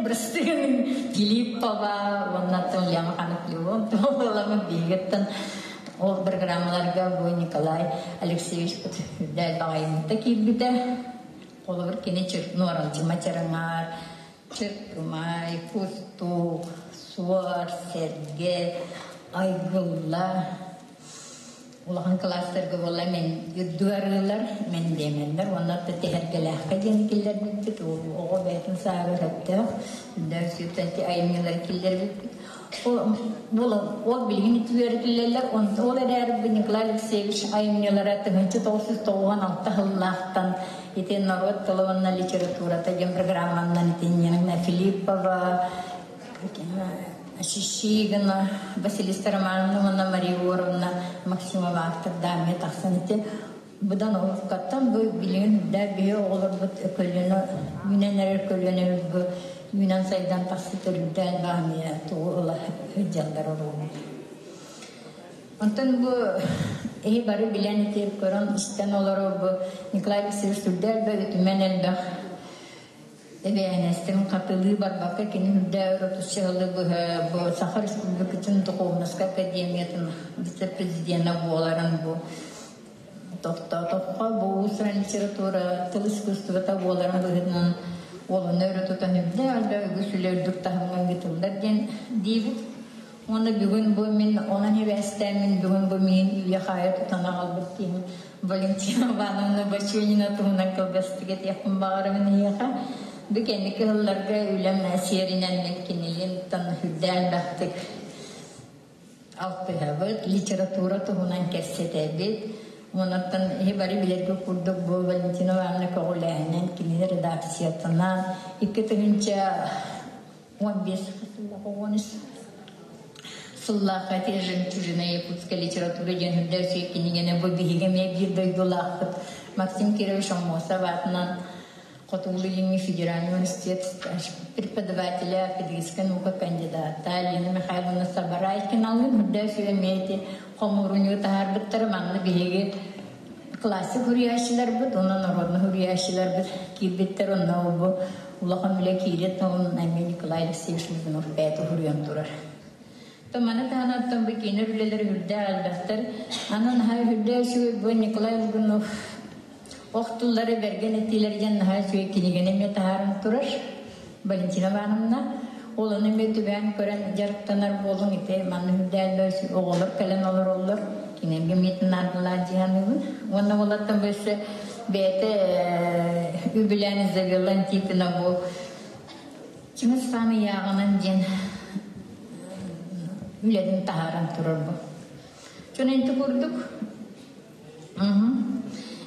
бырастыгын Филиппова, уонна Ульяна Ханна Филиппонтова буоламмыт биһигиттэн ол программаларга бу Николай Алексеевич үрдэ баҕайымта киирбитэ. Холобур кини Нуоралдьыма чараҥар, Чыркымай, Кустук, Суор, Сэргэ, Айгылла улахан кылаастарга буолла мен үрдүк арыылар мэндиэмэннэр уонна тэһэргэлээххэ диэн киллэрбиппит оҕо бэйэтин сааһыгар сөптөөх үрдүк айымньылары киллэрбиппит ол билигин үөрэтиллэллэр ол эрээри Николай Алексеевич айымньылара 1996 сыллаахтан ити норуот тыла уонна литературата диэн программанан ити Нина Филиппова Шишигина, Василиса Романовна уонна Мария Егоровна Максимова автордааммы тахсан ити быдан уруккаттан бу билигин үрдээ биһи оҕолорбут көлүөнэ үүнэн эрэр көлүөнэбит бу үүнэн сайдан тахсыт үрдээн баамыйа тугу ыла сылдьаллар оруолун. Онтон бу эһи бары билэн ити көрөн истэн олорор бу Николай Алексеевич сүрдээх элбэх үтүмэн элбэх эбээһинэстэрин хатылыы барбакка кини үрдээ өрөтүччэ сылы быһа бу Саха Республикатын Духовноска Академиятын вице-президенэ буоларын бу тохтоотоххо бу уус-уран литература тыл искусствота буоларын быһыытынан уолуна өрө тутан үрдээ элбэх үгүс үлэ үрдүк таһымҥа ыытыллар диэн диибит. Уонна бүгүн бу мин онон сибээстээн бүгүн бу миин үйэ-хаайа тутан аҕалбыт киһим Валентина Ивановна Баченина туһунан кылгастык этиэхпин баҕарабын эһиэхэ. Бу кэнники сылларга үлэм сиэринэн мин кинилиин үрдээн элбэхтик алтыһабыт, литература туһунан кэпсэтэбит. Онон иһи бары билэргэ курдук бу Валентина Ивановна көҕүлээһинэн кини редакциятынан 2015 сыллаах сыллаахха ити «Жемчужина якутской литературы» диэн үрдэл үчүгэй кинигэни бу биһиги эмиэ биир дойдулаахпыт Максим Кирович Аммосов аатынан Хотугулуу-Илиҥҥи федеральный университет преподавателя, педагогическай наука кандидата Лена Михайловна Сабарайкиналыын үрдэл үчүгэй эмиэ ити хомуурунньугу таһаарбыттара. Манна биһиги классик суруйааччыларбыт уонна народный суруйааччыларбыт киирбиттэр. Онно бу улахан үлэ киирет онон эмиэ Николай Алексеевич Лугинов бэйэтэ суруйан турар. То маны таһынан бу кинилэр үлэлэр үрдээх элбэхтэр. Аны наһаа үрдээх үчүгэй бу Николай Лугинов ох тыллары бэргэн этиилэр диэн наһаа үчүгэй кинигэни эмиэ таһааран турар Валентина Ивановна. Ол ону эмиэ түбээн көрөн дьарыктанар буолуҥ ити манна үрдээх оҕолор кэлэн олороллор. Кинилэргэ эмиэ наардылаан дьиһаныыбын. Уонна олортон бу өссө бэйэтэ үбүлээн Изабелла Антипина бу Чыҥыс Хаан ыйааҕынан диэн үлэтин таһааран турар бу. Чон инти курдук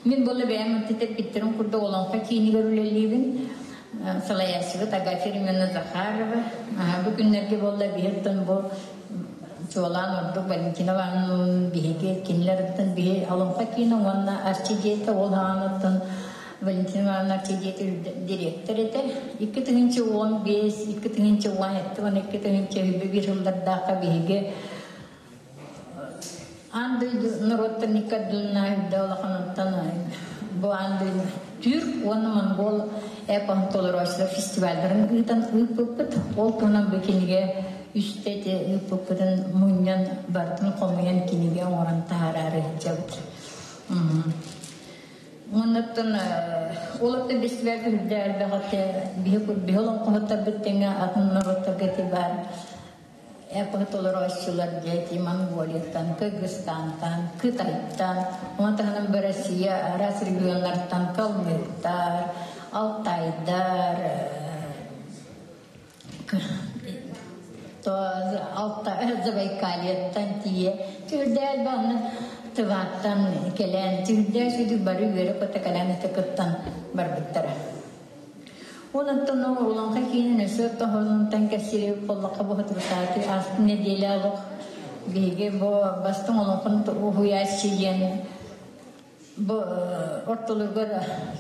Мин буолла бэйэм этиппиттерин курдук Олоҥхо киинигэр үлэлиибин. Салайааччыбыт Агафья Римовна Захарова. Бу күннэргэ буолла биһиттэн бу чуолаан ордук Валентина Ивановна биһиги кинилэриттэн биһи Олоҥхо киинэ уонна Арчы дьиэтэ ол хаҕаныттан Валентина Ивановна Арчы дьиэтэ дириэктэр этэ. 2015, 2017 уонна 2021 сыллардаахха биһиги Аан дойду норуоттарын икки ардыларынааҕы улаханыттан бу аан дойду түүр уонна монгол эпоһын толорооччулар фестивалларын ыытан ыыппыппыт. Ол туһунан бу кинигэ үстэ ити ыыппыппытын мунньан барытын хомуйан кинигэ оҥорон таһаараары сылдьабыт. Уоннаттан ол оттон фестивальга үрдэ элбэх биһи биһи олоҥхоһуттарбыт тэҥэ атын норуоттарга ити баар Эпоһы толорооччулар дети Монголияттан, Кыргызстантан, Кытайтан, ону таһынан Россия араас регионнартан калмыктар, алтайдар, Забайкальеттан тиийэ түрдээл баҕаны Тываттан кэлэн түрдээл сүдү бары үөрэ-көтө кэлэн ити кыттан барбыттара. Ол оттон Олоҥхо киинин өссө тоһоҕонтон кэпсиир буоллахха бу соторутааҕы ааспыт нэдиэлэ олох биһиги бу бастыҥ олоҥхону уһуйааччы диэн бу ортолоругар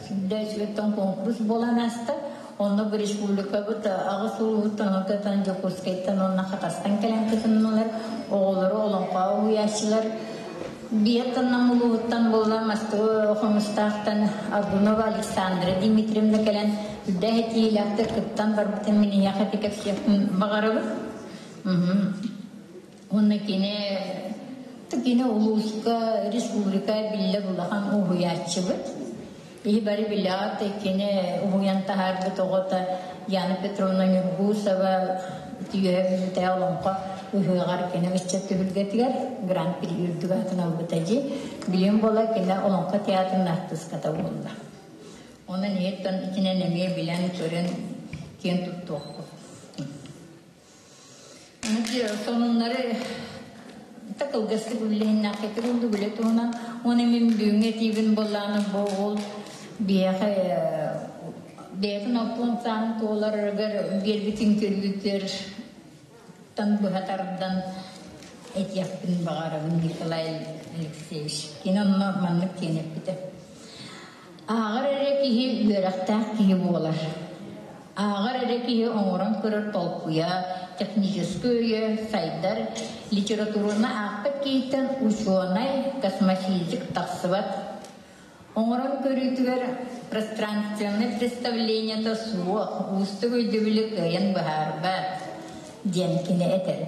сүрдээх куонкурус буолан ааста. Онно бу республикабыт аҕыс улууһуттан, онтон Дьокуускайтан уонна Хатастан кэлэн кытыннылар. Оҕолору олоҥхоҕо уһуйааччылар Биир улууһуттан буолла Москва Хомустаахтан Аргунова Александра Дмитриевна кэлэн үрдээх этиилээхтик кыттан барбытын мин эйиэхэ ити кэпсиэхпин баҕарабын. Уонна кини кини улууска, республика биллэр улахан уһуйааччыбыт. Иһи бары билэҕит, кини уһуйан таһаарбыт оҕото Яна Петровна Ньургусова үөһэ Бүлүүтээ олоҥхо ыһыаҕар кини ыччат түһүлгэтигэр гран-при үрдүк аатын ылбыта дии. Билим буола кини олоҥхо театрын артыыската буолла. Онон иһиттэн итинэн эмиэ билэн-көрөн киэн туттуохпут. Сонуннары та кылгастык үллэһиннэххэ курдук үлэ туһунан уонна мин бүгүҥҥү этиибин буоллаҕына бу уол биһиэхэ бэйэтин алтан сааһын туоларыгар биэрбитин көрүүтүгэр тан быһа тардан этиэхпин баҕарабын Николай Алексеевич. Кини онно маннык диэн эппитэ. Ааҕар эрэ киһи үөрэхтээх киһи буолар. Ааҕар эрэ киһи оҥорон көрөр толкуйа, Техническэй өйө сайдар, литератураны аахпыт киһиттэн учуонай, космофизик тахсыбат. Оҥорон көрүүтүгэр пространственнай представлениета суох, уустук өйдөбүлү кыайан быһаарбат, диэн кини этэр.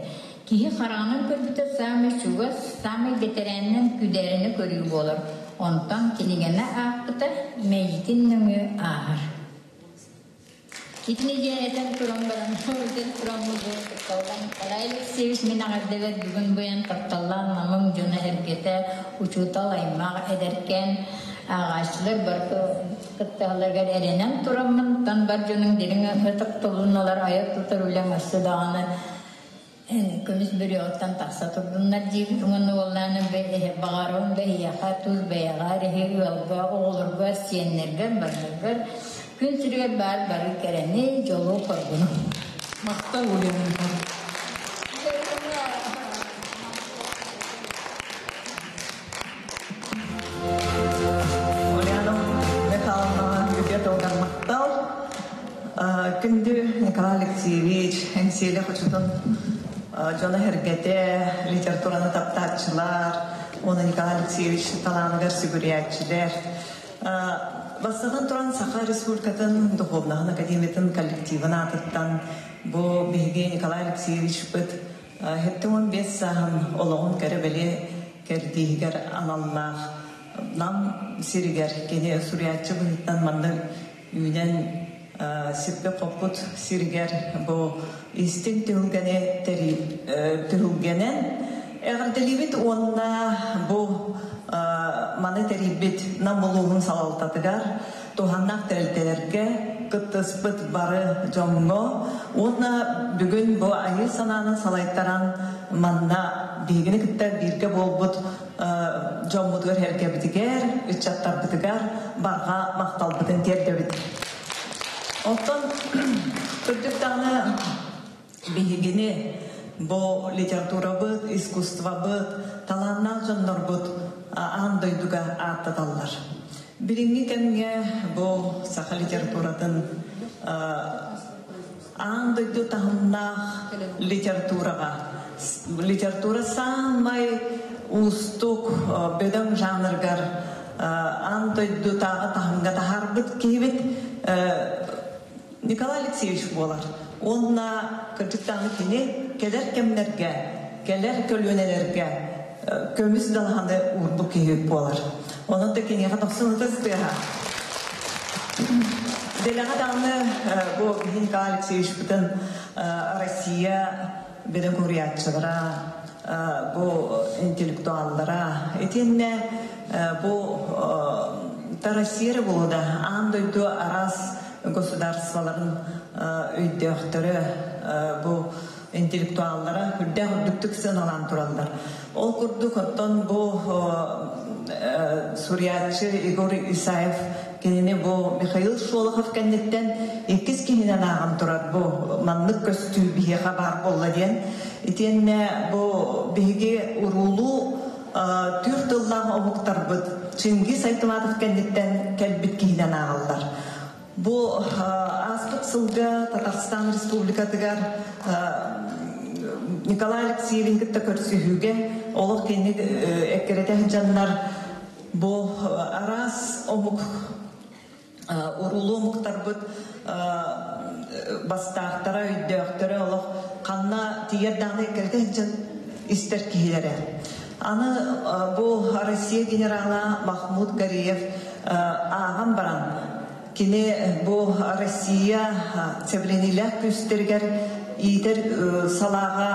Киһи хараҕынан көрбүтэ саамай чугас, саамай бэтэрээнинэн күдээринэ көрүү буолар, онтон кинигэни аахпыта мэйиитин нөҥүө ааһар. Итини диэн этэн туран баран, этэн тураммыт бу тапталлаах Николай Алексеевич мин эҕэрдэбэр бүгүн быйан тапталлаах намым дьоно эргэтэ, учуутал аймах эдэркээн ааҕааччылар бары кыттыһалларыгар эрэнэн тураммын, тан бар дьонуҥ дириҥ ытыктабылын айар-тутар үлэҥ өссө даҕаны Көмүс бүрүөҕүттэн тахса турдуннар диибит уонна уоллааны баҕарабын бэйиэхэ, тус бэйэҕэр, эһи ыалга, оҕолорго, сиэннэргэр, барыларгар күн сиригэр баар бары кэрэни, дьолу, хоргуну. Махтал Ульяна Михайловна. Ульяна Михайловнаҕа үтүө тылгар махтал. Күндү Николай Алексеевич, Эҥсиэли хочотун дьоно-сэргэтэ, литератураны таптааччылар, уонна Николай Алексеевич талааныгар сүгүрүйээччилэр. Бастатан туран Саха Республикатын Духовнаһын Академиятын коллективын аатыттан бу биһиги Николай Алексеевичпыт 75 сааһын олоҕун кэрэ-бэлиэ кэрдииһигэр аналлаах Нам сиригэр кини суруйааччы быһыытынан манна үүнэн сиппит-хоппут сиригэр бу истиҥ түһүлгэни түһүлгэнэн эҕэрдэлиибит уонна бу маны тэрийбит Нам улууһун салалтатыгар туһаннаах тэрилтэлэргэ кыттыспыт бары дьоҥҥо уонна бүгүн бу айыы санааны салайтаран манна биһигини кытта бииргэ буолбут дьоммутугар эргэбитигэр, ыччаттарбытыгар барҕа махталбытын тиэрдэбит. Оттон кырдьык даҕаны биһигини бу литературабыт, искусствобыт, талааннаах дьоннорбут аан дойдуга ааттаталлар. Билиҥҥи кэмҥэ бу саха литературатын аан дойду таһымнаах литератураҕа литература саамай уустук бөдөҥ жанрыгар аан дойдутааҕы таһымҥа таһаарбыт киһибит Николай Алексеевич буолар. Уонна кырдьык даҕаны кини кэлэр кэмнэргэ, кэлэр көлүөнэлэргэ көмүс далаһаны уурбут киһи буолар. Онон да киниэхэ тохсун ытыс тыаһа. Дэлэҕэ даҕаны бу биһи Николай Алексеевичпытын Россия бөдөҥ суруйааччылара, бу интеллектуаллара, итиэннэ бу Россия эрэ буолуо да, аан дойду араас государстволарын өйдөөхтөрө бу интеллектуаллара үрдээх үрдүктүк сыаналаан тураллар. Ол курдук оттон бу суруйааччы Егор Исаев кинини бу Михаил Шолохов кэнниттэн иккис киһинэн ааҕан турар бу маннык көстүү биһиэхэ баар буолла диэн. Итиэннэ бу биһиги уруулуу түүр тыллаах омуктарбыт Чингиз Айтматов кэнниттэн кэлбит киһинэн ааҕаллар. Бу ааспыт сылга Татарстан Республикатыгар Николай Алексеевин кытта көрсүһүүгэ олох кини эккирэтэ сылдьаннар бу араас омук уруулуу омуктарбыт бастаахтара, өйдөөхтөрө олох ханна тиийэр даҕаны эккирэтэ сылдьан истэр киһилэрэ. Аны бу Россия генерала Махмуд Гариев ааҕан баран Кини бу Россия сэбилэниилээх күүстэригэр иитэр салааҕа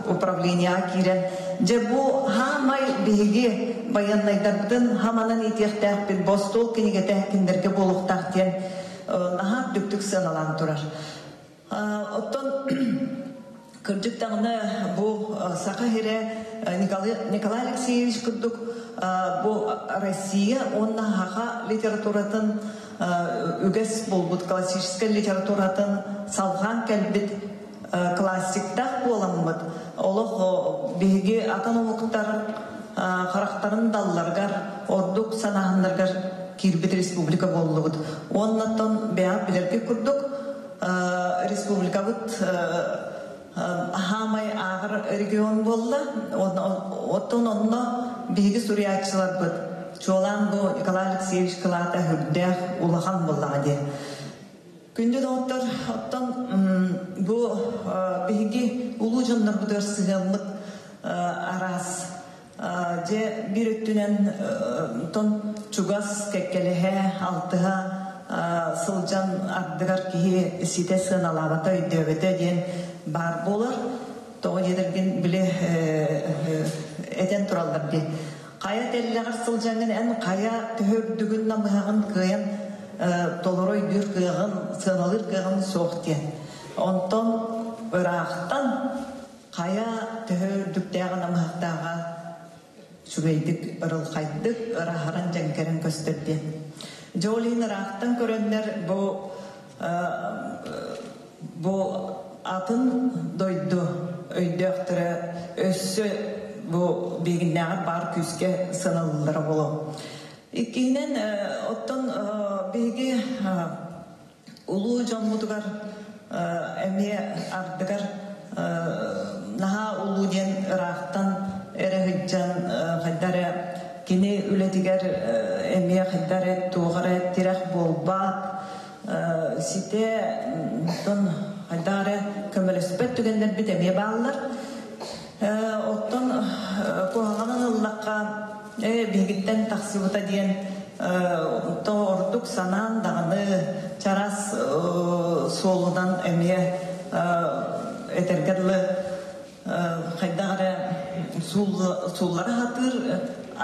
управлениеҕа киирэн, дьэ бу хаамай биһиги байыаннайдарбытын хаманан иитиэхтээхпит, бу остуол кинигэтэ кинилэргэ буолуохтаах диэн наһаа үрдүктүк сыаналаан турар. Оттон кырдьык даҕаны бу Саха сирэ Николай Алексеевич курдук бу Россия уонна саха литературатын үгэс буолбут классическай литературатын салҕаан кэлбит классиктаах буоламмыт олох биһиги атын омуктар харахтарын далларыгар ордук санааһыннарыгар киирбит республика буоллубут. Уоннаттан бэйэҕит билэргит курдук республикабыт Хаамай ааҕар регион буолла. Оттон онно биһиги суруйааччыларбыт, чуолаан бу Николай Алексеевич кылаата үрдээх улахан буоллаҕа дии. Күндү доҕоттор, оттон бу биһиги улуу дьоннорбутугар сыһыаммыт араас. Дьэ, биир өттүнэн тон чугас кэккэлэһэ, алтыһа сылдьан ардыгар киһи ситэ сыаналаабата, өйдөөбөтө диэн баар буолар. Тоҕо диэтэргин били этэн тураллар дии. Хайа тэллэҕэр сылдьаҥҥын эн хайа төһө үрдүгүн намыһаҕын кыайан толору өйдүүр кыаҕын, сыаналыыр кыаҕын суох диэн. Онтон ыраахтан хайа төһө үрдүктээҕин намыһахтааҕа үчүгэйдик ырылхайдык ырааһыран дьэҥкэрэн көстөр диэн. Дьэ ол иһин ыраахтан көрөннөр бу бу атын дойду өйдөөхтөрө өссө бу биһигиннээҕэр баар күүскэ сыаналыыллара буолуо. Иккиһинэн, оттон биһиги улуу дьоммутугар эмиэ ардыгар наһаа улуу диэн ыраахтан эрэ сылдьан хайда эрэ кини үлэтигэр эмиэ хайда эрэ туох эрэ тирэх буолбат ситэ оттон хайдах эрэ көмөлөспөт түгэннэрбит эмиэ бааллар. Оттон куһаҕанын ыллахха биһигиттэн тахсыбыта диэн ордук санаан даҕаны чараас суолунан эмиэ этэргэ дылы хайдах эрэ сууллара сатыыр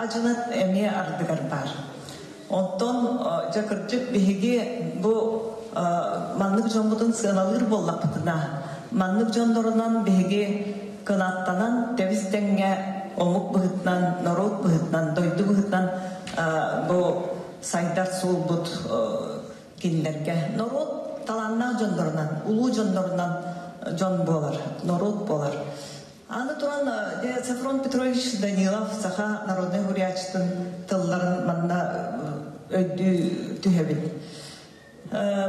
адьынат эмиэ ардыгар баар. Онтон дьэ кырдьык биһиги бу маннык дьоммутун сыаналыыр буоллахпытына, маннык дьоннорунан биһиги кынаттанан тэбис тэҥҥэ омук быһыытынан, норуот быһыытынан, дойду быһыытынан бу сайдар суолбут кинилэргэ норуот талааннаах дьоннорунан, улуу дьоннорунан дьон буолар, норуот буолар. Аны туран, Софрон Петрович Данилов саха народнай суруйааччытын тылларын манна өйдүү түһэбин.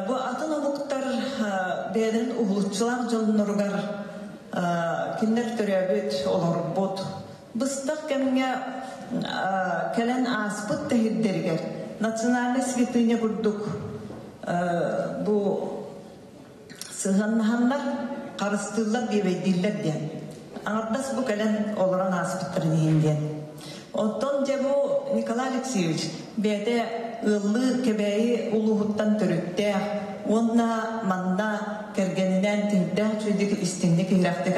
Бу атын омуктар бэйэлэрин уһулуччулаах дьонноругар кинилэр төрөөбүт, олорбут, быстах кэмҥэ кэлэн ааспыт тэһирдэригэр национальнай святыня курдук бу сыһыаннаһаннар харыстыыллар биэбэйдииллэр диэн. Аҥардас бу кэлэн олорон ааспыттарын иһин диэн. Оттон дьэ бу Николай Алексеевич бэйэтэ ыаллыы Кэбээйи улууһуттан төрүттээх уонна манна кэргэнинээн тиһиктээх үчүгэйдик истиҥник иһирэхтик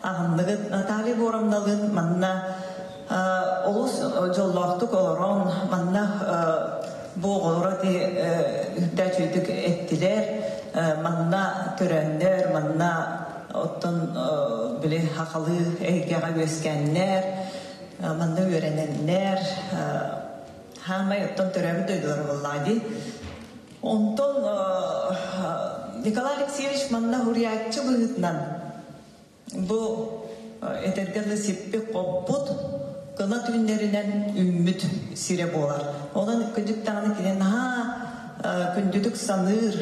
аҕынныгыт Наталья Егоровналыын манна олус дьоллоохтук олорон манна бу оҕолоро ити үрдээх үчүгэйдик эттилэр манна төрөөннөр манна оттон били хахалыы эйгэҕэ үөскээннэр манна үөрэнэннэр хаамай оттон төрөөбүт дойдулара буоллаҕа дии онтон Николай Алексеевич манна суруйааччы быһыытынан Бу этэргэ дылы сиппит-хоппут, кынат үүннэринэн үүммүт сирэ буолар. Онон кырдьык даҕаны кини наһаа күндүтүк саныыр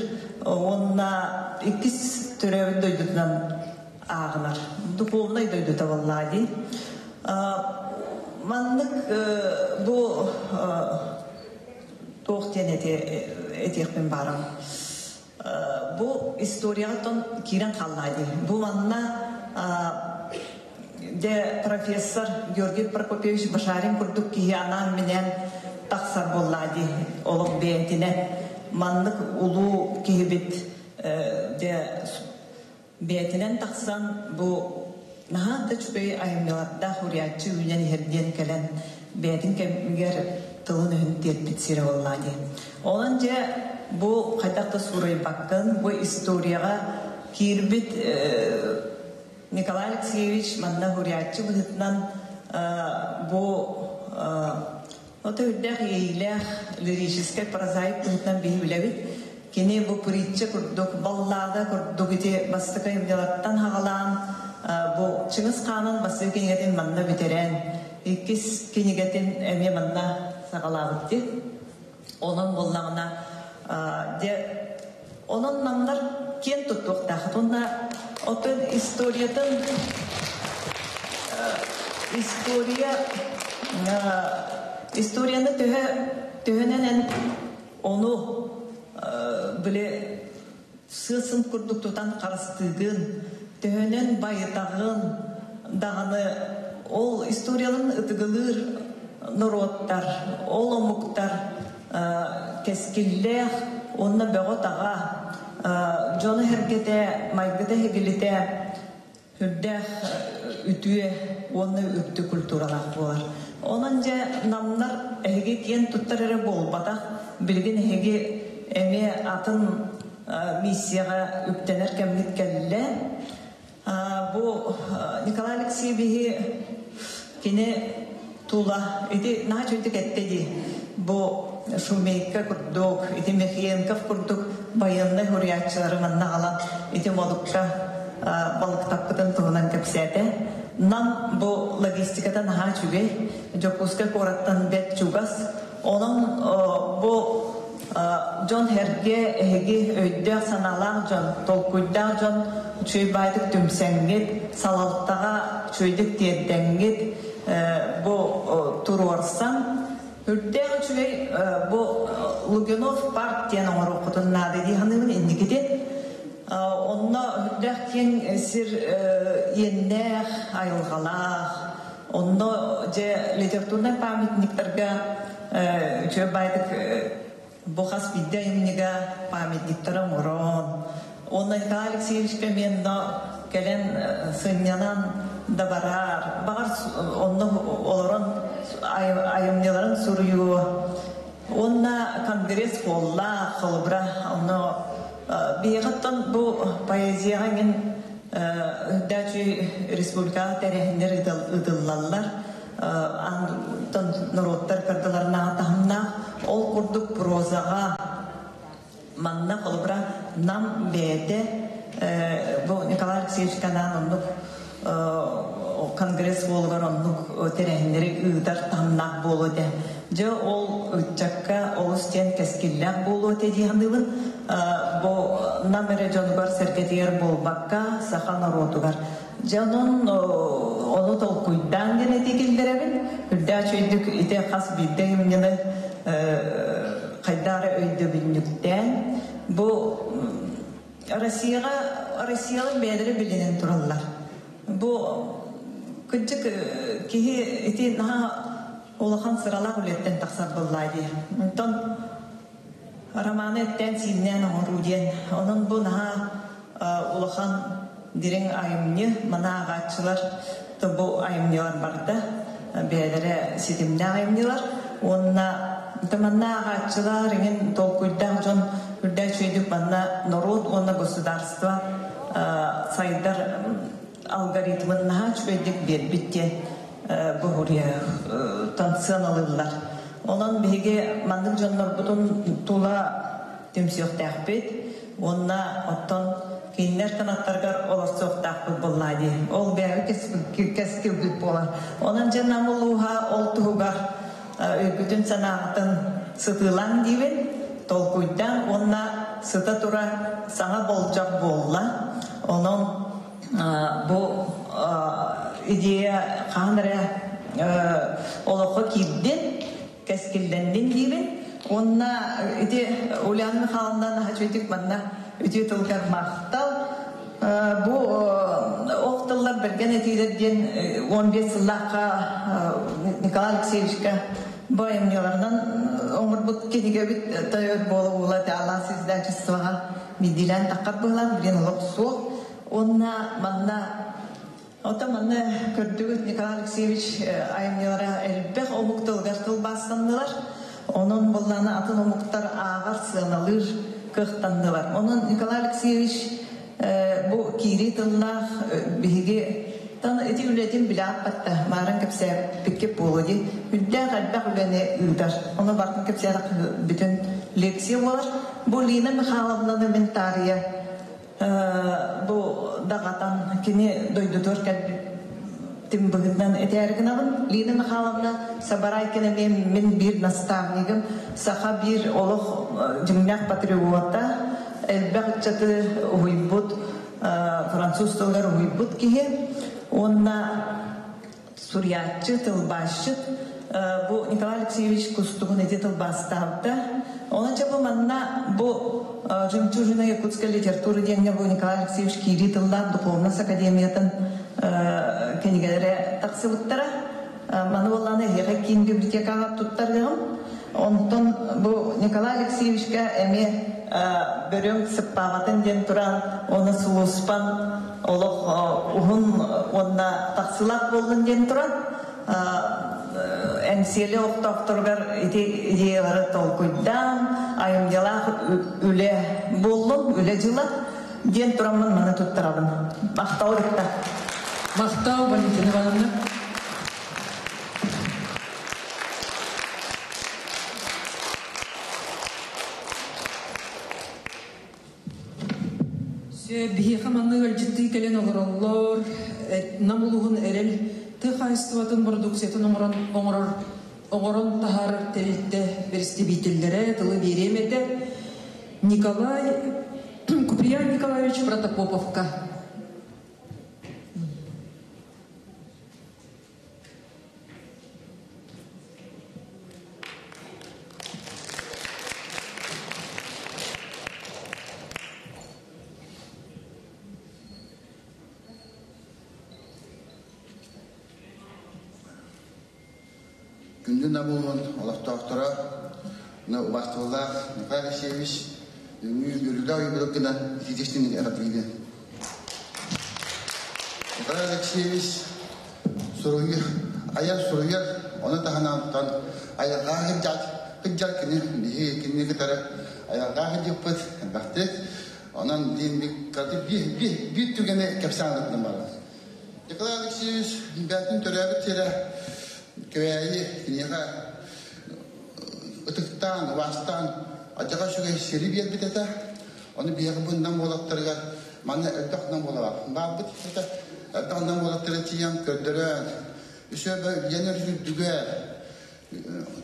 уонна иккис төрөөбүт дойдутунан ааҕынар. Духовнай дойдута буоллаҕа дии. Маннык бу туох диэн этиэхпин баарам. Бу историяҕа киирэн хааллаа дии. Бу манна дьэ профессор Георгий Прокопьевич Башарин курдук киһи анаан-минээн тахсар буоллаа дии. Олох бэйэтинэн маннык улуу киһибит дьэ бэйэтинэн тахсан бу наһаа да үчүгэй айымньылардаах уруйааччы үүнэн иһэр диэн кэлэн бэйэтин кэмигэр тылын-өһүн тиэрпит сирэ буоллаҕа дии. Онон дьэ бу хайдах да суурайбаккын бу историяҕа киирбит Николай Алексеевич манна уруйааччы быһыытынан бу Ото үрдээх иэйиилээх лирическэй прозаик быһыытынан биһи билэбит. Кини бу притча курдук, баллада курдук ити бастакы айымньылартан хаҕалаан бу Чыҥыс Хаанын бастакы кинигэтин манна бүтэрэн, иккис кинигэтин эмиэ манна саҕалаабыт дии. Онон буоллаҕына, дьэ, онон намнар киэн туттуохтааххыт. Уонна Оттон историятын история историяны төһө төһөнөн эн ону били сыасын курдук тутан харыстыыгын, төһөнөн байытаҕын даҕаны ол историяларын ытыгылыыр норуоттар, ол омуктар кэскиллээх уонна бөҕө-таҕа дьоно-сэргэтэ, майгыта-сигилитэ үрдээх үтүө уонна үрдүк культуралаах буолар. Онон дьэ намнар эһиги киэн туттар эрэ буолбатах, билигин эһиги эмиэ атын миссияҕа үктэнэр кэмҥит кэллэ. Бу Николай Алексеевиһи кини тула ити наһаа үчүгдүк эттэ дии. Бу Шумейка курдук, ити Михеенков курдук байыаннай суруйааччылары манна аҕалан ити модукка балыктаппытын туһунан кэпсээтэ. Нам бу логистиката наһаа үчүгэй. Дьокуускай куораттан бэрт чугас. Онон бу дьон эргэ эһиги өйдөөх-санаалаах дьон, толкуйдаах дьон үчүгэй баайдык түмсэҥҥит, салалтаҕа үчүгэйдик тиэрдэҥҥит бу туруорсан үрдээх үчүгэй бу Лугинов парк диэн оҥоруоххутун наада дии саныыбын инникитин. Онно үрдээх киэҥ сир иэннээх, айылҕалаах, онно дьэ литературнай памятниктарга үчүгэй баайдык бу хас биирдии айымньыга памятниктары оҥорон, уонна Николай Алексеевичка эмиэ онно кэлэн сынньанан да бараар, баҕар онно олорон айымньыларын суруйуо. Уонна конгресс буолла, холобура, онно биһиэхэ оттон бу поэзияҕа мин үрдээччи республикаҕа тэрээһиннэр ыытыллаллар. Антон норуоттар кырдаларынааҕы таһымнаах ол курдук прозаҕа манна холобура Нам бэйэтэ бу Николай Алексеевич анаан оннук конгресс буолугар оннук тэрээһиннэри ыытар таһымнаах буолуо этэ. Дьэ ол ыччакка олус диэн кэскиллээх буолуо этэ дии саныыбын. Бу Нам эрэ дьонугар-сэргэтигэр буолбакка, саха норуотугар. Дьэ онон ону толкуйдаан диэн этии киллэрэбин. Үрдээх үчүгэйдик ити хас биирдии айымньыны хайдах эрэ өйдөбүнньүктээн бу Россияҕа Россиялар бэйэлэрэ билинэн тураллар. Бу кырдьык киһи ити наһаа улахан сыралаах үлэттэн тахсар буоллаа дии. Онтон романы эттээн-сииннээн оҥоруу диэн. Онон бу наһаа улахан дириҥ айымньы, маны ааҕааччылар бу айымньылар барда бэйэлэрэ ситимнээх айымньылар уонна манна ааҕааччылар иҥин толкуйдаах дьон үрдээх үчүгэйдик манна норуот уонна государство сайдар алгоритмын наһаа үчүгэйдик биэрбит диэн бу хуруйа сыаналыыллар. Онон биһиги маннык дьоннорбутун тула түмсүөхтээхпит уонна оттон кинилэр канаттарыгар олорсуохтаахпыт буоллаа дии. Ол бэйэбит кэскилбит буолар. Онон дьэ Нам улууһа ол туһугар өйгүтүн-санааҕытын сытыылаан диибин, толкуйдаан уонна сыта тура саҥа болдьох буолла. Онон бу идея хаһан эрэ олоххо киирдин, кэскиллэннин диибин. Уонна ити Ульяна Михайловна наһаа үчүгэйдик манна үтүө тылгар махтал. Бу ох тыллар бэргэн этиилэр диэн 15 сыллаахха Николай Алексеевичка бу айымньыларынан оҥорбут кинигэбит тойот буола-буола Алаас издательствоҕа биирдиилээн таххар быһылаан билин олох суох. Уонна манна Оттон манна көрдүгүт Николай Алексеевич айымньылара элбэх омук тылыгар тылбаастаннылар. Онон буоллаана атын омуктар ааҕар, сыаналыыр кыахтаннылар. Онон Николай Алексеевич бу киирии тыллаах биһиги тан ити үлэтин билээппатта маарын кэпсээппиккэ буолуо дии. Үрдээх элбэх үлэни ыытар. Ону бартын кэпсээтэх бүтүн лекция буолар. Бу Лина Михайловнаны мин таарыйа Бу даҕатан кини дойдутугар кэлбитин быһыытынан этээри гынабын. Лина Михайловна Сабарайкина эмиэ мин биир наставнигым, саха биир олох дьиҥнээх патриота, элбэх ыччаты уһуйбут. француз тылыгар уһуйбут киһи уонна суруйааччы, тылбаасчыт бу Николай Алексеевич Кустугун ити тылбаастаабыта. Онон чэ бу манна бу «Жемчужина якутской литературы» диэҥҥэ бу Николай Алексеевич киирии тыллаах Духовность академиятын кинигэлэрэ тахсыбыттара. Маны буоллаҕына эһиэхэ киин библиотекаҕа туттарыаҕым. Онтон бу Николай Алексеевичка эмиэ бөрөҥ сыппаабатын диэн туран, оны сулууспан олох уһун уонна тахсыылаах буоллун диэн туран, Эҥсиэли олохтоохторугар ити идеялары толкуйдаан, айымньылаах үлэ буоллун, үлэ дьыла диэн тураммын маны туттарабын. Махтал кытта. Махтал, Валентина Ивановна. Биһиэхэ маннык ыалдьыттыы кэлэн олороллор. Нам улууһун эрэл тыа хаһаайыстыбатын бородууксуйатын оҥорон оҥорор оҥорон таһаарар тэрилтэ бэрэстэбиитэллэрэ тылы биэриэм этэ. Николай Куприян Николаевич Протопоповка. Күндү Намулун олохтоохторо, убастыбыллаах Николай Алексеевич, үҥүү үөрүүлээх үбүлүк гынан итиитистин эҕэрдэлиибин. Николай Алексеевич суруйар, айар суруйар, ону таһынан айылҕа сылдьар, сылдьар кини биһиги кинини кытары айылҕа сылдьыппыт элбэхтик. Онон диин биир түгэни кэпсээн ыттым баран. Николай Алексеевич бэйэтин төрөөбүт сирэ Кэбээйи киниэхэ ытыктаан, убаастаан адьаҕа үчүгэй сири биэрбит этэ. Ону биһиэхэ бу Нам уолаттарыгар манна элбэх Нам уола баарбыт этэ. Элбэх Нам уолаттара тиийэн көрдөрөн, үсүөбэ үйэн үрдүгэр,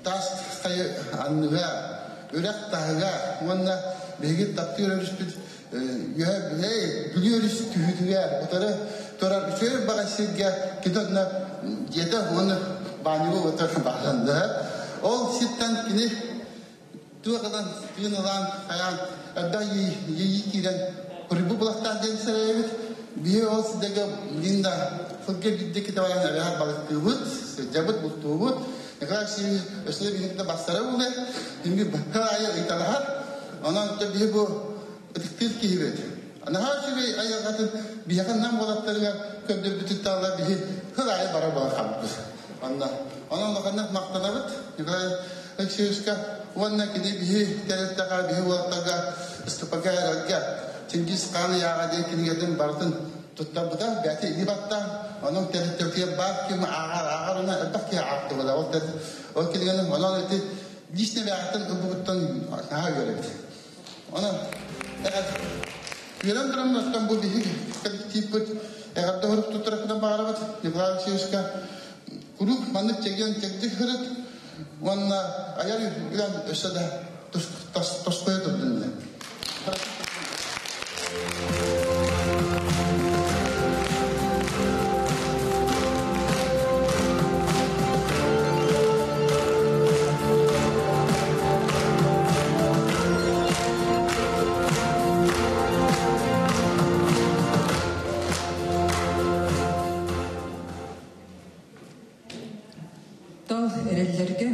таас хайы анныга, үрэх таһыга уонна биһиги таптыыр өрүспүт үөһэ Бүлүү өрүс түһүүтүгэр утары турар үчүгэй баҕа сиргэ кини онно дьиэтэ уонна баанньыга утары бааланна. Ол сиртэн кини туох ылан тыын ылан хайаан элбэх иэйии киирэн курбу булахтаах диэн сэрэйэбит. Биһи ол сирдэгэ билин да сылга биирдэ китэ баран эбэһэр балыктыыбыт, сылдьабыт, бултуубут. Николай Алексеевич өссө биһиги бастара буолуо. Кими бакка аайы ыйталаһар. Онон биһи бу ытыктыыр киһибит. Наһаа үчүгэй айылҕатын биһиэхэ нам уолаттарыгар көрдөрбүтүн таалла биһи хыр аайы бара буолан хаалбыт. Онно онон улаханнык махтанабыт Николай Алексеевичка уонна кини биһи тэрилтэҕэ биһи уолаттарга Ыстапака эрэлгэ Чингис хаан ыйааҕа диэн кинигэтин барытын туттарбыта бэйэтэ илии баттаан онон тэрилтэтигэр баар ким ааҕар ааҕар уонна элбэх киһи аахтыбыта ол ол кинигэни онон ити личный бэйэҕиттэн ылбыбыттан наһаа үөрэбит. Онон үөрэн туран оттон бу биһиги коллективпыт эҕэрдэ оһорук туттарыппытын баҕарабыт Николай Алексеевичка куруук маннык чэгиэн чэгдик сырыт уонна айар үлэн өссө да тосхойо турдун диэн. Тал эрэллэргэ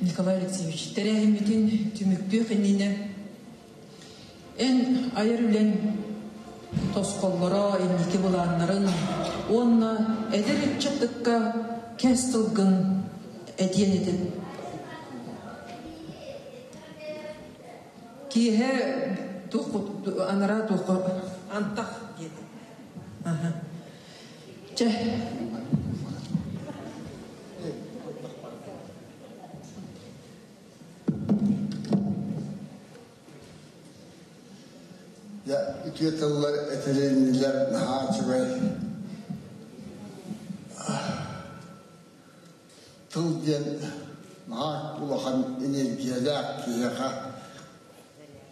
Николай Алексеевич, тэрээһиммитин түмүктүөх иннинэ эн айар үлэҥ тосхоллоро, инники былааннарын уонна эдэр ыччаттыкка кэс тылгын этиэн этин. Киэһэ туох анараа туохха антах диэтэ. Чэ. Дьэ, үтүө тыллар этилиннилэр наһаа үчүгэй. Тыл диэн наһаа улахан энергиялээх киһиэхэ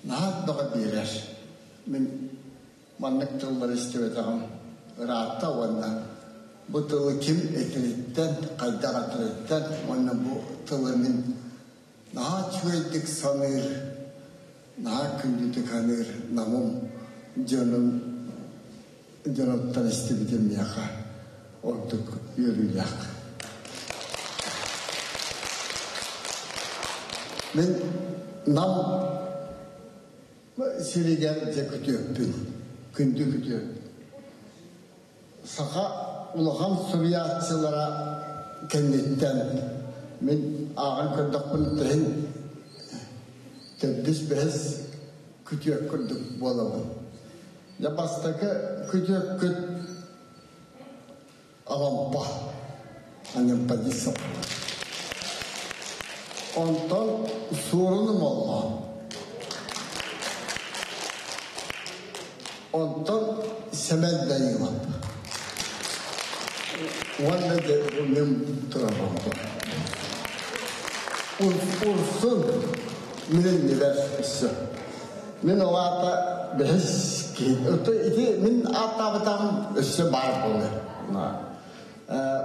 наһаа бөҕө биэрэр. Мин маннык тыллары истибэтэҕим ыраатта уонна бу тылы ким этэриттэн, хайдах этэриттэн уонна бу тылы мин наһаа үчүгэйдик саныыр, наһаа күндүтүк саныыр Намым дьонум дьонуттан истибитим миэхэ ордук үөрүүлээх. Мин Нам сиригэр дьэ күтүөппүн, күндү күтүөт. Саха улахан суруйааччылара кэнниттэн мин ааҕан көрдөхпүнэ тэһин төрдүс бэһис күтүөт курдук буолабын. Дьэ бастакы күтүөккүт Алампа, Анемподист Онтон Суорун Омоллоон. Онтон Сэмэн Данилов. Уонна дьэ мин турабын. Урсун мин иннибэр өссө. Мин ол аата бэһис киһи. Ити мин ааттаабытаҕым өссө баар буолар.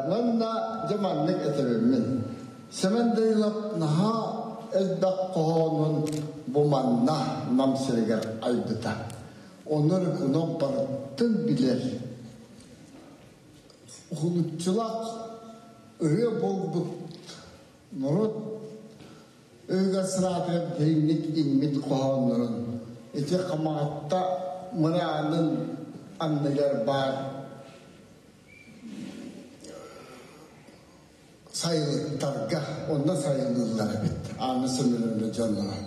Уонна дьэ маннык этэбин Сэмэн Данилов наһаа элбэх хоһоонун бу манна Нам сиригэр айбыта. Онон кунан барытын билэр. Уһулуччулаах ырыа буолбут норуот Ыыгар сыраатыгар дириҥник иҥмит хоһооннорун ити Хамаҕатта мыраанын анныгар баар сайылыктарга онно сайылыыллар эбит Анна Семеновна дьонноро.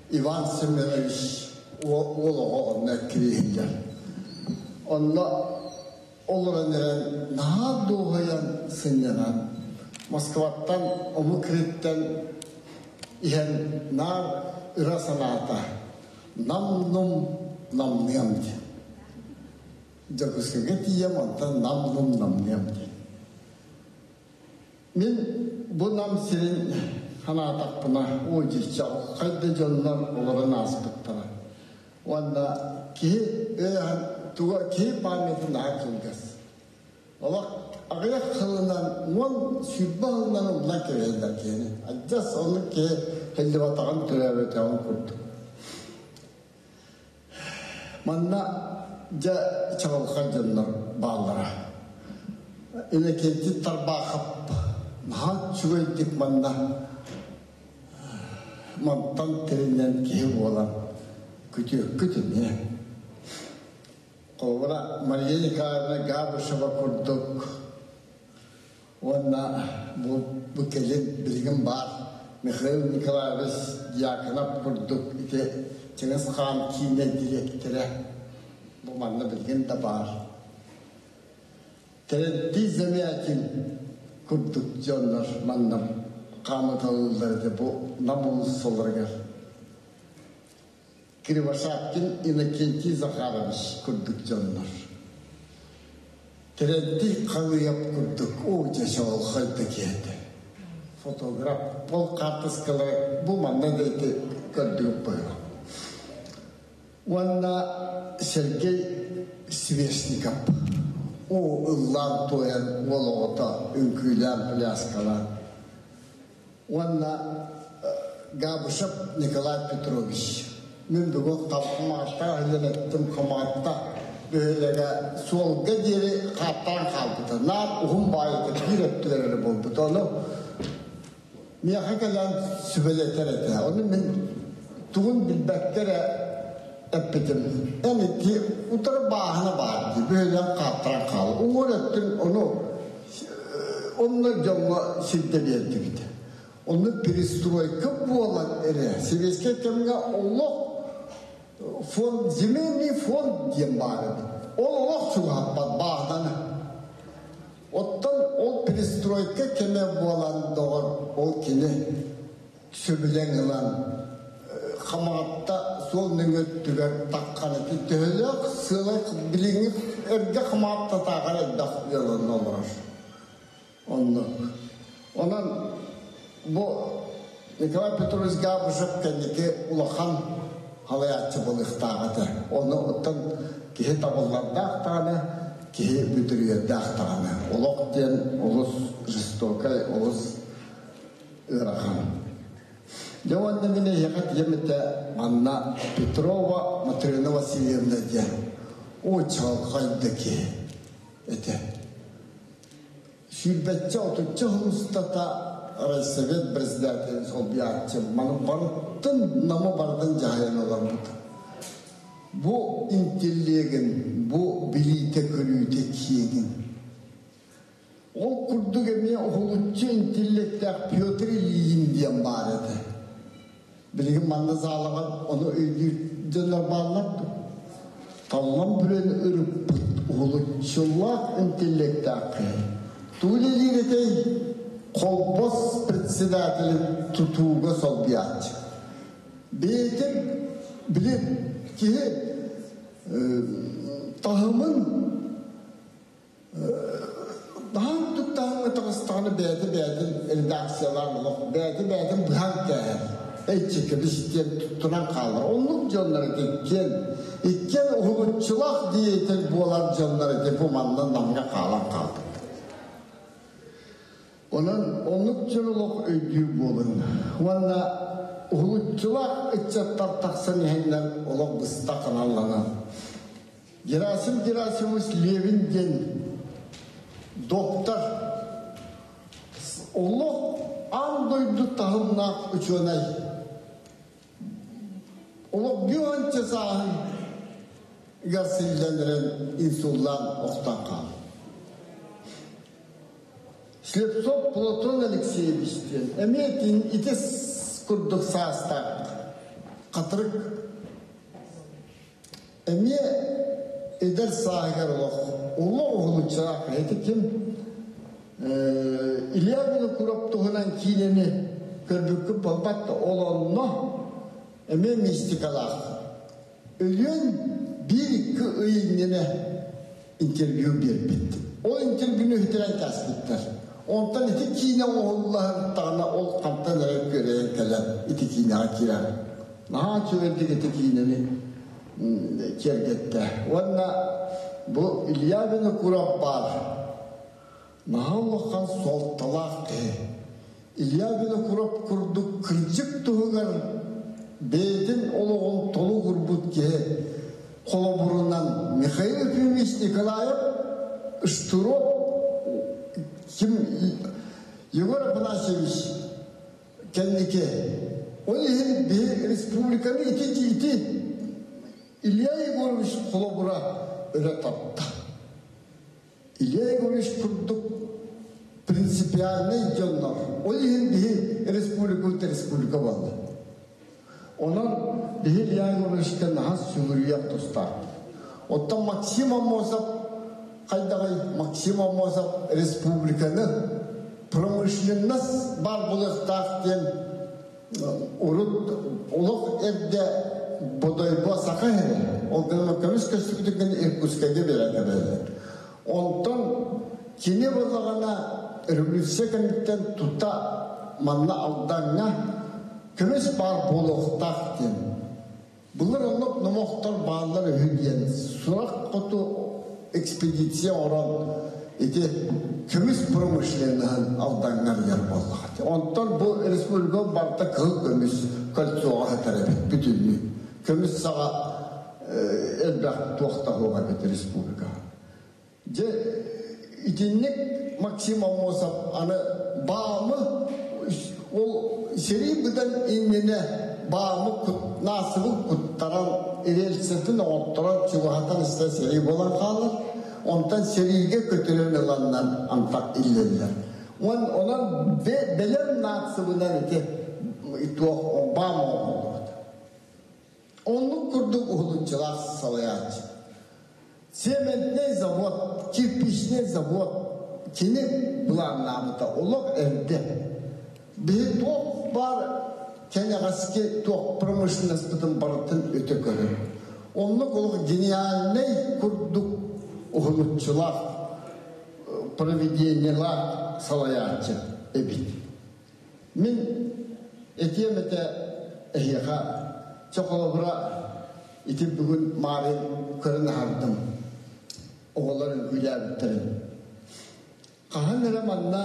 Иван Семенович уол оҕо онно эккирииһиллэр. Онно олорон эрэн наһаа дуоһуйан сынньанан Москваттан омук ириттэн иһэн наар ыра санаата нам-нум намныам диэн. Дьокуускайга тиийэм онтон нам-нум намныам диэн. Мин бу Нам сирин санаатахпына, оо чаҕылхай да дьоннор олорон ааспыттара. Уонна киһи өйөһөн туга киһи памятын наһаа кылгас. Олох аҕыйах сылынан 10-20 сылынан умнан кэбиһэллэр киһини. Адьас оннук киһи һиллибатаҕын төрөөбөтөҕүн курдук. Манна дьэ чаҕылхай дьоннор бааллара. Иннокентий Тарбаахап наһаа үчүгэйдик манна мантан тэринэн киһи буолан күтүөккүт эмиэ. Холобура Мария Николаевна Габышева курдук уонна бу, бу кэлин билигин баар Михаил Николаевич Дьяконов курдук ити Чыҥыс Хаан киинэ дириэктэрэ бу манна билигин да баар. Терентий Замятин курдук дьоннор манна хаамыталыыллар этэ бу Нам уулуссаларыгар. Кривошапкин Иннокентий Захарович курдук дьоннор. Терентий Халыйап курдук оо дьэ чаҕылхай да киһи этэ. Фотограф ол хаартыскалары бу манна да ити көрдүгүт быһыылаах. Уонна Сергей Свешников оо ыллаан туойан уол оҕото үҥкүүлээн пляскалаан Уонна Габышев Николай Петрович. Мин бүгүн Хамаатта иһиллэн эттим, Хамаатта бөһүөлэгэ суолга диэри хааттаан хаалбыта. Наар уһун баайыта биир өттүгэр эрэ буолбута. Ону миэхэ кэлэн сүбэлэтэр этэ. Ону мин тугун билбэккэ эрэ эппитим. Эн ити утары бааһына баар дии, бөһүөлэк хааттаран хаал. Уҥуор өттүн ону Онно дьоҥҥо сирдэ биэрдибит. Онно перестройка буолан эрэ сэбиэскэй кэмҥэ олох фонд земельный фонд диэн баар эбит. Ол олох чугаһаппат бааһынаны. Оттон ол перестройка кэмэ буолан доҕор ол кини сөбүлэҥ ылан Хамаҕатта суол нөҥүө өттүгэр таххан ити төһөлөөх сыалай билиҥҥи эргэ Хамаҕаттатааҕар элбэх ыаланна олорор. Оннук. Онон бу Николай Петрович Габышев кэнники улахан халайааччы буолуохтаах этэ. Ону оттон киһи табыллардаах даҕаны, киһи бүдүрүйэрдээх даҕаны. Олох диэн олус жестокай, олус ыарахан. Дьэ уонна мин эһиэхэ тиийэм этэ манна Петрова Матрена Васильевна диэн оо чаҕылхай да киһи этэ. Сүүрбэччэ отучча сыл устата райсовет председателин солбуйааччы маны барытын намы барытын дьаһайан олорбута. Бу интеллегин, бу билиитэ-көрүүтэ киэҥин. Ол курдук эмиэ уһулуччу интеллектээх Петр Ильин диэн баар этэ. Билигин манна залаҕа ону өйдүүр дьоннор бааллар дуо? Таллан бүрэн ырыппыт уһулуччулаах интеллектээх киһи. Тугу үлэлиир этэй? Холбос председателин тутууга солбуйааччы. Бэйэтэ били киһи таһымын Баһаам туттаһыҥҥа таҕыстаҕына бэйэтэ бэйэтин редакциялаан олох бэйэтэ бэйэтин быһан кээһэр. Эйчикэ диэн туттунан хаалар. Оннук дьоннор ити иккиэн иккиэн уһулуччулаах деятель буолар дьоннор ити бу манна Намҥа хаалан хаалбыт. Онон оннук дьон олох өйдүүр буолуҥ. Уонна уһулуччулаах ыччаттар тахсан иһэннэр олох быстах аналланан Герасим Герасимович Левин диэн доктор олох аан дойду таһымнаах учуонай. Олох бионча сааһын силлэнэрэн инсуллаан охтон хаалла. Слепцов Платон Алексеевич диэн эмиэ ити курдук саастаах хатырык Эмиэ эдэр сааһыгар олох олох уһулуччулаах ити ким Илья Винокуров туһунан киинэни көрбүккүт буолбат да ол онно эмиэ мистикалаах. Өлүөн биир-икки ый иннинэ интервью биэрбит. Ол интервьюну үтүрэн кээспиттэр. Онтон ити киинэ оҥоһуллаһыттаҕына ол хантан эрэ күөрэйэн кэлэн ити киинэҕэ киирэр. Наһаа үчүгэйдик ити киинэни киэргэттэ. Уонна бу Илья Винокуров баар. Наһаа улахан суолталаах киһи. Илья Винокуров курдук кырдьык туһугар бэйэтин олоҕун толугурбут киһи холобурунан Михаил Ефимович Николаев Штыров ким Егор Афанасьевич кэнники ол иһин биһи республиканы ити ити Илья Егорович холобура өрө тапта. Илья Егорович курдук принципиальнай дьоннор ол иһин биһи республикабыт республика буолла. Онон биһи Илья Егоровичка наһаа сүгүрүйэх тустаахпыт. Оттон Максим Аммосов хайдаҕый Максим Аммосов республиканы промышленность баар буолуохтаах диэн урут олох эрдэ Бодойбо саха иһэрэ. Ол гынан көмүс көстүбүтүгэр Иркутскайга биэрэн кэбиһэллэр. Онтон кини буоллаҕына революция кэнниттэн тута манна Алдаҥҥа көмүс баар буолуохтаах диэн. Былыр оннук номохтор бааллар үһү диэн сурах хоту экспедиция оҥорон ити көмүс промышленноһын Алдаҥҥа арыйар буоллаҕа. Онтон бу республика барыта кыһыл көмүс кольцоҕа сытар эбит бүтүннүү. Көмүс саҕа элбэх туох да суох эбит республика. Дьэ итинник Максим Аммосов аны баамы ол сэрии быдан иннинэ баамы наасыбын куттаран рельсэтин оҥотторон чугаһатан истэ сэрии буолан хаалар. Онтон сэриигэ көтүрэн ыланнар антах иллэллэр. Онон бэлэм наацыбынан ити туох баам оҥоһуллубут. Оннук курдук уһулуччулаах салайааччы. Цементнэй завод, кирпичнэй завод кини былааннаабыта олох эрдэ. Биһи туох баар кэнэҕэски туох промышленностьпытын барытын өтө көрөр. Оннук олох гениальнай курдук уһулуччулаах проведениелаах салайааччы эбит. Мин этиэм этэ эһиэхэ. Чэ холобура ити бүгүн Маарыйын көрөн аһардым. Оҕолор үҥкүүлээбиттэрин. Хаһан эрэ манна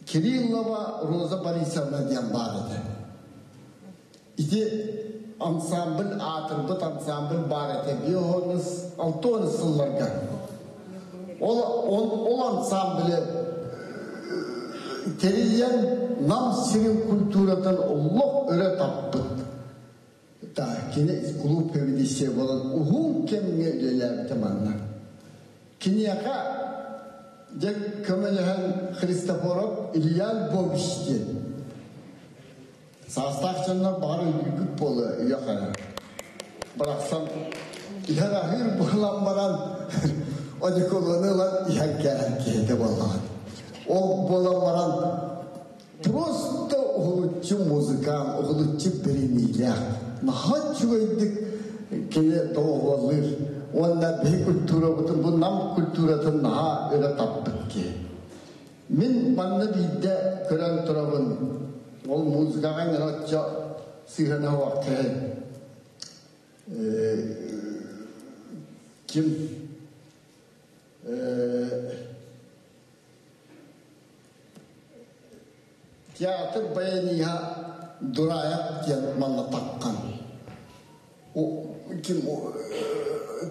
Кириллова Роза Борисовна диэн баар этэ. Ити ансамбль аатырбыт ансамбль баар этэ биоһонус алтуонус сылларга. Ол, ол, ол ансамблы тэрийэн Нам сирин культуратын олох өрө таппыт. Да, кини клуб поведущая буолан уһун кэмҥэ үлэлээбитэ манна. Киниэхэ дьэ көмөлөһөн Христофоров Илья Львович диэн саастаах дьоннор баҕар өйдүүгүт буолуо үйэ хара. Барахсан иһэр аһыыр буолан баран одеколону ылан иһэн кээһэн киһитэ буоллаҕа. Ол буолан баран просто уһулуччу музыкант, уһулуччу бэриниилээх, наһаа үчүгэйдик кини доҕуһуоллуур уонна биһи культурабытын, бу нам культуратын наһаа өрө таппыт киһи. Мин манна биирдэ көрөн турабын, ол музыкаҕа оччо сыһыана суох киһи. Ким Театр баяниһа Дураев диэн манна таххан. Ким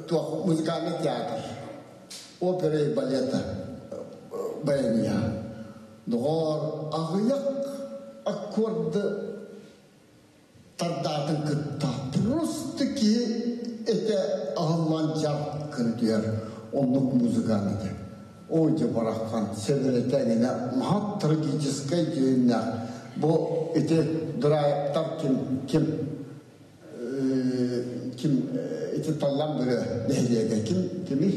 туох музыкальный театр, опера и балета баяниһа. Доҕоор, аҕыйах аккорды тардаатын кытта просто киһи этэ аһыллан дьар кырдьар оннук музыкант этэ. Ой дьэ бараххан сэбэрэтэ эҥинэ наһаа трагическай дьүһүннээх. Бу ити Дураевтар ким ким ким ити Таллан Бөрө нэһилиэгэ ким кимий?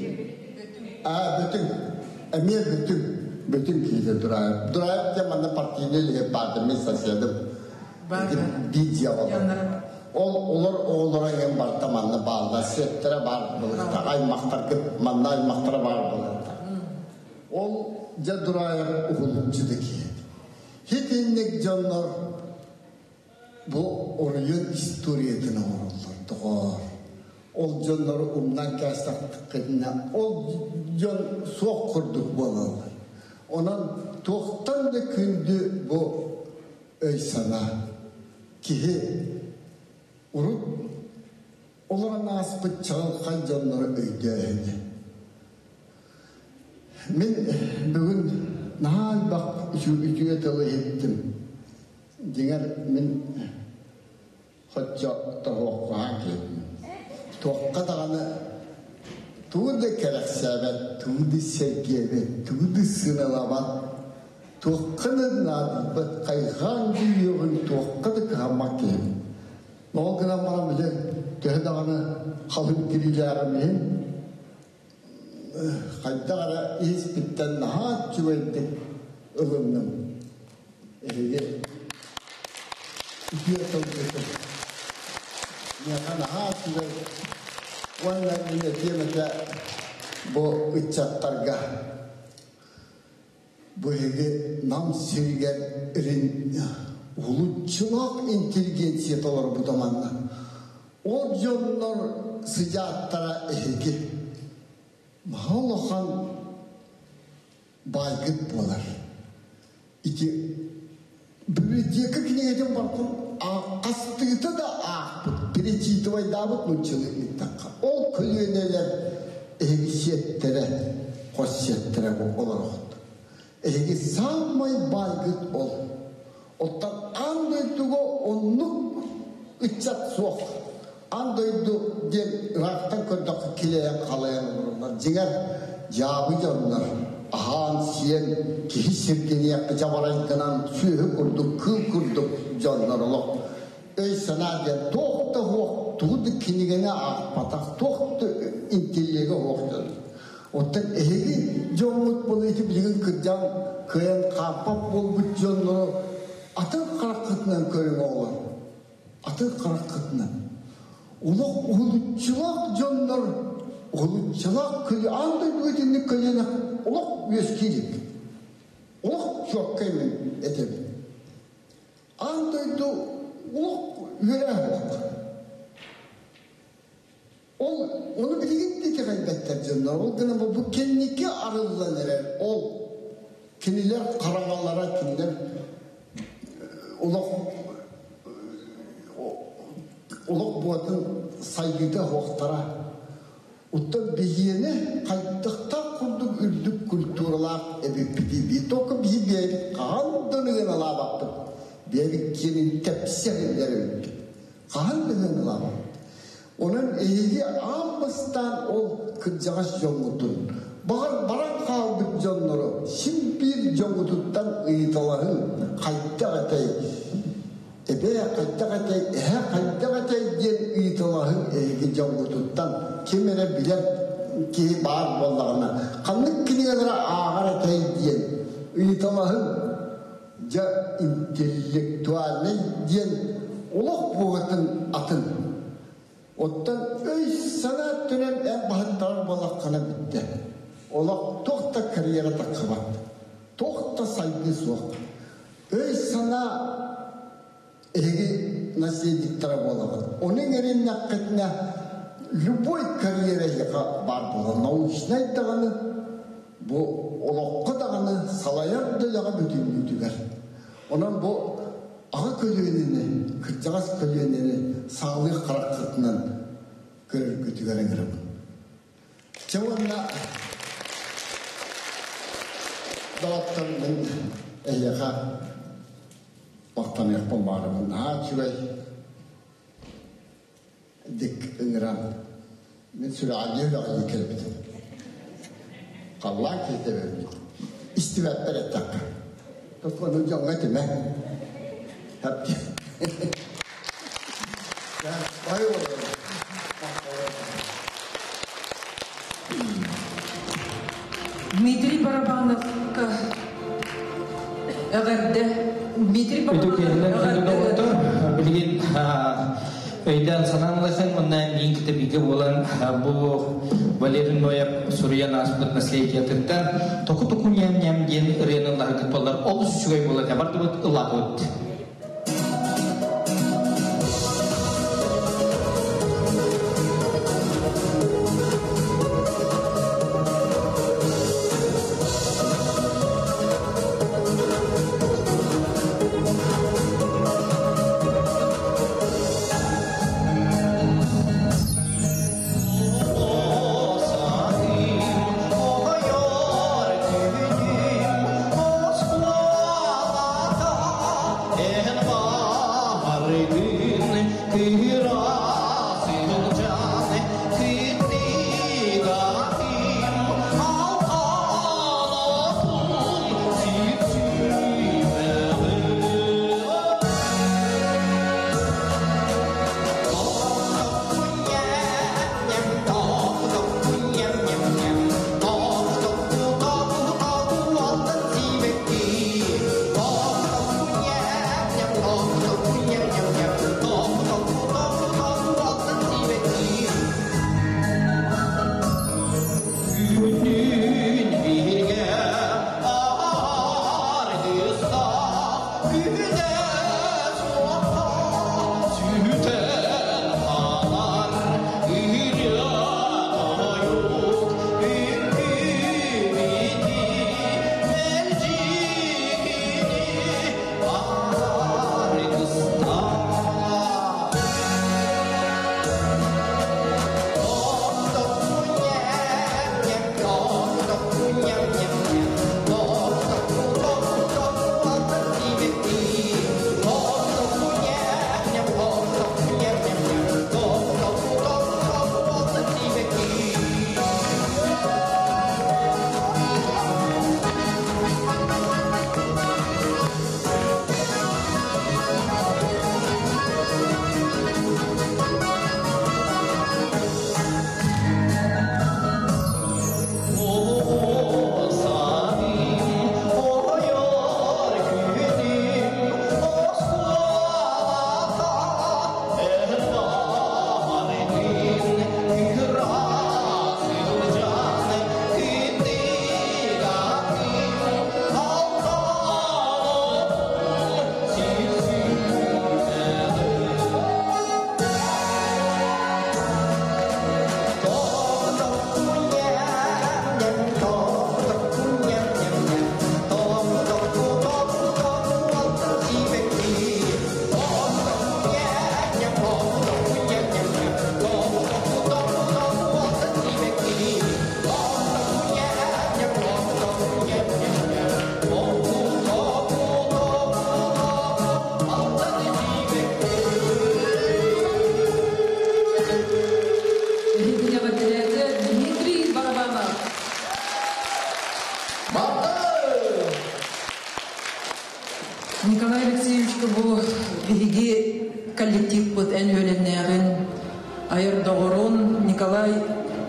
Аа Бөтүҥ эмиэ Бөтүҥ Бөтүҥ киһитэ Дураев. Дураев диэн манна партийнай үлэһит баарды мин соседым Видео Ол олор оҕолоро эҥин барыта манна бааллар, сиэттэрэ баар буолуохта, аймахтаргыт манна аймахтара баар буолуохта. Ол дьэ Дураев уһулуччу да киһи. Хитинник дьоннор бу оройуон историятын оҥороллор, доҕоор. Ол дьоннору умнан кээстэххитинэ, ол дьон суох курдук буолаллар. Онон туохтан да күндү бу өй-санаа. Киһи урут олорон ааспыт чаҕылхай дьоннору өйдөөһүнэ. Мин бүгүн наһаа элбэх үтүө тылы иһиттим. Дьиҥэр мин Хоччо тоһуоххаһан киһибин. Туохха даҕаны тугу да кэрэхсээбэт, тугу да сэргээбэт, тугу да сыаналаабат, туохха да наадыйбат, хайҕаан дьүүйүөҕүн туохха да кыһаммат киһибин. Ол гынан баран били төһө даҕаны халыҥ тириилээҕим иһин хайдах эрэ иһиспиттэн наһаа үчүгэйдик ылынным. Эһиги үтүө тылгытын миэхэ наһаа үчүгэй уонна мин этиэм этэ бу ыччаттарга бу эһиги Нам сиригэр уһулуччулаах интеллигенция толорбута манна. Ол дьоннор сыдьааттара эһиги наһаа улахан баайгыт буолар. Ити библиотека кинигэтин барытын хастыыта да аахпыт, перечитывайдаабыт нууччалыы ыыттахха. Ол көлүөнэлэр эһиги сиэттэрэ, хос сиэттэрэ бу олорохт. Эһиги саамай баайгыт ол. Оттон аан дойдуга оннук ыччат суох. Аан дойду диэн ыраахтан көрдөххө килэйэн-халайан олороллор. Дьиҥэр, дьаабы дьоннор аһаан-сиэн киһи сиргэниэххэ дьабарайданан сүөһү курдук, кыыл курдук дьоннор олох. Өй-санаа диэн туох да суох, тугу да кинигэни аахпатах, туох да интеллегэ суох дьон. Оттон эһиги дьоммут була ити билигин кырдьан кыайан хааппат буолбут дьоннору атын хараххытынан көрүҥ оҕолор. Атын хараххытынан. Олох уһулуччулаах дьоннор уһулуччулаах көлү аан дойдуга итинник көлүөнэ олох үөскүү илик. Олох чуоккай мин этэбин. Аан дойду Олох үөрэ хуох. Ол оны билигин дитэҕэйбэттэр дьоннор. Ол гына бу кэнники арыллан эрэр. Ол кинилэр хараҥалара, кинилэр олох олох буотун сайдыыта хуохтара. Оттон биһиэнэ хайдахтаах курдук үрдүк культуралаах эбиппитий дии. Только биһи биэбит хаһан да ыныгыналаабаппыт. Биэбит киэнин тэпсэ биллэр. Хаһан да ыныгыналаабаппыт. Онон эһиги аан бастаан ол кырдьаҕас дьоҥҥутун, баҕар баран хаалбыт дьоннору син биир дьоҥҥутуттан ыйыталаһыҥ, хайдах этэй, эбээ хайдах этэй, эһэ хайдах этэй диэн ыйыталаһыҥ эһиги дьоҥҥутуттан ким эрэ билэр киһи баар буоллаҕына, ханнык кинигэлэри ааҕар этэй диэн ыйыталаһыҥ. Дьэ интеллектуальнай диэн олох буолатын атын. Оттон өй-санаа өттүнэн эн баһыттарар буоллаххына бүттэ. Олох туох да карьера тахсыбат. Туох да сайдыы суох. Өй-санаа эһиги наследниктара буолаҕыт. Ону иҥэриннэххитинэ любой карьера эһиэхэ баар буолар. Научнай даҕаны, бу олоххо даҕаны салайар да үлэҕэ бүтүннүүтүгэр. Онон бу аҕа көлүөнэни, кырдьаҕас көлүөнэни саҕалыыр хараххытынан көрөргүтүгэр ыҥырабын. Чэ уонна доҕоттор мин эһиэхэ махтаныахпын баҕарабын. Наһаа үчүгэй дик ыҥыран мин сүрэҕэлдьии үрэҕэлдьии кэлбитим. Халлаан киһитэ эбэбит. Истибэппэр эттэххэ. Только ону дьоҥҥо этимэ. Дмитрий Барабановка эҕэрдэ. Дмитрий Барабанов эҕэрдэ. Билигин өйдөөн санаан ыласың уонна миин кытта бииргэ буолан бу Валерий Ноев суруйан ааспыт наследиятыттан току току ньэм ньэм диэн ырыаны ыллаһаргыт буоллар олус үчүгэй буолар этэ бардыбыт ыллаатыбыт. үөлэннээҕин айар доҕорун Николай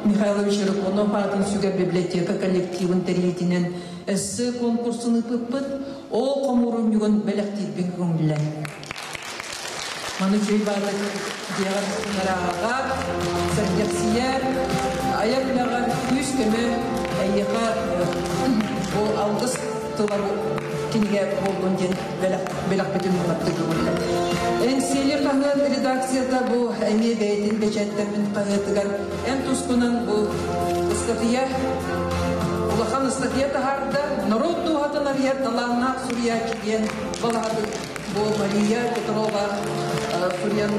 Михайлович Рыкунов аатын сүгэр библиотека коллективын тэрийиитинэн эссе конкурсун ыыппыппыт, ол хомуурунньугун бэлэхтиирбин көҥүллэн. Маны үчүгэй баатык дьиэҕэр ырааҕар, сэргэхсийэр, айар үлэҕэр күүс-көмө эйиэхэ бу алгыс тыла кинигэ буоллун диэн бэлэхпитин муннаттык көҥүллэн. Эҥсиэли хаһыат редакцията бу эмиэ бэйэтин бэчээттэммит хаһыатыгар эн тускунан бу ыстатыйа улахан ыстатыйа таһаарда норуот дууһатын арыйар талааннаах суруйааччы диэн балаһатын бу Мария Петрова суруйан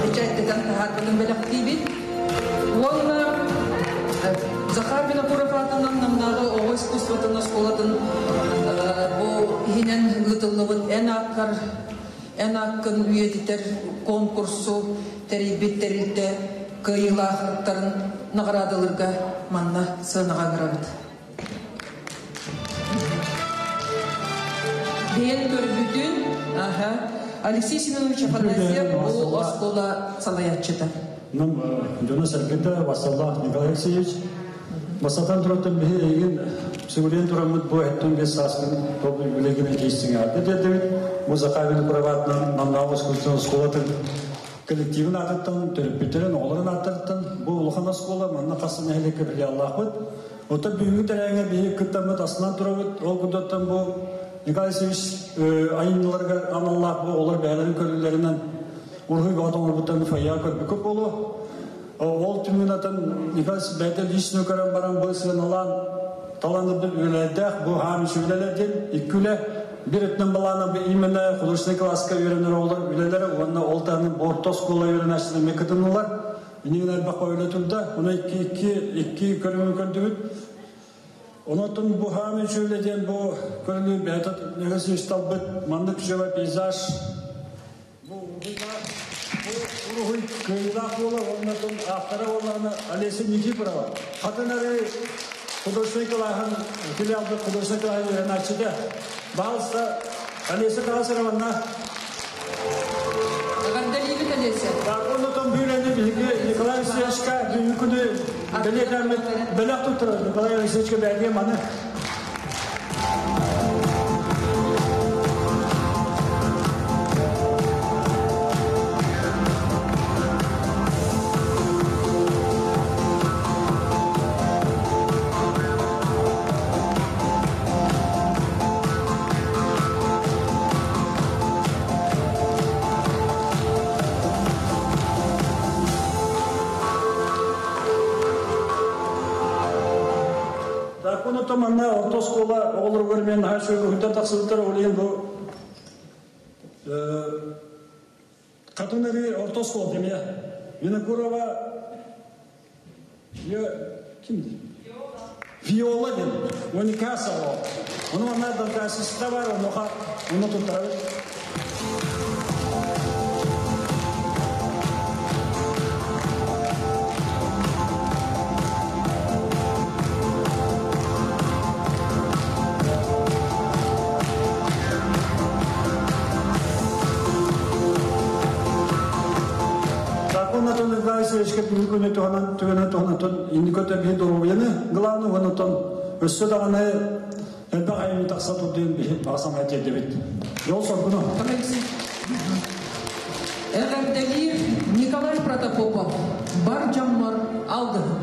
бэчээттэтэн таһаарбытын бэлэхтиибит. Уонна Захар Винокуров аатынан Намнааҕы оҕо искусствотын оскуолатын бу иһинэн ыытыллыбыт эн ааккар эн ааккын үйэтитэр конкурсу тэрийбит тэрилтэ кыайыылаахтарын наҕараадалыырга манна сыанаҕа ыҥырабыт. Бэйэн көрбүтүн, аха, Алексей Семенович Афанасьев бу оскуола салайааччыта. Нам дьоно сэргэтэ Васаллах Николай Алексеевич. Басатан тураттан биһи эйигин сүгүрүйэн тураммыт бу эттон бес сааскын тобу билегин этиистиҥ дедебит. Бу Захарин праватынан Намнааҕы искусственный оскуолатын коллективин аатыттан, төрөппүттэрин, оҕолорун ааттарыттан бу улахан оскуола манна хас нэһилиэккэ филиаллаахпыт. Оттон бүгүҥҥү тэрээһиҥҥэ биһиги кыттаммыт астынан турабыт. Ол курдуктан бу Николай Алексеевич айымньыларыгар аналлаах бу олор бэйэлэрин көрүүлэринэн уруһуй бөҕө оҥорбуттарын фойеҕа көрбүккүт буолуо. Ол түмүгүн атын Николай бэйэтэ лично көрөн баран бу сыаналаан талан ылбыт үлэлэрдээх бу хаам үлэлэр диэн икки үлэ бір өттүнэн балаана бу именно художественный класска үөрэнэр оҕолор үлэлэрэ уонна ол таһынан орто оскуола үөрэнээччилэр эмиэ кытыннылар. Инигин элбэх үлэ турда. Ону икки икки икки көрүҥү көрдүбүт. Онотон бу хаам үчүгэй диэн бу көрүҥү бэйэтэ Николай талбыт маннык үчүгэй пейзаж бу уруһуй кыайыылаах буола уонна автора буоллаҕына Олеся Никифорова. Хатын эрэ художественный кылааһын филиалда художественный кылааһын үөрэнээччитэ. Баалыста Олеся Тарасовна. Эҕэрдэлиибит, Олеся. Оннотон бүүлэни биһиги Николай Алексеевичка бүгүнкү күнү бэлиэтээммит бэлэх туттарар Николай Алексеевичка бэйдиэ маны. Так, онотон манна орто оскуола оҕолоругар мен наһаа үчүгэй уһуйтан тахсыбыттар ол иһин бу Хатын эри орто оскуола демия. Винокурова кимди? Виола ден. Уникасова. Ону манна дантасиста бар, онуха ону туттарабыт. Такон Николай Алексеевичка бүгүн күнү туһанан түгэнэ туһанан инникөтө биһи доруобуйаны главный онотон өссө даҕаны элбэх айымньы тахса турдуйун биһи баҕа санаа тиэрдэбит. Жол соргуну. Эҕэрдэлиир Николай Протопопов бар дьоммор алгыһым.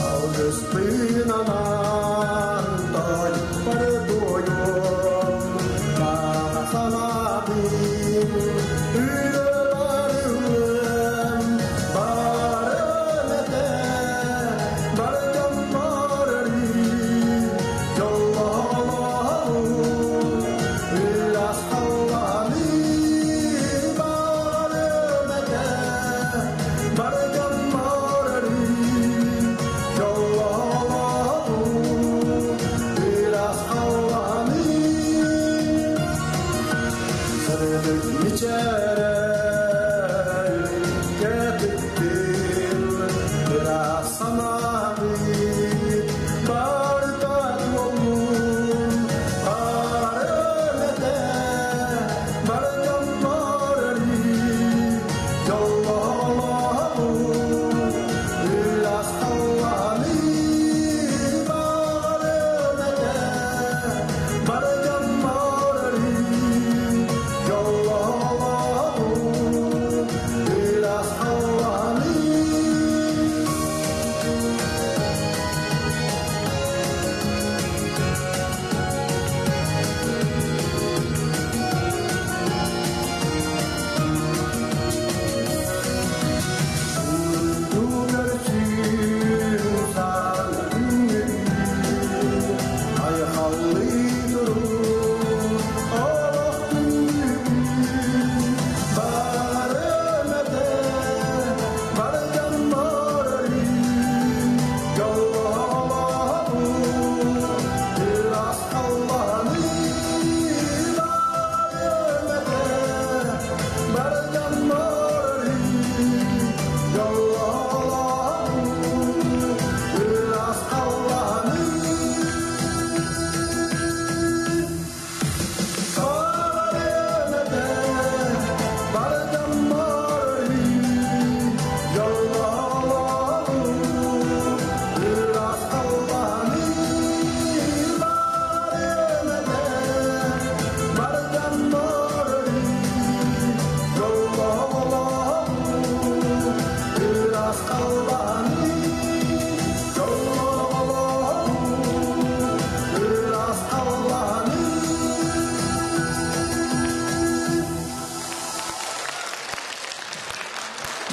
Алгыспын анаан тойпар туойуом, баҕа санаабын ыаларым бары.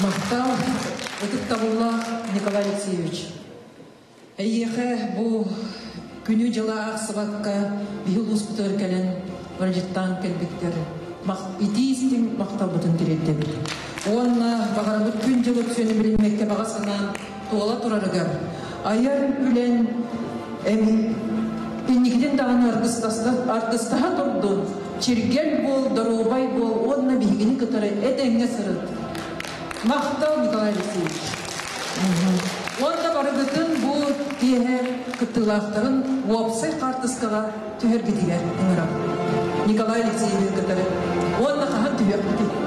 Махтал, ытыктабыллаах Николай Алексеевич. Эйиэхэ бу күнү-дьылы аахсыбакка биһи улууспутугар кэлэн ыалдьыттаан кэлбиттэр итии истиҥ махталбытын тириэрдэбит. Уонна баҕарабыт күн-дьыл өксүөнү билиммэккэ баҕа санаан туола турарыгар айар үлэн инникитин даҕаны аргыстаһа турдун, чиргэл буол, доруобай буол уонна биһигини кытары этэҥҥэ сырыт. Махтал, Николай Алексеевич. Уонна барыгытын бу киэһэ кыттыылаахтарын уопсай хаартыскаҕа түһэргитигэр ыҥырабын. Николай Алексеевич кытары. Уонна хаһан түһүөхпүтүй?